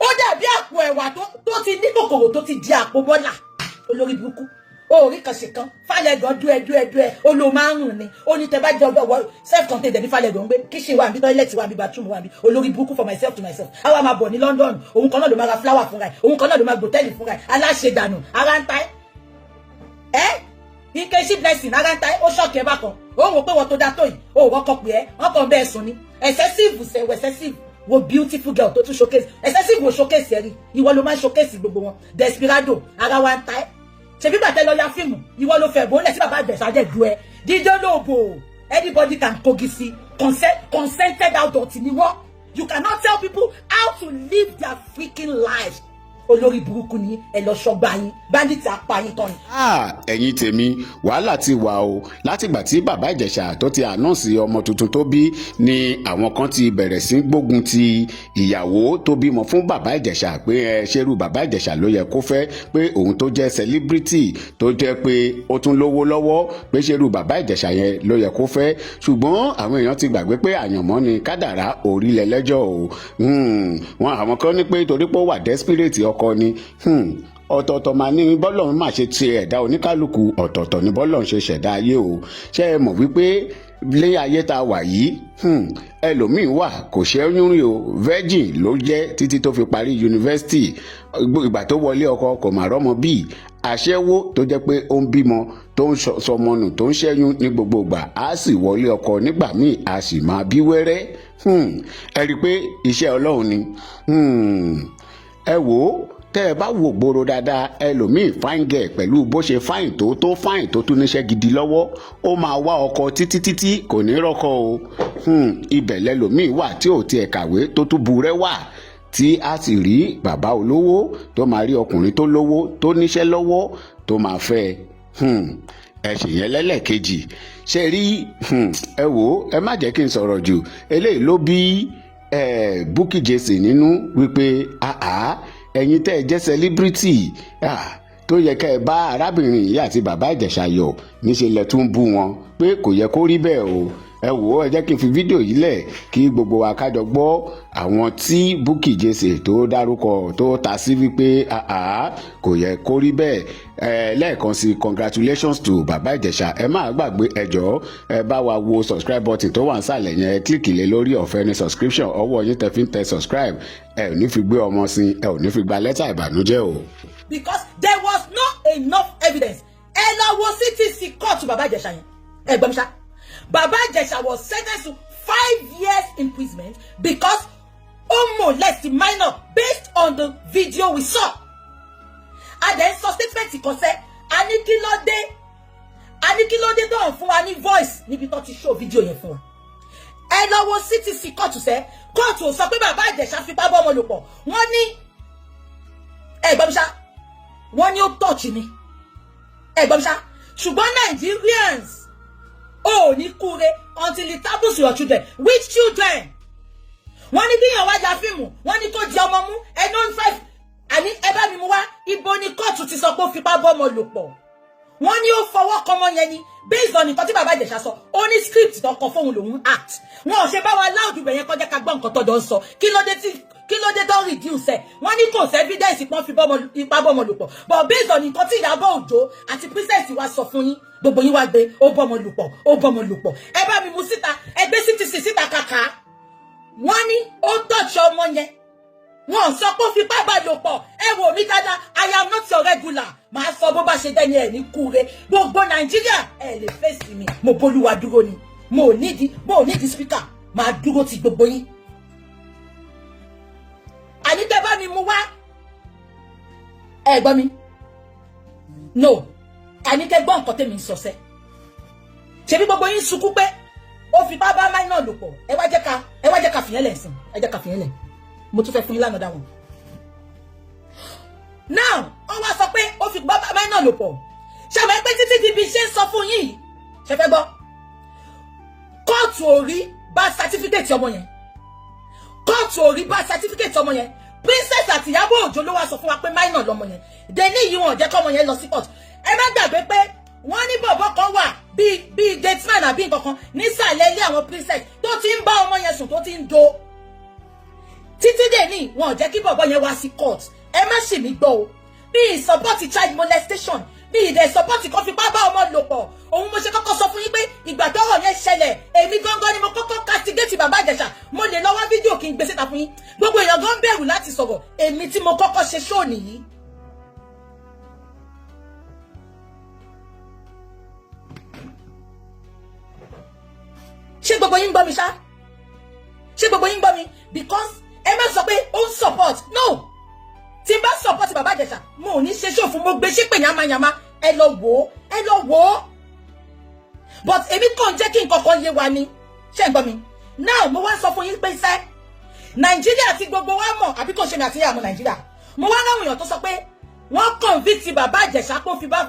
ó dàbí àpò ẹ̀wà tó ti ní kòkòrò, tó ti di àpò bọ́là. Olórí burúkú, orí kan ṣe kan falẹ̀gàn dú ẹ dú ẹ dú ẹ. Ó ló máa ń rùn ni. Ó ní tẹ bá jẹ ọgbọ self contained ẹni falẹ̀gàn ń gbé, kitchen wà níbi, toilet wà níbi, bathroom wà níbi. Olórí burúkú, for myself to myself. Àwa máa bọ̀ ní London, òun kan náà ló máa ra flower fúnra ẹ̀, òun kan náà ló máa gbòtẹ́ẹ̀lì fúnra ẹ̀. Aláṣẹdànù, ara ń ta ẹ́. Ẹ́ Nkechi Blessing, ara ń ta ẹ́. Ó ṣọ́ọ̀kì ẹ bákan. Ó wò pé wọ́n tó dá tó yìí, ó wọ́kọ̀ pé ẹ́, wọ́n kàn bẹ́ẹ̀ sùn ni. Excessive sẹ̀wọ̀, excessive wo beautiful girl tó tún showcase. Excessive wo showcase ẹ rí? Ìwọ ló máa ń showcase gbogbo wọn. Desperado, ara wa ń ta ẹ́. Ṣebí gbàtẹ́ lọ ya fíìmù, ìwọ ló fẹ́ bóńlẹ̀ tí bàbá Ìjẹ̀ṣà jẹ́ du ẹ dídé lóòbò. Anybody can kogi sí. Consented adult ni wọ́n. You cannot tell people how to live their freaking lives. Olórí burúkú ni ẹ. Lọ ṣọgbà yín, bandit apá yín tán ni. Ẹ̀yin tèmi, wàhálà ti wà o. Látìgbà tí bàbá Ìjẹ̀ṣà tó ti announce ọmọ tuntun tó bí ni àwọn kan ti bẹ̀rẹ̀ sí gbógun ti ìyàwó tó bímọ fún bàbá Ìjẹ̀ṣà, pé ẹ ṣerú bàbá Ìjẹ̀ṣà ló yẹ kó fẹ́, pé òun tó jẹ́ celebrity, tó jẹ́ pé ó tún lówó lọ́wọ́, pé ṣerú bàbá Ìjẹ̀ṣà yẹn ló yẹ kó fẹ́. Ṣùgbọ́n àwọn èèyàn ti gbàgbé pé àyànmọ́ ni, kádàrá orílẹ̀ lẹ́jọ́ o. Wọn àwọn kan ní pé torí pé ó wà desperate ọkọ ni. Ọ̀tọ̀ọ̀tọ̀ máa ní bọ́lọ́run máa ṣe ti ẹ̀dá oníkálukú, ọ̀tọ̀ọ̀tọ̀ ní bọ́lọ́run ṣe ṣẹ̀dá ayé o. Ṣé ẹ mọ̀ wípé lé ayé tá a wà yìí, ẹlòmíín wà, kò ṣẹ́yún rí o, virgin ló jẹ́ títí tó fi parí yunifásitì. Ìgbà tó wọlé ọkọ, kò mà rọ́mọ bíi. Aṣẹ́wó tó jẹ́ pé ó ń bímọ, tó ń sọmọ nù, tó ń ṣẹ́yún ní gbogbo ìgbà, á sì wọlé ọkọ nígbà míì, á sì máa bí wẹ́rẹ́. Ẹ rí i pé iṣẹ́ Ọlọ́run ni. Ẹ wò ó, tẹ́ ẹ bá wò gbòòrò dáadáa, ẹlòmíì, fine girl, pẹ̀lú bó ṣe fine tó, tó fine, tó tún níṣẹ́ gidi lọ́wọ́, ó máa wá ọkọ títí títí, kò ní rọ́kọ o. Ibẹ̀ lẹlòmíì wà tí ò tiẹ̀ kàwé, tó tún burẹ́ wà. Tí a sì rí bàbá olówó tó máa rí ọkùnrin tó lówó, tó níṣẹ́ lọ́wọ́, tó máa fẹ́ ẹ. Ṣèyẹn lẹ́lẹ́kejì ṣe rí. Ẹ wò ó, ẹ má jẹ́ kí n sọ̀rọ̀ jù. Eléyìí ló bí Bukky Jesse nínú wípé àá, ẹ̀yin tẹ́ ẹ jẹ́ celebrity tó yẹ kẹ́ ẹ bá arábìnrin yìí àti bàbá Ìjẹ̀ṣà yọ̀, níṣẹ́ lẹ tún bú wọn, pé kò yẹ kó rí bẹ́ẹ̀ o. Ẹ wò ó, ẹ jẹ́ kí n fi fídíò yìí lẹ̀ kí gbogbo wa kájọ gbọ́ àwọn tí Bukky Jesse tó dárúkọ, tó ta sí wípé àá, kò yẹ kó rí bẹ́ẹ̀. Ẹ lẹ́ẹ̀kan sí, congratulations to bàbá Ìjẹ̀ṣà. Ẹ má gbàgbé, ẹ jọ̀ọ́, ẹ bá wa wo subscribe button tó wà nísàlẹ̀ yẹn, ẹ click lé lórí. Ọ̀fẹ́ ní subscription. Ọwọ́ yín tẹ fi ń tẹ subscribe, ẹ ò ní fi gbé ọmọ sí, ẹ ò ní fi gba lẹ́tà ìbànújẹ́ o. Because there was not enough evidence. Ẹ lọ wo CTC court bàbá Ìjẹ̀ṣà yẹn. Ẹ gbọ́ mi ṣá, Bàbá Ìjẹ̀ṣà was sentenced to 5 years imprisonment because ó molest minor based on the video we saw. A dẹ̀ ń sọ statement kan sẹ́, a ní kí ló dé, a ní kí ló dé tó ń fún wa ní voice níbi tó ti show video yẹn fún wa. Ẹ lọ wo CTC court sẹ́, kóòtù ò sọ pé bàbá Ìjẹ̀ṣà fipá bọ́ ọmọ lò pọ̀. Wọ́n ní, ẹ gbọ́ mi ṣá, wọ́n ní ó touch ni. Ẹ gbọ́ mi ṣá, ṣùgbọ́n Nigerians ò ní kúre until it happens to your children. Which children? Wọ́n ní kíyàn wá ya fíìmù, wọ́n ní kó di ọmọ mú ẹnu five. Àní ẹ bá mi mú wá, ibo ni kóòtù ti sọ pé ó fipá bọ́ ọmọ lò pọ̀? Wọ́n ní ó fọwọ́ kọmọ yẹn ni, based on nǹkan tí bàbá Ìjẹ̀ṣà sọ. Ó ní script tó kọ fóun lòun act. Wọn ò ṣe bá wa láòdù bẹ̀yẹn kọjá ká gbọ́ nǹkan tọ́jọ́ ń sọ. Kí ló dé tí, kí ló dé tó reduce ẹ̀? Wọ́n ní kò sí evidence pọ́n fi ipá bọ́mọ lò pọ̀, but based on nǹkan tí Ìyábọ̀ Òjó àti Princess wa sọ fún yín, gbogbo yín wá gbé ó bọ́mọ lò pọ̀, ó bọ́mọ lò pọ̀. Ẹ bá mi mú síta, ẹ gbé CTC síta kàkà. Wọ́n ní ó touch ọmọ yẹn, wọn sọ pé ó fipá bá lò pọ̀. Ẹ wò mí dáadáa, I am not your regular. Màá sọ bó bá ṣe dẹ́ni ẹ̀ ní kúre. Gbogbo Nàìjíríà, ẹ lè fèsì mi. Mo bólúwa dúró ni, mo ò nídìí speaker. Màá dúró ti gbogbo yín. Àní tẹ́ bá mi mú wá, ẹ gbọ́ mi. No, àní kẹ́ gbọ́ nǹkan tẹ́mi ń sọ sẹ́. Ṣebí gbogbo yín sunkún pé ó fipá bá minor lò pọ̀? Ẹ wá jẹ́ ká fìyẹn lẹ̀ sìn, ẹ jẹ́ ká fìyẹn lẹ̀. Mo tún fẹ́ fún yín lánàá dáwọn. Now, ó wá sọ pé ó fipá bá minor lò pọ̀. Ṣàmọ́ pé títí di bí ṣe ń sọ fún yín, ṣe fẹ́ gbọ́, kóòtù ò rí birth certificate ọmọ yẹn. Kóòtù ò rí birth certificate ọmọ yẹn. Princess àti Ìyábọ̀ Òjó ló wá sọ fún wa pé minor lọmọ yẹn. Deni yìí, wọn ò jẹ́ kọ́mọ yẹn lọ sí court. Ẹ má gbàgbé pé wọ́n ní bọ̀bọ̀ kan wà bíi gateman àbí nǹkan kan nísàlẹ̀ ilé àwọn princess tó ti ń bá ọmọ yẹn sùn, tó ti ń do títí dè ní. Wọn ò jẹ́ kí bọ̀bọ̀ yẹn wá sí court. Ẹ má ṣì mí gbọ́ o. Bí support child molestation, bí ìdẹ̀ support kan fipá bá ọmọ lò pọ̀, òun mo ṣe kọ́kọ́ sọ fún yín pé ìgbà tọ́rọ̀ yẹn ṣẹlẹ̀, èmi gángan ni mo kọ́kọ́ castigate bàbá Ìjẹ̀ṣà. Mo lè lọ wá fídíò kí n gbé síta fún yín. Gbogbo èèyàn gan bẹ̀rù láti sọ̀rọ̀. Èmi tí mo kọ́kọ́ ṣe show nìyí. Ṣé gbogbo yín gbọ́ mi ṣá? Ṣé gbogbo yín gbọ́ mi? Because ẹ má sọ pé ó ń support. No, tí n bá support bàbá Ìjẹ̀ṣà, mo ò ní ṣe ṣòfò. Mo gbé ṣépè yamayama. Ẹ lọ wò ó, ẹ lọ wò ó. But èmi kàn jẹ́ kí nǹkan kan yé wa ni. Ṣé ń gbọ́ mi now? Mo wá sọ fún yín pé iṣẹ́ Nàìjíríà tí gbogbo wa mọ̀, àbí kò ṣe mi àti ìyá àmọ́ Nàìjíríà, mo wá ráwọn èèyàn tó sọ pé wọ́n convict bàbá Ìjẹ̀ṣà pé ó fi bá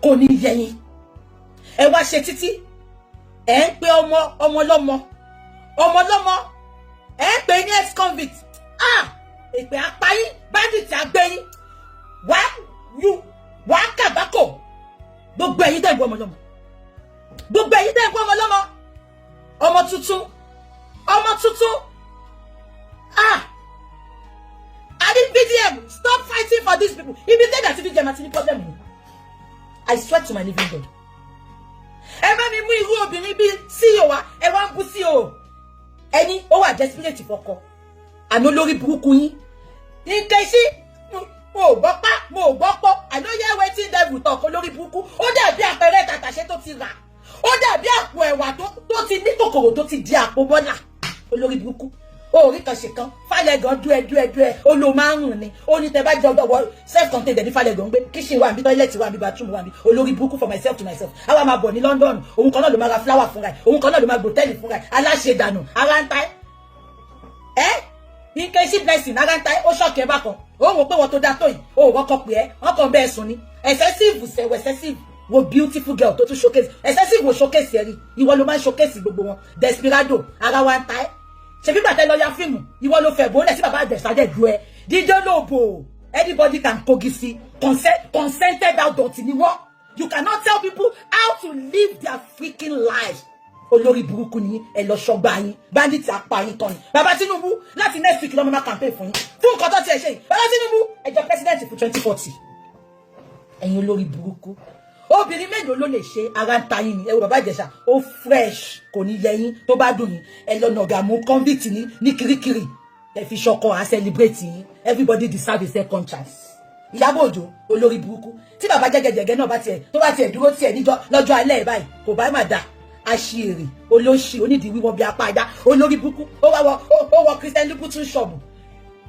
kò ní yẹyin. Ẹ wá ṣe títí ẹ ń pe ọmọ ọmọ lọ́mọ, ọmọ lọ́mọ, ẹ ń pè ní ex-convict. Ah, èpè apáyín, bandit àgbẹ̀yìn wá yu wá kàgbákò. Gbogbo ẹ̀yin tẹ́ ń gbọ́ ọmọ lọ́mọ, gbogbo ẹ̀yin tẹ́ ń gbọ́ ọmọ lọ́mọ, ọmọ tuntun, ọmọ tuntun. Ah, àní VDM, stop fighting for these people. Ibi tẹ́lẹ̀ àti VDM àti ní problem ni. I swear to my living God, ẹ bá mi mú irú obìnrin bíi CEO wa, ẹ wá ń bú CEO. Ẹni ó wà desperate fọkọ, àná lórí burúkú yín. Nkechi, mo ò gbọ́ pa, mo ò gbọ́ pọ́. I no hear wetin devil talk. Olórí burúkú, ó dàbí àpẹẹrẹ tàtàṣé tó ti rà, ó dàbí àpò ẹ̀wà tó ti ní kòkòrò, tó ti di àpò bọ́là. Olórí burúkú, orí kan ṣe kan falẹ̀gàn dú ẹ dú ẹ dú ẹ. Ó lo márùn ni, ó ní tẹ bá jẹ ọgbọ self contained ní falẹ̀gàn gbé. Kitchen wà níbi, toilet wà níbi, bathroom wà níbi. Olórí burúkú, for myself to myself. Àwa máa bọ̀ ní London, òun kan náà ló máa ra flower fúnra ẹ̀, òun kan náà ló máa gbòtẹ́ẹ̀lì fúnra ẹ̀. Aláṣẹ dànù, ara ń ta ẹ́. Nkechi Blessing ara ń ta ó ṣọ́ọ̀kì ẹ bákan. Ó wò pé wọ́n tó dá tó yìí, ó wọ́kọ̀ pé ẹ́, wọ́n kàn bẹ́ẹ̀ sùn ni. Excessive sẹ̀wọ̀ excessive wo beautiful girl tó tún showcase. Excessive wo showcase ẹ rí, ìwọ ló máa ń showcase gbogbo wọn. Desperado, ara wa ń ta ẹ́. Ṣebí gbàtẹ́ lọ ya fíìmù, ìwọ ló fẹ́ bólẹ̀ sí bàbá Ìjẹ̀ṣà dẹ̀ ju ẹ. Dídé lóbo, anybody can kogi sí. Consented adult ni wọ́n. You cannot tell people how to live their freaking lives. Olórí burúkú ni, ẹ lọ ṣọgbà yín, bandit apá yín tán ni. Bàbá Tinubu, láti next week lọ́mọ máa campaign fún yín fún nǹkan tó tiẹ̀ ṣe yìí. Bàbá Tinubu, ẹ jẹ́ president fún 2040. Ẹ̀yin olórí burúkú, obìnrin mélòó ló lè ṣe? Ara ń ta yín ni. Ẹ wo bàbá Ìjẹ̀ṣà, ó fresh, kò ní yẹ yín. Tó bá dùn yín, ẹ lọ nàgà mú convict ní kirikiri, ẹ fi ṣọkọ à celebrate yín. Everybody deserve a second chance. Ìyábọ̀ Òjó, olórí burúkú, tí bàbá jẹ́gẹ́jẹ́gẹ́ náà bá tiẹ̀ tó bá tiẹ̀ dúró tiẹ̀ níjọ́ lọ́jọ́ alẹ́ ẹ̀ báyìí, kò bá má dà. Aṣèrè olóṣì, onídìí wíwọ́ bí apá ajá, olórí burúkú. Ó wá wọ, ó wọ Christian Louboutin shop,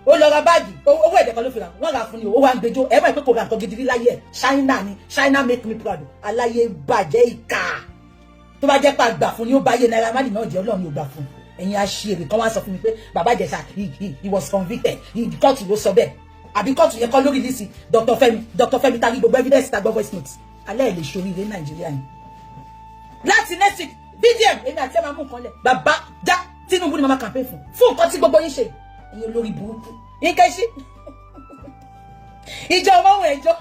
ó lọ ra báàgì, owó ẹ̀dẹ̀ kan ló fi rà, wọ́n rà fún ni. Ó wá ń gbẹjọ́ ẹ mọ̀ pé kò ra nǹkan gidi rí láyé ẹ̀. China ni, China make me proud. Aláyé bàjẹ́, ìkà tó bá jẹ́ pé àgbà fún ni, ó bá yé Naira Marley náà jẹ́. Ọlọ́run ò gbà fún ẹ̀yin aṣèrè kan. Wá sọ fún mi pé bàbá Ìjẹ̀ṣà, he was convicted. Kóòtù ló sọ bẹ́ẹ̀, àbí kóòtù yẹn kọ́ lórí release Dr. Fẹ́mi? Dr. Fẹ́mi tari gbogbo evidence, ta gbọ́ voice note alẹ́ ẹ̀ lè ṣoríire Nàìjíríà ni. Láti next week, VDM, èmi àti ẹ máa mú nǹkan lẹ̀. Bàbá já Tinubu ni màmá campaign fún nǹkan tí gbogbo yín ṣe. Ẹ̀yin olórí burúkú, Nkechi, ìjọ ọmọ òun ẹjọ́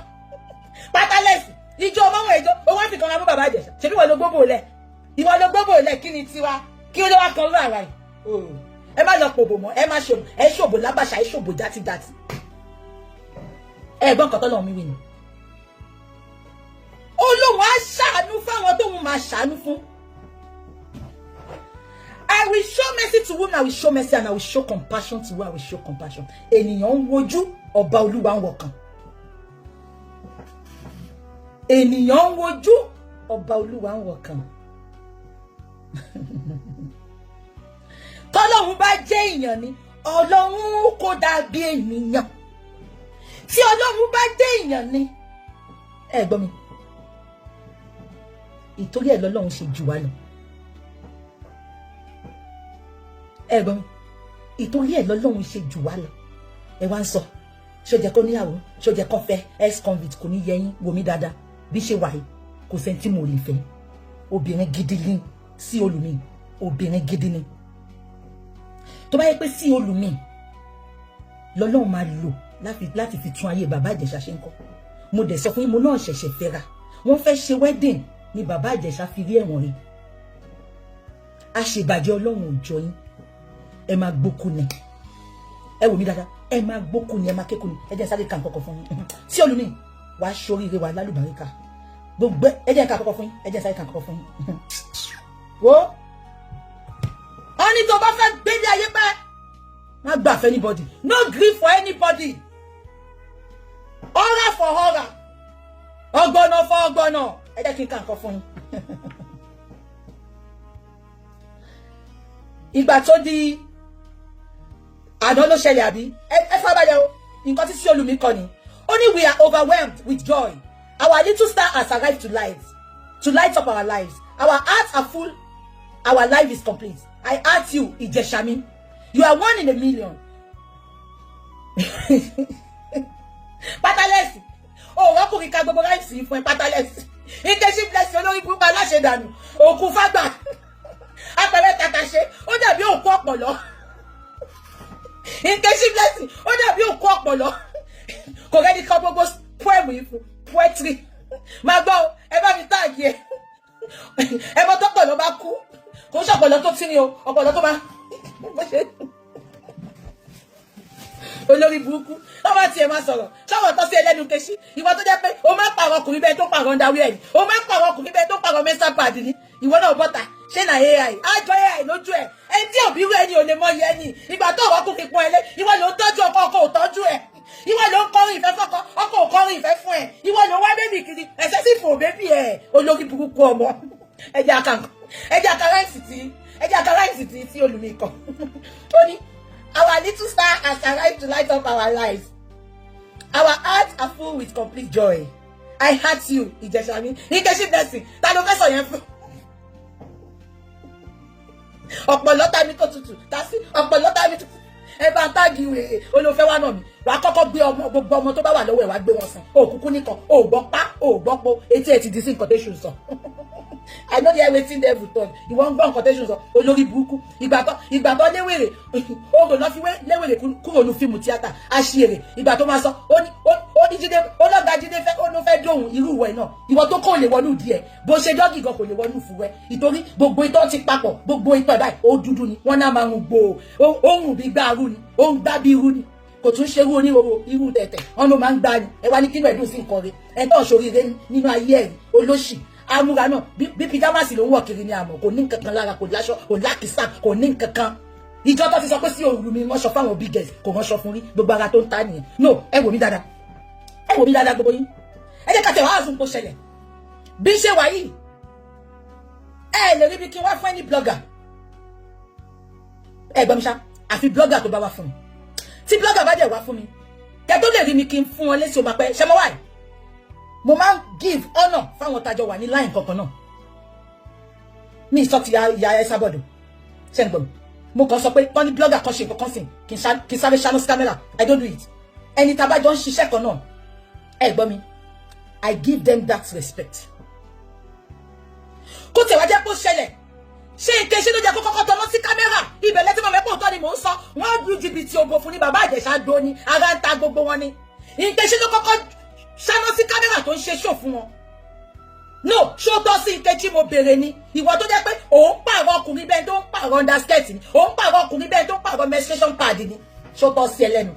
pátálẹ̀sì, ìjọ ọmọ òun ẹjọ́ owó àfikàn ra mú bàbá Ìjẹ̀ṣà. Ṣebí ìwọ ló gbóbò lẹ̀, ìwọ ló gbóbò lẹ̀. Kí ni tiwa? Kí ló wá kan ló àrà yìí? Ẹ má lọ pòbò mọ́, ẹ má ṣòbò, ẹ ṣòbò lábàṣà, ẹ ṣòbò játijàti. Ẹ gbọ́n nǹkan tọ́lọ́run mi wí ni. Olóhùn á ṣàánú fáwọn tóun máa ṣàánú fún. I will show mercy to whom I will show mercy, and I will show compassion to whom I will show compassion. Ènìyàn ń wojú, ọba Olúwa ń wọkàn. Ènìyàn ń wojú, ọba Olúwa ń wọkàn. Tọ́lọ́run bá jẹ́ èèyàn ni, Ọlọ́run kò dàbí ènìyàn. Tí Ọlọ́run bá jẹ́ èèyàn ni, ẹ gbọ́ mi, ìtorí ẹ̀ lọ́lọ́run ṣe jù wá lọ. Ẹ gbọ́ mi, ìtorí ẹ̀ lọ́lọ́run ṣe jù wá lọ. Ẹ wá ń sọ ṣó jẹ́ kó níyàwó, ṣó jẹ́ kó fẹ́ ex-convict, kò ní yẹ yín. Wò mí dáadáa, bí ṣe wà yìí, kò sẹ́ni tí mo lè fẹ́. Obìnrin gidi ni sí olùmí, obìnrin gidi ni. Tó bá yẹ pé sí olùmí lọ́lọ́run máa lò láti fi tún ayé bàbá Ìjẹ̀ṣà ṣe ń kọ́. Mo dẹ̀ sọ fún yín, mo náà ṣẹ̀ṣẹ̀ fẹ́ra, wọ́n fẹ́ ṣe wedding ni bàbá Ìjẹ̀ṣà fi rí ẹ̀wọ̀n rí. Àṣebàjẹ́ Ọlọ́run ò jọ yín. Ẹ máa gbókù ni. Ẹ wò mí dáadáa, ẹ máa gbókù ni, ẹ máa kékù ni. Ẹ jẹ́ sáré ka nǹkan kan fún yín. Sí olùmí wàá ṣoríire, wàá lálùbáríkà gbogbo. Ẹ jẹ́ ká kọ́kọ́ fún yín, ẹ jẹ́ sáré ka nǹkan kan fún yín. Wo wọ́n ní tó bá fẹ́ gbélé ayé pẹ́, má gbà fún anybody, no gree for anybody. Ọ̀rá for ọ̀rá, ọgbọ̀nà for ọgbọ̀nà. Ẹ jẹ́ kí n ka nǹkan fún yín. Ìgbà tó di àná ló ṣẹlẹ̀, àbí ẹ fábàlẹ̀ o. Nǹkan tí sí olùmí kọ ni, ó ní we are overwhelmed with joy. Our little star has arrived to light up our lives. Our hearts are full, our life is complete. I heart you, Ìjẹ̀ṣà. You are one in a million. Pátálẹ́sì o, ọkùnrin ká gbogbo ráìsì fún ẹ. Pátálẹ́sì, Nkechi Blessing, olórí burúkú, aláṣẹdànù, òkú fágbà, apẹ̀rẹ̀ tàtàṣe, ó dàbí òkú ọ̀pọ̀lọ́. Nkechi Blessing, ó dàbí òkú ọ̀pọ̀lọ́, kò rẹ́ni kọ gbogbo poem yìí fún poetry. Máa gbọ́, ẹ bá mi táàgì ẹ. Ẹ mọ tọ́pọ̀lọ́ bá kú, kò ń ṣọ̀pọ̀lọ́ tó tí ni o, ọ̀pọ̀lọ́ tó máa olórí burúkú. Wọ́n bá tiẹ̀ máa sọ̀rọ̀ ṣọ́wọ́ tó sí ẹlẹ́nu Nkechi. Ìwọ tó jẹ́ pé o máa ń pààrọ̀ ọkùnrin bẹ́ẹ̀ tó pààrọ̀ underwear ẹ̀ ni, o máa ń pààrọ̀ ọkùnrin bẹ́ẹ̀ tó pààrọ̀ menstrual pad ni. Ìwọ náà bọ́ta ṣé na AI àjọ AI lójú ẹ̀. Ẹni tí òbí rẹ̀ ni ò lè mọ yẹn ni. Ìgbà tó ọ̀rọ̀ ọkùnrin pọ́n ẹ lé, ìwọ ló ń tọ́jú ọkọ, ọkọ ò tọ́jú ẹ̀. Ìwọ ló ń kọrin ìfẹ́ fọ́kọ, ọkọ ò kọrin ìfẹ́ fún ẹ. Ìwọ ló ń wá bébì kiri, ẹ̀sẹ̀ sì fò bébì ẹ̀. Olórí burúkú ọmọ. Ẹjẹ́ àkàráìsì tí olùmí kọ. Ó ní our little star has arrived to light up our lives. Our hearts are full with complete joy. I heart you, Ìjẹ̀ṣà mi. Nkechi Blessing, ta ló fẹ́ sọ yẹn fún? Ọ̀pọ̀lọ́ ta mi kó tutù, ta sí ọ̀pọ̀lọ́ ta mi tutù. Ẹ bá ń táàgì wèrè olófẹ́ wa náà mi. Wà á kọ́kọ́ gbé ọmọ, gbogbo ọmọ tó bá wà lọ́wọ́ ẹ̀ wá gbé wọn sàn. Òkùnkùn nìkan, ò gbọ́ pa, ò gbọ́ po, etí ẹ̀ ti di sí nǹkan tẹ́sù sọ. I know they are waiting there for talk. Ìwọ ń gbọ́ nǹkan tẹ́sù sọ, olórí burúkú. Ìgbà tó léwèrè, oòrùn lọ́ fi léwèrè kúrò ní fíìmù tíátà, àṣìírè. Ìgbà tó máa sọ, ó ní Jídé, ó lọ́gà Jídé fẹ́, ó ló fẹ́ dóhùn irú ìwọ ẹ̀ náà. Ìwọ tó kò lè wọnú díẹ̀, bó ṣe dọ́gì gan kò lè wọnú fúwẹ́. Ìtorí gbogbo itọ́ ti papọ̀, gbogbo itọ́ ẹ̀ báyìí, ó dúdú ni, wọ́n náà máa ń gbò ó, ó ń bí gbá arú ni, ó ń gbá bí irú ni. Kò tún ṣerú onírúurú irú tẹ̀tẹ̀, wọn ló máa ń gbá ni. Ẹ wá ní kí ló ẹ̀dùn sí nǹkan rẹ̀, ẹ tó ṣoríire nínú ayé ẹ̀, olóṣì amúra náà bí pyjamas ló ń wọ̀ kiri ní àmọ́ kò ní nǹkan kan lára, kò láṣọ, kò lákìsà, kò ní nǹkan kan. Ìjọ tó ti sọ pé sí òru mi ránṣọ fáwọn big girls, kò ránṣọ fún rí, gbogbo ara tó ń ta nìyẹn. No, ẹ wò mí dáadáa, ẹ wò mí dáadáa gbogbo yín. Ẹ jẹ́ ká tẹ̀ wá àzùn kó ṣẹlẹ̀ bí ṣe wà yìí. Ẹ lè rí bí kí n wá fún ẹni blogger, ẹ gbọ́ mi ṣá, àfi blogger tó bá wá fún mi. Tí blogger bá dẹ̀ wá fún mi, kẹ tó lè rí mi kí n fún wọn lésì, o máa pẹ́. Ṣe mo wáyé, mo máa ń give honour fáwọn tajọ wà ní line kankan náà. Mi sọ ti ya ẹ sábọ̀dọ̀, ṣe ń gbọ́ mi? Mo kàn sọ pé wọ́n ní blogger kan ṣe nǹkan kan sìn, kí n sáré ṣáná sí camera. I don't do it. Ẹni tá a bá jọ ń ṣiṣẹ́ kan náà, ẹ gbọ́ mi, I give them that respect. Kó tẹ̀ wá jẹ́ kó ṣẹlẹ̀, ṣé nǹkan ṣe ló jẹ́ kó kọ́kọ́ tọmọ sí camera? Ibẹ̀ lẹ́tí mọ̀ mẹ́pọ̀ tọ́ ni mò ń sọ. Wọ́n lu jìbìtì òbò fún ní bàbá Ìjẹ̀ṣà do ni ara ń ta gbogbo wọn ni. Nǹkan ṣe ló kọ́kọ́ ṣáná sí camera tó ń ṣe ṣò fún wọn? No, ṣó tọ́ sí Nkechi? Mo béèrè ni. Ìwọ tó jẹ́ pé òun pààrọ̀ ọkùnrin bẹ́ẹ̀ tó ń pààrọ̀ underskirt ni, òun pààrọ̀ ọkùnrin bẹ́ẹ̀ tó ń pààrọ̀ menstruation pad ni, ṣó tọ́ sí ẹ lẹ́nu?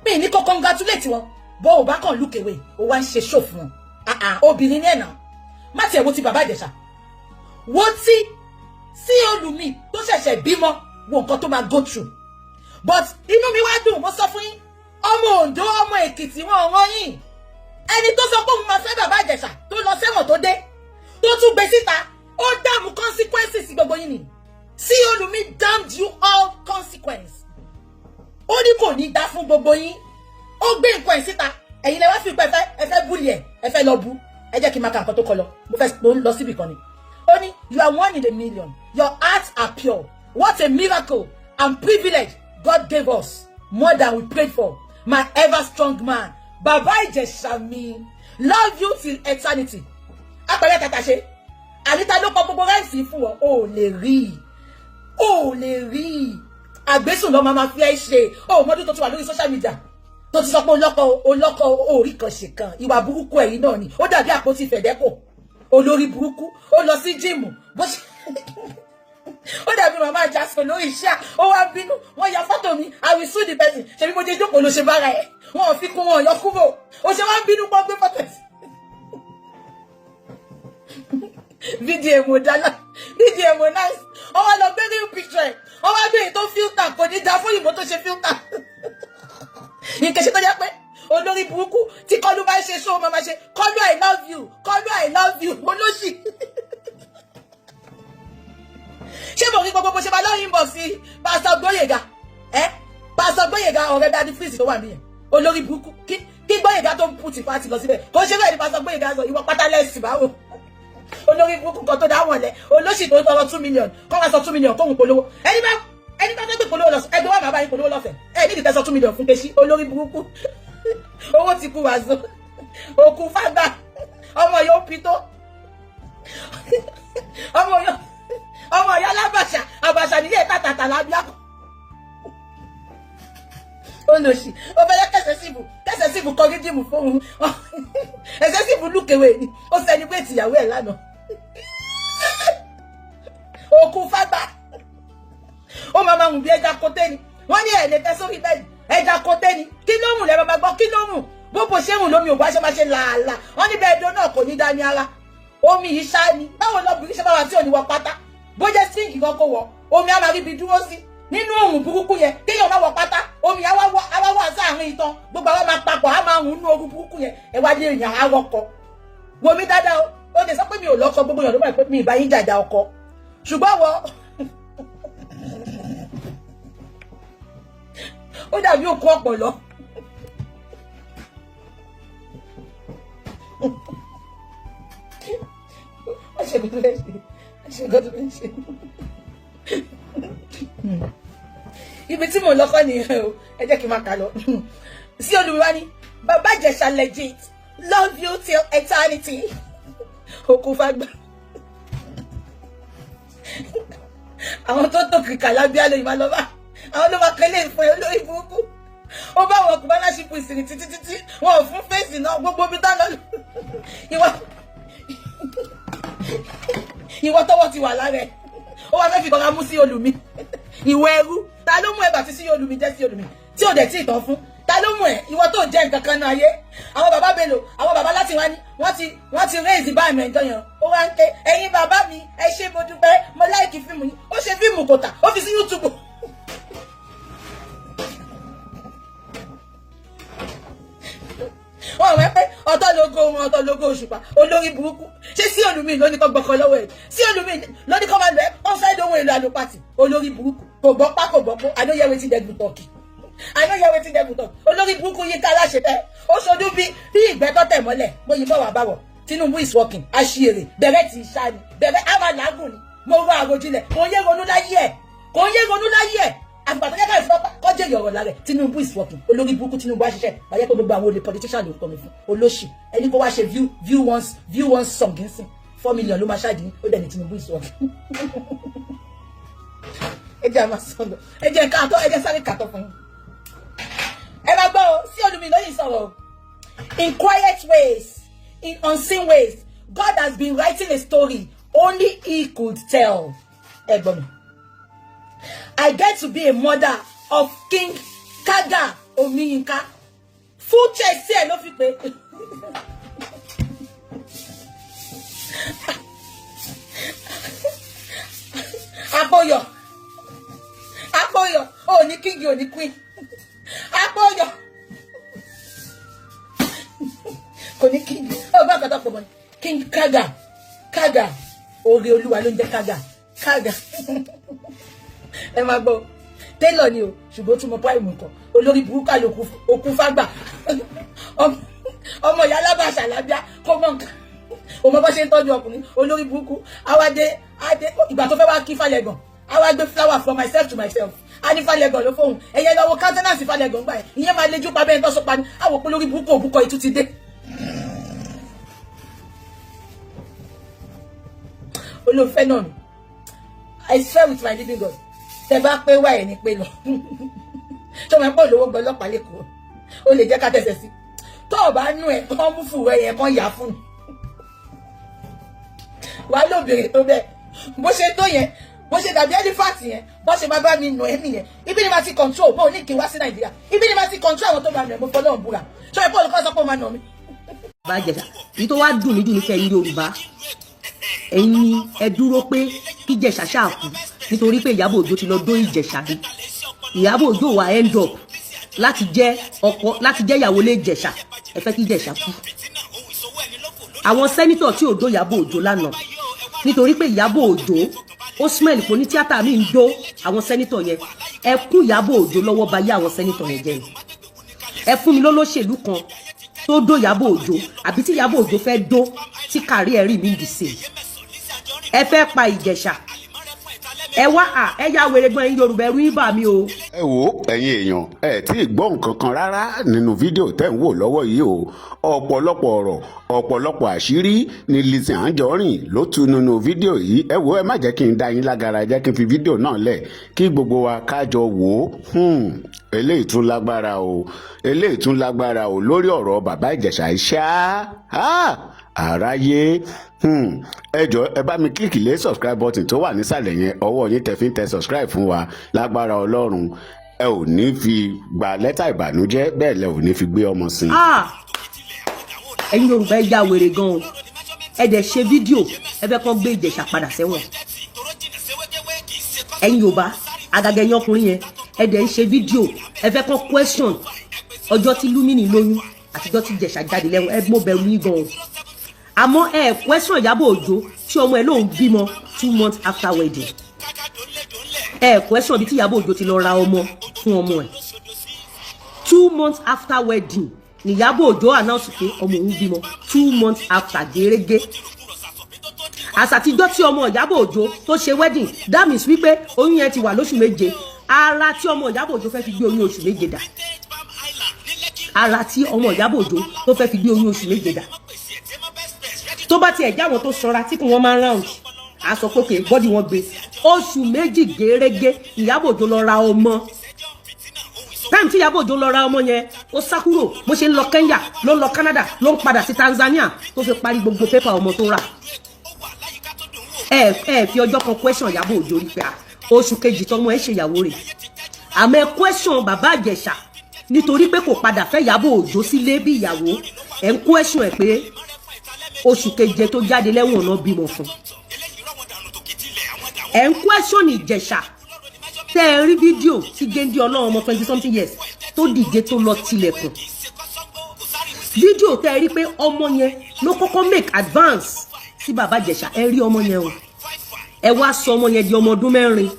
Mi ní kó congratulate wọn, bó o bá kàn look away, o wá ń ṣe ṣò fún wọn. Obìnrin ní ẹ̀nà má tiẹ̀ wo ti bàbá Ìjẹ̀ṣà, wo ti sí olùmí tó ṣẹ̀ṣẹ̀ bímọ, wo nǹkan tó máa go through. But inú mi wá dùn, mo sọ fún yín, ọmọ Oǹdó, ọmọ Èkìtì, wọn ò rán yín. Ẹni tó sọ pé òun máa fẹ́ bàbá Ìjẹ̀ṣà, tó lọ sẹ́wọ̀n, tó dé, tó tún gbé síta, ó dààmú consequences gbogbo yín ni. Sí olùmí damned you all consequence. Ó ní kò ní dá fún gbogbo yín. Ó gbé nǹkan ẹ̀ síta, ẹ̀yin lẹ wá fi pé ẹ fẹ́ bully ẹ̀, ẹ fẹ́ lọ bú. Ẹ jẹ́ kí n máa ka nǹkan tó kọ lọ. Mo fẹ́ mo ń lọ síbì kan ni. Ó ní, "You are one in a million. Your hearts are pure. What a miracle and privilege God gave us, more than we prayed for. My ever strong man, Bàbá Ìjẹ̀ṣà mi, love you till eternity." Apẹ̀rẹ̀ tàtà ṣe àníta ló kọ gbogbo ráìsì fún wọn. O ò lè rí i, o ò lè rí i. Àgbésùn lọ́ máa fi ẹ́ ṣe. O ò mọ́dún tó ti wà lórí social media tó ti sọ pé olọ́kọ olọ́kọ orí kan ṣe kan. Ìwà burúkú ẹ̀yìn náà ni ó dàbí àpótí fẹ̀dẹ́kò. Olórí burúkú, ó lọ sí gym, bó ṣe ó dàbí màmá Jackson lórí iṣẹ́. Ó wá bínú, wọ́n ya fọ́tò mi. I will sue the person. Ṣebí mo jẹ́ jókòó ló ṣe bára ẹ̀, wọn ò fi kún, wọn ò yọ kúrò. Ó ṣe wá ń bínú pọ́n gbé fọ́tò ẹ̀. VDM ò dáná, VDM ò nice. Wọ́n wá lọ gbé real picture ẹ̀, wọ́n wá gbé èyí tó filter. Kò ní da fún ìbò tó ṣe filter. Nǹkan ṣe tó jẹ́ pé olórí burúkú tí kọ́lú bá ń ṣe ṣó máa ṣe kọ́lú "I love you", kọ́lú "I love you". Olóṣì, ṣé mo rí gbogbo bó ṣe máa lọ́yìn bọ̀ sí Pásítọ̀ Gbóyèga ẹ? Pásítọ̀ Gbóyèga, ọ̀rẹ́ Daddy Freeze tó wà níyẹn. Olórí burúkú, kí Gbóyèga tó ń put pàtì lọ síbẹ̀, kò ṣe bẹ́ẹ̀ ni Pásítọ̀ Gbóyèga sọ. Ìwọ pátá lẹ́sìn báwo? Olórí burúkú kan tó dá wọn lẹ, olóṣì tó tọrọ 2 million, kọ́ wá sọ 2 million kóhun polówó. Ẹni bá fẹ́ gbé polówó lọ, ẹgbẹ́ wa máa bá yín polówó lọ́fẹ̀ẹ́. Ẹ nídìí tẹ́ sọ 2 million fún Keshi. Olórí burúkú, owó ti kú wàzó òkú fàgbà. Ọmọ yóò pitó, ọmọ yóò, ọmọ ìyá alábàṣà àbàṣà nílé tàtàtà lábíàkọ. Olóṣì, ó fẹ́ kẹsẹ̀ síbù kọ rídìmù fóun. Ẹsẹ̀ síbù lùkèwé ni ó celebrate ìyàwó ẹ̀ lánàá. Òkú fàgbà, ó máa hùn bí ẹja kóté ni. Wọ́n ní ẹ̀ lè tẹ́ sórí bẹ́ẹ̀dì, ẹja kóté ni. Kí ló mú lẹ́ẹ̀ máa gbọ́? Kí ló mú bó bó ṣe hùn lómi òbá ṣe máa ṣe làálàá? Wọ́n ní bẹ́ẹ̀ dó náà kò ní dání ara omi yìí ṣá ni. Báwo lọ́bìnrin ṣe bá wà tí ò ní wọ pátá? Bó jẹ́ síǹkì kan kó wọ omi, á máa rí ibi dúró sí nínú òrùn burúkú yẹn. Kéèyàn má wọ pátá, omi á wá wà sáàrin itan, gbogbo àwọn máa papọ̀, á máa rùn nínú ooru burúkú yẹn. Ẹ wá dé èèyàn á rọkọ. Wo mi dáadáa o. Ó lè sọ pé mi ò lọ́kọ, gbogbo èèyàn ló mọ̀ pé mi ì bá yín jàjà ọkọ, ṣùgbọ́n wọ ó dàbí òkú ọ̀pọ̀lọ́. Wọ́n ṣe nǹkan tó fẹ́ ṣe, wọ́n ṣe nǹkan tó fẹ́ ṣe. Ibi tí mò ń lọ́kọ́ nìyẹn o. Ẹ jẹ́ kí n máa kà lọ. Sí olùwà ni Bàbá Ìjẹ̀ṣà legit, love you till eternity. Òkú fagbá. Àwọn tó tó kìkà lábíà lóyún máa lọ bá. Àwọn ló máa kẹ́lé ìfún ẹ olórí burúkú. Ó bá wọn kùbá láṣìpù ìsìnrìn títí títí. Wọn ò fún fèsì náà gbogbo ibi tá lọ. Ìwọ tọwọ́ ti wà lára ẹ̀. Ó wá fẹ́ fi kọ́ra mú sí olùmí. Ìwọ ẹrú. Ta ló mú ẹ bàtí sí olùmí jẹ́ sí olùmí? Tí ò dẹ̀ tí ì tán fún. Ta ló mú ẹ? Ìwọ tó jẹ́ nǹkan kan náà ayé. Àwọn bàbá Bello, àwọn bàbá láti wá ní, wọ́n ti raise bá àmì ẹ̀jọ́ yẹn. Ó wá ń ké, ẹ̀yin bàbá mi, ẹ ṣé mo dúpẹ́, mo láìkí fíìmù yín. Ó ṣe fíìmù kò tà, ó fi sí YouTube. Wọ́n wẹ́ pé ọ̀tọ̀ lógo wọn, ọ̀tọ̀ lógo òṣùpá, olórí burúkú. Ṣé sí olùmí ló ní kó gbọ́kọ lọ́wọ́ ẹ̀? Sí olùmí ló ní kó máa lọ ẹ́, wọ́n fẹ́ lóhun èlò àlòpàtì, olórí burúkú. Kò gbọ́ pá kò gbọ́ pó, I don't hear wetin dem go talk. I don't hear wetin dem go talk. Olórí burúkú yín ká láṣẹ tẹ́. Ó ṣojú bí ìgbẹ́ tó tẹ̀ mọ́lẹ̀, mo yìnbọn wà báwọ̀. Tinubu is working, aṣièrè, bẹ̀rẹ̀ ti ṣá ni, bẹ̀rẹ̀ á máa làágùn ni. Mo rọ àròjinlẹ̀, kò ń yé ronú láyé ẹ̀, kò ń yé ronú láyé ẹ̀. Àgbà tó kẹ́kọ̀ọ́ ìfọ́pá kọjá ìyọ̀rọ̀ lára ẹ̀. Tinubu is working, olórí burúkú Tinubu á ṣiṣẹ́. Wáyé pé gbogbo àwọn olè politician ló ń kọ́ mi fún. Olóṣì, ẹni kó wá ṣe view once song nsìn. 4 million ló máa ṣáàdì, ó dẹ̀ ní Tinubu is working. Ẹ jẹ́ àmà sọ̀rọ̀, ẹ jẹ́ káàtọ́, ẹ jẹ́ sáré kàtọ́ fún yín. Ẹ máa gbọ́ o, sí olùmí lóyìn sọ̀rọ̀ o. In quiet ways, in unseen ways, God has been writing a story only he could tell. Ẹ gbọ́ mi. I get to be a mother of King Kaga Omiyinka. Full chest ẹ ló fi pé. Apoyo. Apoyo. Oh, ní king, oh, ní queen. Apoyo. Kò ní king. Oh, bá kàtà pọ̀ mọ́. King Kaga. Kaga. Oore Olúwa ló ń jẹ́ Kaga. Kaga. Ẹ máa gbọ́. Taylor ni o, ṣùgbọ́n tún mọ prime nǹkan. Olórí burúkú àlòkù òkú fágbà. Ọmọ ìyá alábàṣà lábíà kó mọ nǹkan. Òmò bá ṣe ń tọ́jú ọkùnrin. Olórí burúkú. Àwa dé ìgbà tó fẹ́ wá kí Falẹ̀gàn. Àwa gbé flower from myself to myself. A ní Falẹ̀gàn ló fóun. Ẹ̀yẹ lọ́wọ́ countenance Falẹ̀gàn gbà ẹ̀. Ìyẹn máa lejú pa bẹ́ẹ̀ tó sọ pa ni. Àwọ̀ pé olórí burúkú òbúkọ ìtú ti dé. Olóòfẹ́ náà mi. I swear with my living God. Tẹ bá pé wá ẹ̀ ní pé lọ. Ṣé o máa ń pọ̀ lówó gbọ́ ọlọ́pàá lẹ́kọ̀ọ́? O lè jẹ́ ká tẹ̀sẹ̀ sí. Tó o bá nú ẹ̀ kán mú fùrọ̀ yẹn kán yà fún un. Wàá lóbìnrin tó bẹ́ẹ̀. Bó ṣe tó yẹn, bó ṣe dàbí ẹ́lífàtì yẹn, bó ṣe máa bá mi nù ẹ́ nìyẹn. Ibi ni màá ti control bó o ní kí n wá sí Nàìjíríà. Ibi ni màá ti control àwọn tó máa nù ẹ̀, mo fọlọ́run búra. Ṣé o olùkọ́ sọ pé ó máa nù mí? Bàbá Ìjẹ̀ṣà, èyí tó wá dùn mí jù ní kẹ́yìn Yorùbá. Ẹ̀yin ni ẹ dúró pé kí Ìjẹ̀ṣà ṣáà kú nítorí pé Ìyábọ̀ Òjó ti lọ dó Ìjẹ̀ṣà rí. Ìyábọ̀ Òjó wà end up láti jẹ́ ọkọ, láti jẹ́ ìyàwó lé Ìjẹ̀ṣà. Ẹ fẹ́ kí Ìjẹ̀ṣà kú. Àwọn sẹ́nítọ̀ tí ò dó Ìyábọ̀ Òjó lánàá nítorí pé Ìyábọ̀ Òjó ó smell pé ní tíátà mi ń dó àwọn sẹ́nítọ̀ yẹn. Ẹ kún Ìyábọ̀ Òjó lọ́wọ́ bá yé àwọn sẹ́nítọ̀ yẹn jẹ́ ni. Ẹ fún mi lólóṣèlú kan tó dó Ìyábọ̀ Òjó àbí tí Ìyábọ̀ Òjó fẹ́ dó tí kárí ẹ̀rí mi dì sí. Ẹ fẹ́ pa Ìjẹ̀ṣà. Ẹ wá à ẹ yá wèrè gbọ́n ẹ̀yin Yorùbá, ẹ̀rù yín bà mí o. Ẹ wo ẹ̀yin èèyàn, ẹ tí ì gbọ́ nǹkan kan rárá nínú fídíò tẹ́ ń wò lọ́wọ́ yìí o. Ọ̀pọ̀lọpọ̀ ọ̀rọ̀, ọ̀pọ̀lọpọ̀ àṣírí ni Lizzy Anjorin ló tú nínú fídíò yìí. Ẹ wo, ẹ má jẹ́ kí n dá yín lágara, jẹ́ kí n fi fídíò náà lẹ̀ kí gbogbo wa ká jọ wò ó. Eléyìí tún lágbára o, eléyìí tún lágbára o lórí ọ̀rọ̀ Bàbá Ìjẹ̀ṣà ṣá. Àráyé, ẹ jọ̀ọ́ ẹ bá mi click lé subscribe button tó wà nísàlẹ̀ yẹn. Ọwọ́ yín tẹ fi ń tẹ subscribe fún wa. Lágbára Ọlọ́run, ẹ ò ní fi gba lẹ́tà ìbànújẹ́, bẹ́ẹ̀ lẹ ò ní fi gbé ọmọ sí. Ẹ̀yin Yorùbá, ẹ ya wèrè gan o. Ẹ dẹ̀ ṣe fídíò, ẹ fẹ́ kọ́ gbé Ìjẹ̀ṣà padà sẹ́wọ̀n. Ẹ̀yin Yorùbá, àgàgà ẹ̀yin ọkùnrin yẹn, ẹ dẹ̀ ń ṣe fídíò, ẹ fẹ́ kọ́ question ọjọ́ tí Lumini lóyún àtijọ́ tí Ìjẹ̀ṣà jáde lẹ́wọ̀n. Ẹ mọ̀ bẹ̀rù yín gan o. Àmọ́ ẹ question Ìyábọ̀ Òjó tí ọmọ ẹ lóun bímọ 2 months after wedding. Ẹ question bí tí Ìyábọ̀ Òjó ti lọ ra ọmọ fún ọmọ ẹ 2 months after wedding. Ní Ìyábọ̀ Òjó announce pé ọmọ òun bímọ 2 months after gẹ́rẹ́gẹ́. Àsàtijọ́ tí ọmọ Ìyábọ̀ Òjó tó ṣe wedding, that means wípé oyún yẹn ti wà lóṣù 7. Ara tí ọmọ Ìyábọ̀ Òjó fẹ́ fi gbé oyún oṣù 7 dà, ara tí ọmọ Ìyábọ̀ Òjó tó fẹ́ fi gbé oyún oṣù 7 dà, tó bá tiẹ̀ já àwọn tó sanra tí kò wọ́n máa ń round, a sọ pé okay, body wọn gbé. Oṣù 2 gẹ́rẹ́gẹ́, Ìyábọ̀ Òjó lọ ra ọmọ. Time tí Ìyábọ̀ Òjó lọ ra ọmọ yẹn, ó sá kúrò. Bó ṣe ń lọ Kenya, ló ń lọ Canada, ló ń padà sí Tanzania, tó fi parí gbogbo paper ọmọ tó rà. Ẹ ẹ fi ọjọ́ kan question Ìyábọ̀ Òjó rí pé oṣù kejì tọmọ ẹ ṣèyàwó rẹ̀. Àmọ́ ẹ question bàbá Ìjẹ̀ṣà nítorí pé kò padà fẹ́ Ìyábọ̀ Òjó sílé bí ìyàwó. Ẹ ń question ẹ pé oṣù keje tó jáde lẹ́wọ̀n náà bímọ fún. Ẹ ń question Ìjẹ̀ṣà tẹ́ ẹ rí fídíò tí géńdé ọlọ́run ọmọ 20 something years tó dìde tó lọ tilẹ̀kùn, fídíò tẹ́ ẹ rí pé ọmọ yẹn ló kọ́kọ́ make advance sí bàbá Ìjẹ̀ṣà. Ẹ rí ọmọ yẹn o, ẹ wá sọ ọmọ yẹn di ọmọ ọdún 4.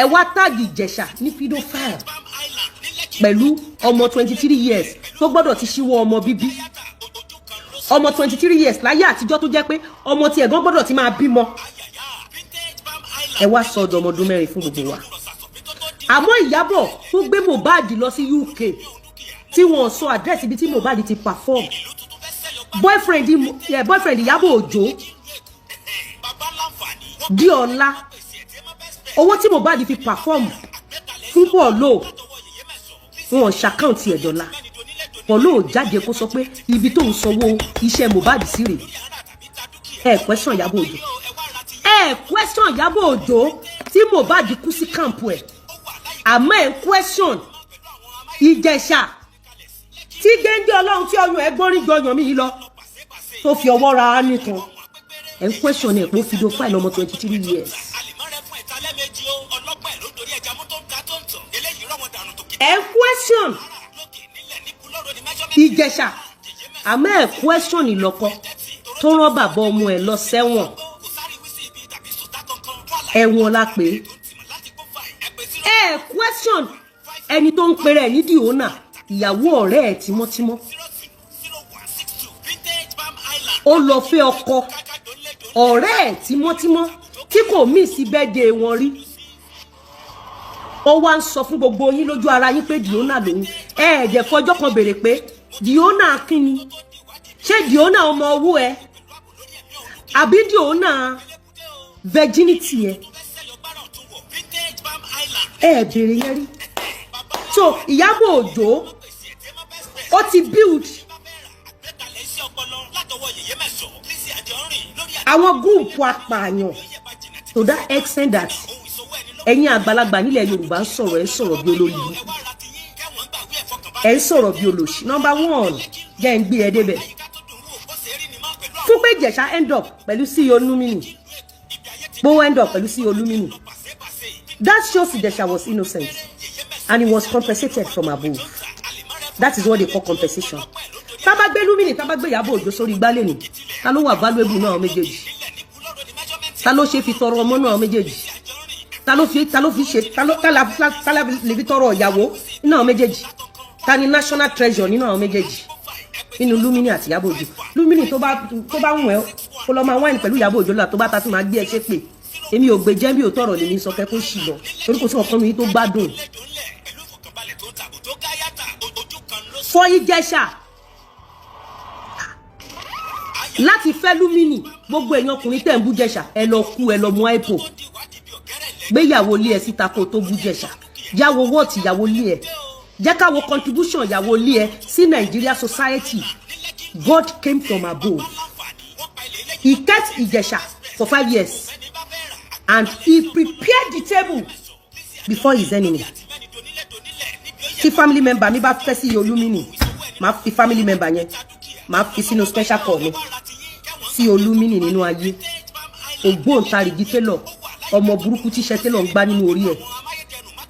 Ẹ wá tag Ìjẹ̀ṣà ní pedophile pẹ̀lú ọmọ 23 years tó gbọ́dọ̀ ti ṣíwọ́ ọmọ bíbí. Ọmọ 23 years láyé àtijọ́ tó jẹ́ pé ọmọ tí ẹ̀gbọ́n gbọ́dọ̀ ti máa bímọ, ẹ wá sọ ọdọ ọmọ ọdún 4 fún gbogbo wa. Àmọ́ Ìyábọ̀ tó gbé Mohbad lọ sí UK, tí wọ́n sọ àdírẹ́sì ibi tí Mohbad ti perform, boyfriend Ìyábọ̀ Òjó di ọ̀la, owó tí Mohbad fi perform fún Paulo, wọn ṣe account ẹ̀ dọ́là. Paulo jáde kó sọ pé ibi tó ń sanwó iṣẹ́ Mohbad sí rèé. Ẹ question Ìyábọ̀ Òjó, ẹ question Ìyábọ̀ Òjó tí Mohbad kú sí camp ẹ̀. Àmọ́ ẹ question Ìjẹ̀ṣà tí géńdé ọlọ́run tí ọyàn ẹ gbórí jọyàn mi yìí lọ, tó fi ọwọ́ ra á nìkan. Ẹ ń question ẹ̀ pé ó fi do file ọmọ 23 years. Ẹ ń question Ìjẹ̀ṣà, àmọ́ ẹ question ìlọ́kọ tó rán bàbá ọmọ ẹ̀ lọ sẹ́wọ̀n. Ẹ̀wọ̀n la pè é. Ẹ question ẹni tó ń pèrè ẹ̀ ní Diona, ìyàwó ọ̀rẹ́ ẹ̀ tímọ́tímọ́. Ó lọ fẹ́ ọkọ ọ̀rẹ́ ẹ̀ tímọ́tímọ́ tí kò mí sí birthday wọn rí. Ó wá ń sọ fún gbogbo yín lójú ara yín pé Diona lòun. Ẹ ẹ̀jẹ̀ fọjọ́ kan béèrè pé Diona kínni? Ṣé Diona ọmọ owó ẹ, àbí Diona virginity ẹ? Ẹ béèrè yẹn rí. So Ìyábọ̀ Òjó, ó ti build àwọn group apààyàn to that extent that ẹ̀yin àgbàlagbà nílẹ̀ Yorùbá ń sọ̀rọ̀, ẹ̀ ń sọ̀rọ̀ bí olórí yìí, ẹ̀ ń sọ̀rọ̀ bí olòṣì. Number one, jẹ́ ń gbé ẹ débẹ̀ fún pé Ìjẹ̀ṣà end up pẹ̀lú CEO Lumini, bó end up pẹ̀lú CEO Lumini, that shows Ìjẹ̀ṣà was innocent and he was compensated from above. That is what they call compensation. Tá bá gbé Lumini, tá bá gbé Ìyábọ̀ Òjó sórí igbá lẹ́nu, ta ló wà valuable náà méjèèjì? Ta ló ṣe fi tọrọ ọmọ náà méjèèjì? Ta ló fi ṣe, ta ló ta la lè fi tọrọ ìyàwó nínú àwọn méjèèjì? Ta ni national treasure nínú àwọn méjèèjì, nínú Lumini àti Ìyábọ̀ Òjó? Lumini, tó bá wùn ẹ́, kó lọ máa wáìnì pẹ̀lú Ìyábọ̀ Òjó lọ́la. Tó bá ta tún máa gbé ẹ ṣépè. Èmi ò gbé jẹ́ bí ò tọrọ lèmi sọ kẹ́ kó sì lọ, torí kò sí ọ̀kan mi tó gbádùn. Fọ Ìjẹ̀ṣà láti fẹ́ Lumini, gbogbo èèyàn ọkùnrin tẹ̀ ń bú Jẹ̀ṣà, ẹ lọ kú, ẹ lọ mú àìpò gbéyàwó ilé ẹ síta kó tó bú Jẹ̀ṣà. Yàwó wọ́ọ̀tì ìyàwó ilé ẹ, jẹ́ ká wo contribution ìyàwó ilé ẹ sí Nigeria society. God came from above. He kept Ìjẹ̀ṣà for 5 years and he prepared the table before his enemy. Tí family member mi bá fẹ́ sí Olúmínì, máa fi family member yẹn, máa fi sínú special call mi sí Olúmínì. Nínú ayé, ògbóǹtarìgì tailor, ọmọ burúkú tíṣẹ́ tailor ń gbá nínú orí ẹ̀.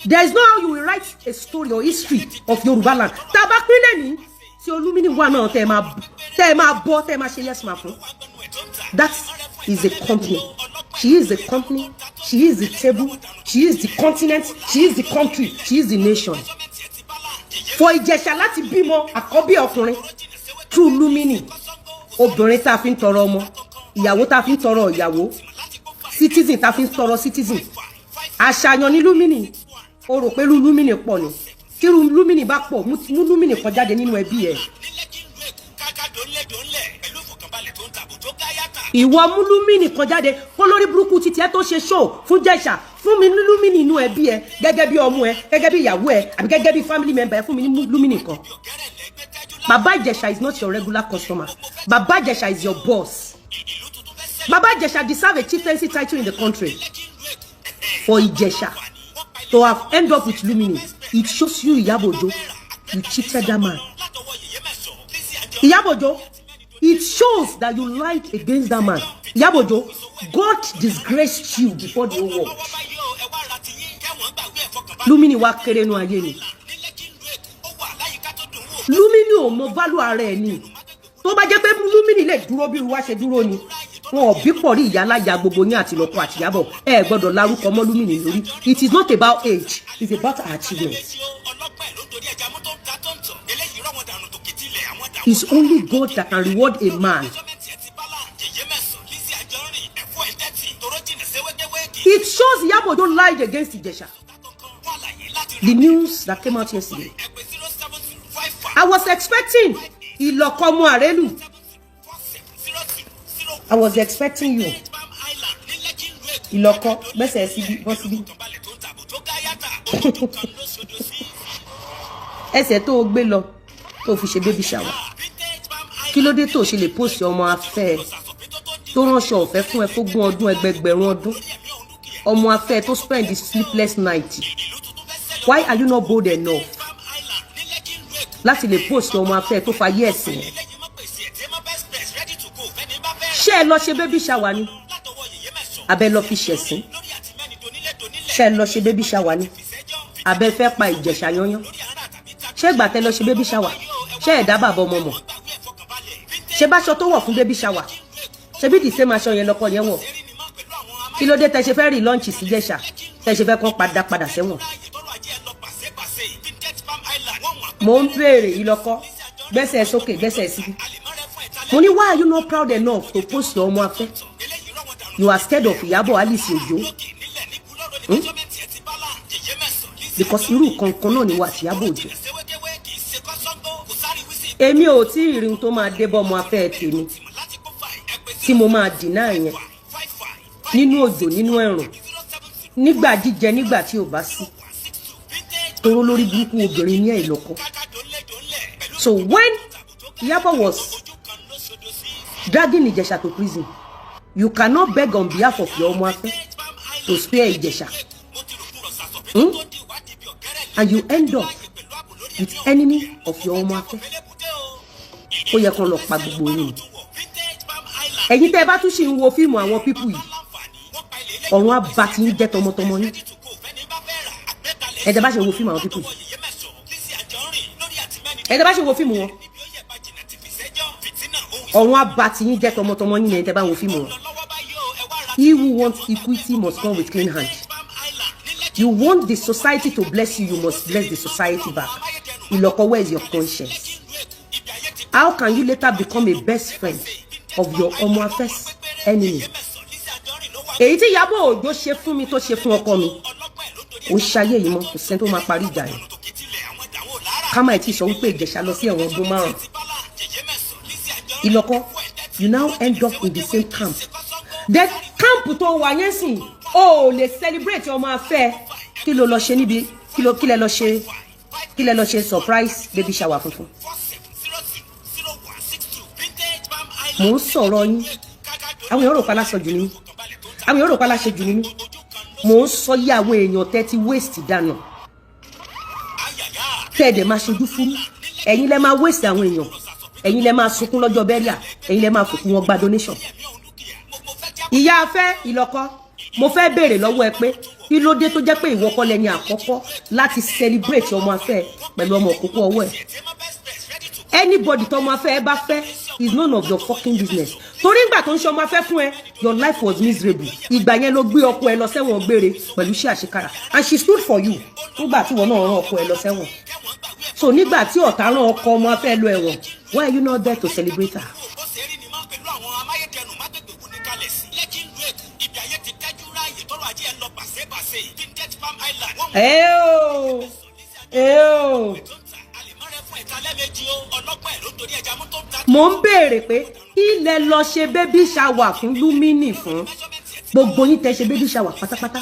There is no how you will write a story or history of Yorùbá land tá a bá pín lẹ́ni tí Olúmínì wà náà, tẹ́ ẹ máa bọ́, tẹ́ ẹ máa ṣe yes ma fún. That is a company. She is a company, she is the table, she is the continent, she is the country, she is the nation. For Ìjẹ̀ṣà láti bímọ àkọ́bí ọkùnrin through Lumini, obìnrin tá a fi ń tọrọ ọmọ, ìyàwó tá a fi ń tọrọ ìyàwó, citizen tá a fi ń tọrọ citizen, Àṣàyàn ní Lumini. O rò pé irú Lumini pọ̀ ni? Tí irú Lumini bá pọ̀, mú Lumini kan jáde nínú ẹbí ẹ. Ìwọ mú Lumini kan jáde kó lórí burúkú títí ẹ tó ṣe show fún Jẹ̀ṣà. Fún mi ní Lumini inú ẹbí ẹ, gẹ́gẹ́ bí ọmọ ẹ, gẹ́gẹ́ bí ìyàwó ẹ, àbí gẹ́gẹ́ bí family member ẹ. Fún mi ní Lumini kan. Baba Ìjẹ̀ṣà is not your regular customer. Baba Ìjẹ̀ṣà is your boss. Baba Ìjẹ̀ṣà deserve a chieftaincy title in the country. For Ìjẹ̀ṣà to have end up with Lumini, it shows you, Iyabo Ojo, you cheated that man. Iyabo Ojo, it shows that you lied against that man. Iyabo Ojo, God disgraced you before the whole world. Lumini wá kéré nu ayé ni. Lumini ò mọ value ara ẹ̀ ni. Tó bá jẹ́ pé Lumini lè dúró bí irú wa ṣe dúró ni, wọn ò bí pọ̀ rí ìyá aláya gbogbo yín àti lọ́kọ àtìyábọ̀ ẹ gbọ́dọ̀ lárúkọ mọ́ Lumini lórí. It is not about age, it's about achievement. It's only God that can reward a man. It shows Iyabo Ojo lied against Ijesha. The news that came out yesterday, I was expecting Ilokomo Arelu. I was expecting you. Ìlọ́kọ, gbẹ́sẹ̀ síbi, bọ́ síbí. Ẹsẹ̀ tó o gbé lọ tó o fi ṣe baby shower. Kí ló dé tó o ṣe lè post ọmọ afẹ́ ẹ tó ránṣọ ọ̀fẹ́ fún ẹ fógún ọdún, ẹgbẹgbẹ̀rún ọdún? Ọmọ afẹ́ tó spend the sleepless night. Why are you not bold enough láti lè post ọmọ afẹ́ tó fayé ẹ̀sìn ẹ̀? Ṣé ẹ lọ ṣe baby shower ni? Abẹ lọ fi ṣẹ̀sín? Ṣé ẹ lọ ṣe baby shower ni? Abẹ fẹ́ pa Ìjẹ̀ṣà yányán? Ṣé ìgbà tẹ lọ ṣe baby shower, ṣé ẹ̀dá bàbá ọmọ mọ̀? Ṣé báṣọ tó wọ̀ fún baby shower, ṣe bí the same aṣọ yẹn lọkọ yẹn wọ̀? Kí ló dé tẹ ṣe fẹ́ rí lọ́ǹchì sí Ìjẹ̀ṣà, tẹ ṣe fẹ́ kán padà padà sẹ́wọ̀n? Mò ń béèrè. Ìlọ́kọ, gbẹ́sẹ̀ sókè, gbẹ́sẹ̀ síbí. Mo ní, why are you not proud enough to post your ọmọ afẹ́? You are scared of Ìyábọ̀ Alice Ojo, Because irú kankan náà ni wà tí Ìyábọ̀ Ojo. Èmi ò tí ì rí ohun tó máa dé bọ́ ọmọ afẹ́ tèmi tí mo máa dìnnà yẹn nínú òjò, nínú ẹ̀rùn, nígbà jíjẹ, nígbà tí ò bá sí toró lórí burúkú obìnrin ní ẹ̀ ìlọ́kọ. So when Ìyábọ̀ was dragging Ìjẹ̀ṣà to prison, you cannot beg on behalf of your ọmọ afẹ́ to spare Ìjẹ̀ṣà, And you end up with enemy of your ọmọ afẹ́. Ó yẹ kán lọ pa gbogbo yín ni. Ẹ̀yin tẹ́ ẹ bá tún ṣì ń wo fíìmù àwọn people yìí, ọ̀run á bá ti ń jẹ́ tọmọtọmọ yín. Ẹ tẹ́ bá ṣe wo fíìmù àwọn people yìí, ẹ tẹ́ bá ṣe wo fíìmù wọn, ọ̀run á bá ti yín jẹ́ tọmọtọmọ yín ni. Ẹ tẹ́ bá wo fíìmù wọn. He who wants equity must come with clean hand. You want the society to bless you, you must bless the society back. Ìlọ́kọ, where is your conscience? How can you later become a best friend of your ọmọ afẹ́'s enemy? Èyí tí Ìyábọ̀ Òjó ṣe fún mi, tó ṣe fún ọkọ mi, ó ṣayé yìí mọ́, kò sẹ́ni tó máa parí ìjà yẹn. Ká má tí sọ wípé Ìjẹ̀ṣà lọ sí ẹ̀wọ̀n ọdún 5. Ìlọ́kọ, you now end up in the same camp. The camp tó wà yẹn sìn, o ò lè celebrate ọmọ afẹ́. Kí ló lọ ṣe níbi? Kí lẹ lọ ṣe? Kí lẹ lọ ṣe surprise baby shower funfun? Mò ń sọ̀rọ̀ yín, àwọn èèyàn rò pa láṣọ jù ní mí, àwọn èèyàn rò pa láṣẹ jù ní mí. Mò ń sọ yí àwọn èèyàn tẹ́ ti waste dànù, tẹ́ ẹ̀ dẹ̀ máa ṣojú fún. Ẹ̀yin lẹ máa waste àwọn èèyàn, ẹ̀yin lẹ máa sunkún lọ́jọ́ bẹ́ríà, ẹ̀yin lẹ máa fòkú wọn gba donation. Ìyá afẹ́ Ìlọ́kọ, mo fẹ́ béèrè lọ́wọ́ ẹ pé kí ló dé tó jẹ́ pé ìwọ kọ́ lẹni àkọ́kọ́ láti celebrate ọmọ afẹ́ pẹ̀lú ọmọ òkókó ọwọ́ ẹ̀? Anybody tọmọ afẹ́ ẹ bá fẹ́ is none of your fucking business. Torí ìgbà tó ń ṣe ọmọ afẹ́ fún ẹ, your life was miserable. Ìgbà yẹn ló gbé ọkọ ẹ lọ sẹ́wọ̀n gbére pẹ̀lú iṣẹ́ àṣekára, and she stood for you nígbà tí ìwọ náà rán ọkọ ẹ lọ sẹ́wọ̀n. So nígbà tí ọ̀tá rán ọkọ ọmọ afẹ́ lọ ẹ̀wọ̀n, why are you not there to celebrate her? Ẹ o, ẹ o, mo ń béèrè pé kí lẹ lọ ṣe baby shower fún Lumini fún? Gbogbo yín tẹ ṣe baby shower pátápátá,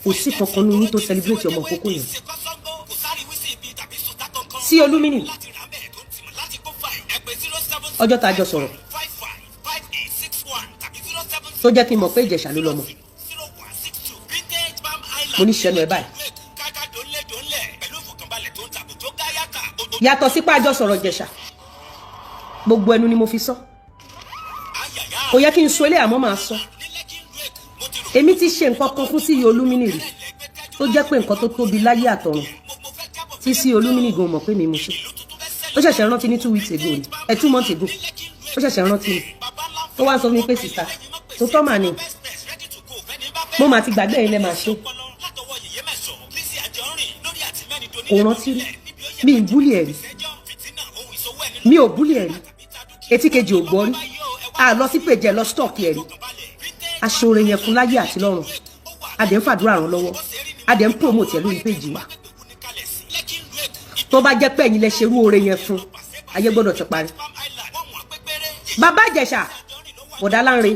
kò sí kankan nínú yín tó celebrate ọmọ òkókó yẹn sí Olúmínì. Ọjọ́ tá a jọ sọ̀rọ̀ tó jẹ́ kí n mọ̀ pé Ìjẹ̀ṣà ló lọ́mọ, mo ní ṣẹnu ẹ̀ báyìí. Yàtọ̀ sí pé a jọ sọ̀rọ̀ Ìjẹ̀ṣà, gbogbo ẹnu ni mo fi sọ. Kò yẹ kí n sọ eléyà mọ́, máa sọ. Èmi ti ṣe nǹkan kan fún CEO Olúmínì rí tó jẹ́ pé nǹkan tó tóbi láyé àtọ̀run tí CEO Olúmínì gan mọ̀ pé mi mo ṣe. Ó ṣẹ̀ṣẹ̀ rántí ní 2 weeks ago ni, ẹ 2 months ago, ó ṣẹ̀ṣẹ̀ rántí ni. Ó wá ń sọ fún mi pé, "Sister tó tọ́ mà ní, mo mà ti gbàgbé, yín lẹ́ máa ṣe." Kò rántí rí. Mi ì bully ẹ̀ rí, mi ò bully ẹ̀ rí, etí kejì ò gbọ́ rí. A lọ sí pèjẹ lọ stock ẹ̀ rí. Aṣọre yẹn fún láyé àti lọ́run, a dẹ̀ ń fàdúrà ràn lọ́wọ́, a dẹ̀ ń promote ẹ̀ lórí péjì wa. Tó bá jẹ́ pé ẹ̀yin lẹ ṣerú oore yẹn fún, ayé gbọ́dọ̀ ti parí. Bàbá Ìjẹ̀ṣà, Bọ̀dá Lánre,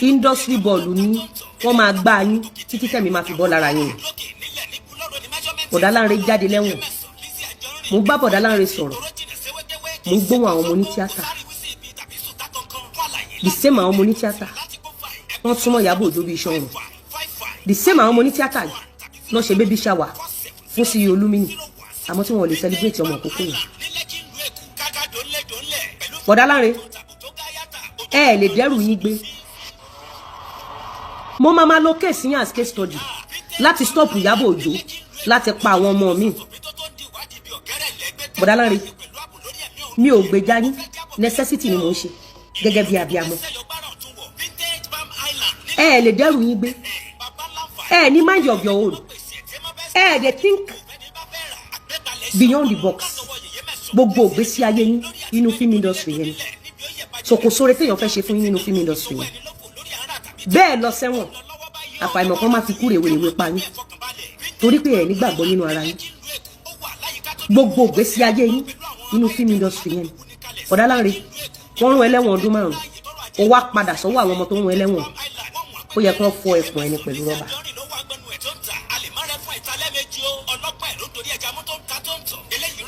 industry bọ́ọ̀lù ní wọ́n máa gbá yín títí tẹ̀mí máa fi bọ́ lára yín. Bọ̀dá Lánre jáde lẹ́wọ̀n, mo bá Bọ̀dá Lánre sọ̀rọ̀, mo ń gbóhùn àwọn ọmọ onítíátà, the same àwọn ọmọ onítíátà wọ́n súnmọ́ Ìyábọ̀ Òjó bíi iṣan ọrùn, the same àwọn ọmọ onítíátà yìí lọ́ ṣe baby shower fún CEO Olúmínì, àmọ́ tí wọn ò lè celebrate ọmọ àkókò yẹn. Bọ̀dá Lánre, ẹ ẹ lè dẹ́rù yín gbé. Mo máa máa lo case yín as case study láti stop Ìyábọ̀ Òjó láti pa àwọn ọmọ mi. Bọ̀dá Lánre, mi ò gbèjà yín, necessity ni mò ń ṣe gẹ́gẹ́ bí abiamọ. Ẹ ẹ lè dẹ́rù yín gbé. Ẹ ẹ ní mind of your own, ẹ ẹ dey think beyond the box. Gbogbo ìgbésí ayé yín inú film industry yẹn ni. So kò sóore téèyàn fẹ́ ṣe fún yín nínú film industry yẹn. Bẹ́ẹ̀ lọ sẹ́wọ̀n, àfàìmọ̀ kan má fi kú rèwerèwe pa yín, torí pé ẹ̀ nígbàgbọ́ nínú ara yín. Gbogbo ìgbésí ayé yín nínú film industry yẹn ni. Bọ̀dá Lánre, wọ́n rún ẹlẹ́wọ̀n ọdún 5, ó wá padà sọ́wọ́ àwọn ọmọ tó ń rún ẹlẹ́wọ̀n. Ó yẹ kí wọ́n fọ ẹ̀pọ̀n ẹni pẹ̀lú rọ́bà.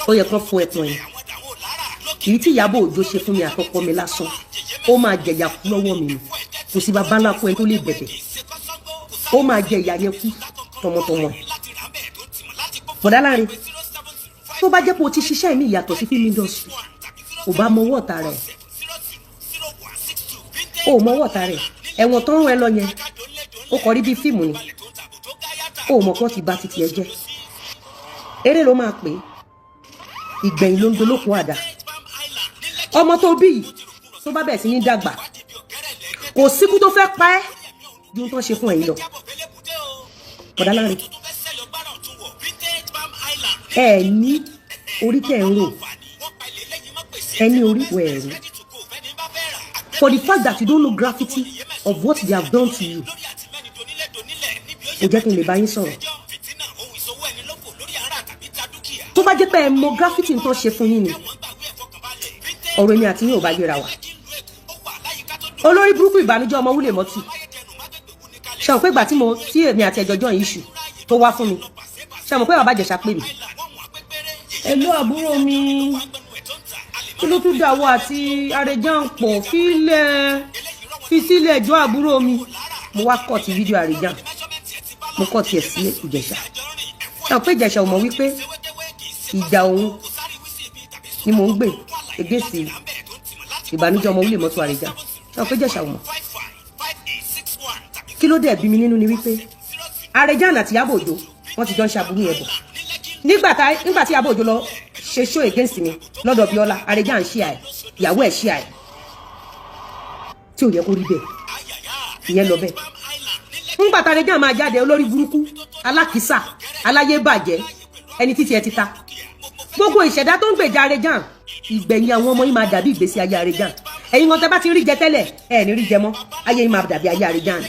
Ó yẹ kí wọ́n fọ ẹ̀pọ̀n ẹni. Èyí tí Ìyábọ̀ Òjó ṣe fún mi àtọkọ mi lásán, ó máa jẹ̀yà kú lọ́wọ́ mi ni. Kò sí bàbá ńlá fún ẹni tó lè bẹ̀bẹ̀, ó máa jẹ ìyà yẹn kú tọmọtọmọ ẹ̀. Bọ̀dá Lánre, tó bá jẹ́ pé o ti ṣiṣẹ́ mi ìyàtọ̀ sí film industry, ò bá mọ ọwọ́ ọ̀tá rẹ̀, o mọ ọwọ́ ọ̀tá rẹ̀. Ẹ̀wọ̀n tó ń rán ẹ lọ yẹn, ó kọ rí bí fíìmù ni. O mọ̀ kó ti ba titi ẹ jẹ́. Eré ló máa pè é, ìgbẹ̀yìn ló ń dolókun àdá. Ọmọ tó bí yìí, tó bá bẹ̀rẹ̀ sí ní dàgbà, kò síkú tó fẹ́ pa ẹ́ ju tó ṣe fún ẹ̀yin lọ. Bọ̀dá Lánre, ẹ ní orí tẹ̀ ń rò, ẹ ní orí wẹ̀ ẹ̀rú. For the fact that you don't know gravity of what they have done to you, kò jẹ́ kí n lè bá yín sọ̀rọ̀. Tó bá jẹ́ pé ẹ mọ gravity tó ṣe fún yín ni, ọ̀rọ̀ èmi àti yín ò bá yẹra wa. Olórí burúkú, ìbànújẹ́ ọmọ wúlè mọ́tì ṣe mọ̀ pé ìgbà tí mo tí èmi àti ẹjọ́jọ́ yìí ṣù tó wá fún mi, ṣe mọ̀ pé bàbá Ìjẹ̀ṣà pè mí. Èló àbúrò mi, kí ló tún dàwọ́ àti Àrẹ̀jàn pọ̀? Fílẹ̀, fi sílẹ̀ ẹjọ́ àbúrò mi. Mo wá kọ́ ti fídíò Àrẹ̀jàn, mo kọ́ tiẹ̀ sí Ìjẹ̀ṣà. Ṣe mọ̀ pé Ìjẹ̀ṣà ò mọ̀ wípé ìjà òun ni mò ń gbè against ìbànújẹ́ ọmọ wúlè mọ́tò Àrẹ̀jàn? Ṣe mọ̀ pé Ìjẹ̀ṣà ò mọ̀? Kí ló dẹ̀ bí mi nínú ni wípé Àrẹ̀jàn àti Ìyábọ̀ Òjó, wọ́n ti jọ ń ṣàbúrú yẹn bọ̀. Nígbà tí Ìyábọ̀ Òjó lọ ṣe show against mi lọ́dọ̀ Bíọ́lá, Àrẹ̀jàn ṣí àì, ìyàwó ẹ̀ ṣí àì, tí ò yẹ kó rí bẹ́ẹ̀. Ìyẹn lọ bẹ́ẹ̀. Ńgbà tá Àrẹ̀jàn máa jáde, olórí burúkú, alákìísà, aláyé bàjẹ́, ẹni títí ẹ ti ta gbogbo ìṣẹ̀dá tó ń gbèjà Àrẹ̀jàn, ìgbẹ̀yìn àwọn ọmọ yìí máa dàbí ìgbésí ayé Àrẹ̀jàn. Ẹ̀yin kan tẹ́ bá ti rí jẹ tẹ́lẹ̀, ẹ̀ ní rí jẹ mọ́. Ayé yìí máa dàbí ayé Àrẹ̀jàn.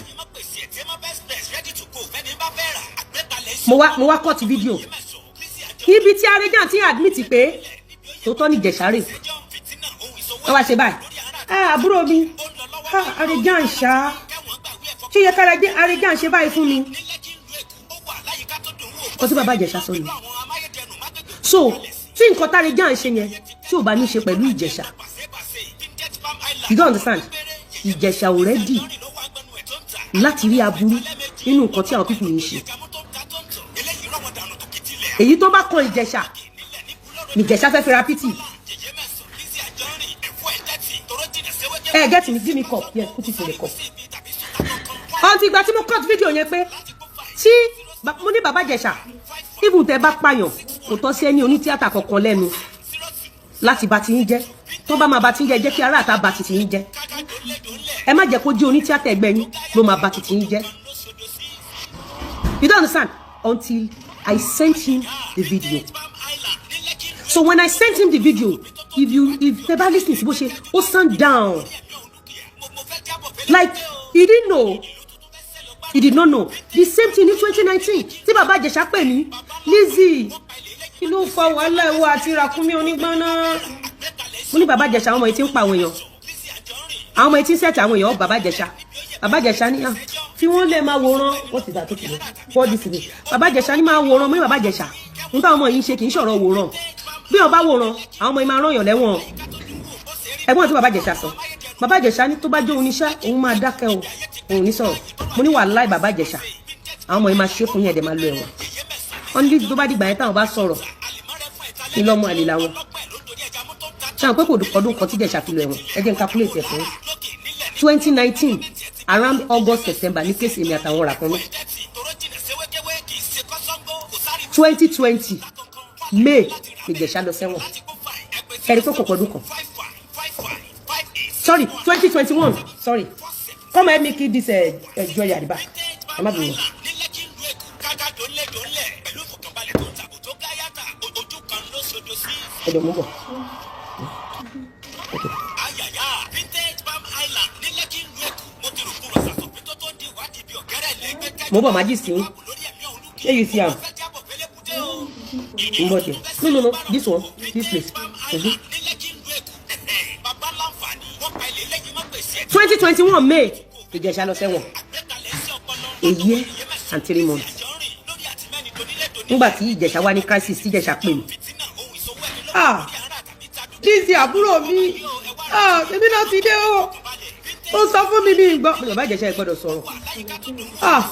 Mo wá cut video ibi tí Arejan ti admit pé tòótọ́ ní Ìjẹ̀ṣà rape. Wọ́n wá ṣe báyìí: "Ah, àbúrò mi, ah, Arejan ṣá, ṣé yẹ kára Arejan ṣe báyìí fún mi?" Kò sí bàbá Ìjẹ̀ṣà sọ ni. So tí nǹkan tárejan ṣe yẹn, tí ò bá ní ṣe pẹ̀lú Ìjẹ̀ṣà, you don't understand. Ìjẹ̀ṣà ò ready láti rí aburú nínú nǹkan tí àwọn people yìí ń ṣe. Èyí tó bá kan Ìjẹ̀ṣà nìjẹ̀ṣà fẹ́ fi ra pity. Ẹ get me? Give me cup. Yes, put it in the cup. Until ìgbà tí mo cut video yẹn pé tí mo ní bàbá Ìjẹ̀ṣà, even tẹ́ bá pààyàn, kò tọ́ sí ẹni onítíátà kankan lẹ́nu láti bá ti yín jẹ́. Tó bá máa bá ti yín jẹ́, jẹ́ kí ará àta bá ti yín jẹ́. Ẹ má jẹ́ kó jẹ́ onítíátà ẹgbẹ́ yín ló máa bá ti yín jẹ́. You don't understand until I sent him the video. So when I sent him the video, if tẹ́ bá listen sí bó ṣe ó sound down, like he didn't know, he did not know. The same thing ní 2019 tí bàbá Ìjẹ̀ṣà pè mí: "Lizzy, kí ló fa wàhálà ìwọ àti ràkúnmí onígbọ́nà?" Mo ní bàbá Ìjẹ̀ṣà, àwọn ọmọ yìí ti ń pa àwọn èèyàn, àwọn ọmọ yìí ti ń set àwọn èèyàn. Bàbá Ìjẹ̀ṣà, bàbá Ìjẹ̀ṣà ní fi wọ́n lè máa wòran. What is that? Tó kìlọ̀ for this way. Bàbá Ìjẹ̀ṣà ní máa wòran. Mo ní bàbá Ìjẹ̀ṣà, n táwọn ọmọ yìí ń ṣe kì í ṣọ̀rọ̀ wòran. Bí wọ́n bá wòran, àwọn ọmọ yìí máa rán yàn lẹ́wọ̀n. Ẹ̀gbọ́n tí bàbá Ìjẹ̀ṣà sọ, bàbá Ìjẹ̀ṣà ní tó bá jó oníṣẹ́, òun máa dákẹ́ o, òun ní sọ̀rọ̀. Mo ní wàláì, bàbá Ìjẹ̀ṣà, àwọn ọmọ yìí máa ṣe fún yẹn, ẹ̀dẹ̀ máa lọ ẹ̀wọ̀n. Wọ́n ní tó bá dìgbà yẹn, táwọn bá sọ̀rọ̀ kí lọ́mọ àlè làwọn ṣáà pé kò ọdún kan tí Ìjẹ̀ṣà fi lọ ẹ̀wọ̀n. Ẹ jẹ́ n calculate ẹ̀ fún 2019, around August, September ní case èmi àtàwọn ràkúnmí. 2020 May Ìjẹ̀ṣà lọ sẹ́wọ̀n. Ẹ̀rí pé kò pọ̀dún kan. Sorry, 2021. Sorry, come help me keep this jewelry at the back. Ẹ má bínú. Ẹ jọ mú bọ̀. Okay. Mo bọ̀, máa jí sí. Ṣé you see am? N bọ̀ jẹ. No, no, no, this one, this place. 2021 May Ìjẹ̀ṣà lọ sẹ́wọ̀n, a year and 3 months. Nígbà tí Ìjẹ̀ṣà wà ní crisis, tí Ìjẹ̀ṣà pè mí: "Ah, Lizzy, àbúrò mi, ah, èmi náà ti dé o." Ó sọ fún mi ní ìgbọ́ bàbá Ìjẹ̀ṣà ẹ̀ gbọ́dọ̀ sọ̀rọ̀. Ah,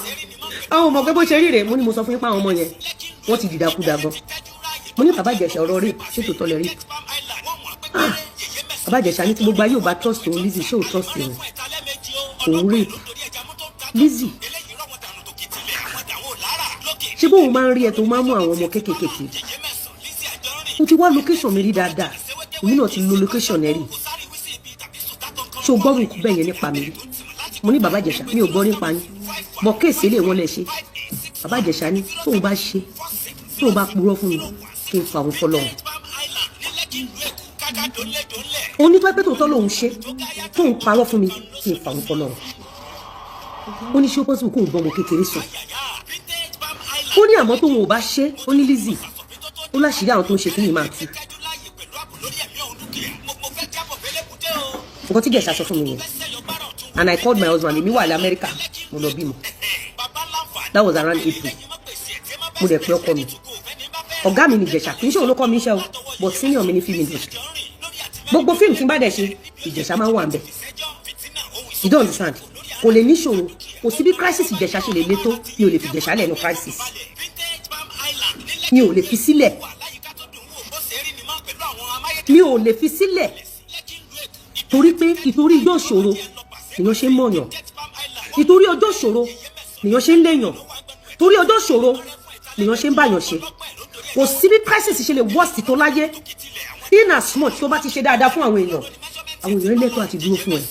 àwọn ọmọ pé bó ṣe rí rèé. Mo ní mo sọ fún yín pé àwọn ọmọ yẹn, wọ́n ti dìdàkudà gan. Mo ní bàbá Ìjẹ̀ṣà, ọ̀rọ̀ rí ṣé tòótọ́ lẹ rí? Ah, bàbá Ìjẹ̀ṣà ní tí gbogbo ayé ò bá trust òun, Lizzy, ṣé ò trust òun? Òun rape Lizzy? Ṣé bóun máa ń rí ẹ tó máa ń mú àwọn ọmọ kéékèèké? Mo ti wá location mi rí dáadáa, èmi náà ti lo location ẹ rí. Ṣé o gbọ́ nǹkan bẹ́ẹ̀ yẹn nípa mi rí? Mo ní bàbá Ìjẹ̀ṣà, mi ò gbọ́ nípa yín bọ̀ case ilé wọn lẹ ṣe. Bàbá Ìjẹ̀ṣà ní tóun bá ṣe, tóun bá purọ́ fún mi, kí n fa òun fọlọ́run. Òun ní tó pé tòótọ́ lòun ṣe, tóun parọ́ fún mi, kí n fa òun fọlọ́run. Ó ní ṣé ó possible kóun bọ́ ọmọ kékeré sùn? Ó ní àmọ́ tóun ò bá ṣe, ó ní Lizzy, ó láṣìírí àwọn tó ń ṣe kí ni máa tú. Nǹkan tí Ìjẹ̀ṣà sọ fún mi yẹn, and I called my husband. Èmi wà ní Amẹ́ríkà, mo lọ bímọ. That was around April. Mo dẹ̀ pé ọkọ mi, ọ̀gá mi ní Ìjẹ̀ṣà. Kì í ṣe òun ló kọ́ mi iṣẹ́ o, but senior mi ní film industry. Gbogbo fíìmù tí n bá dẹ̀ ṣe, Ìjẹ̀ṣà máa ń wà ń bẹ̀. You don't understand. Kò lè níṣòro, kò sí bí crisis Ìjẹ̀ṣà ṣe lè le tó, mi ò lè fi Ìjẹ̀ṣà lẹ́nu crisis, mi ò lè fi sílẹ̀, mi ò lè fi sílẹ̀, torí pé ìtorí yóò ṣòro nìyàn ṣe ń mọ̀yàn, ìtorí ọjọ́ ṣòro nìyàn ṣe ń léyàn, torí ọjọ́ ṣòro nìyàn ṣe ń báyàn ṣe. Kò sí bí crisis ṣe lè worst tó láyé, in as much tó bá ti ṣe dáadáa fún àwọn èèyàn, àwọn èèyàn lẹ́tọ̀ọ́ àti dúró fún ẹ.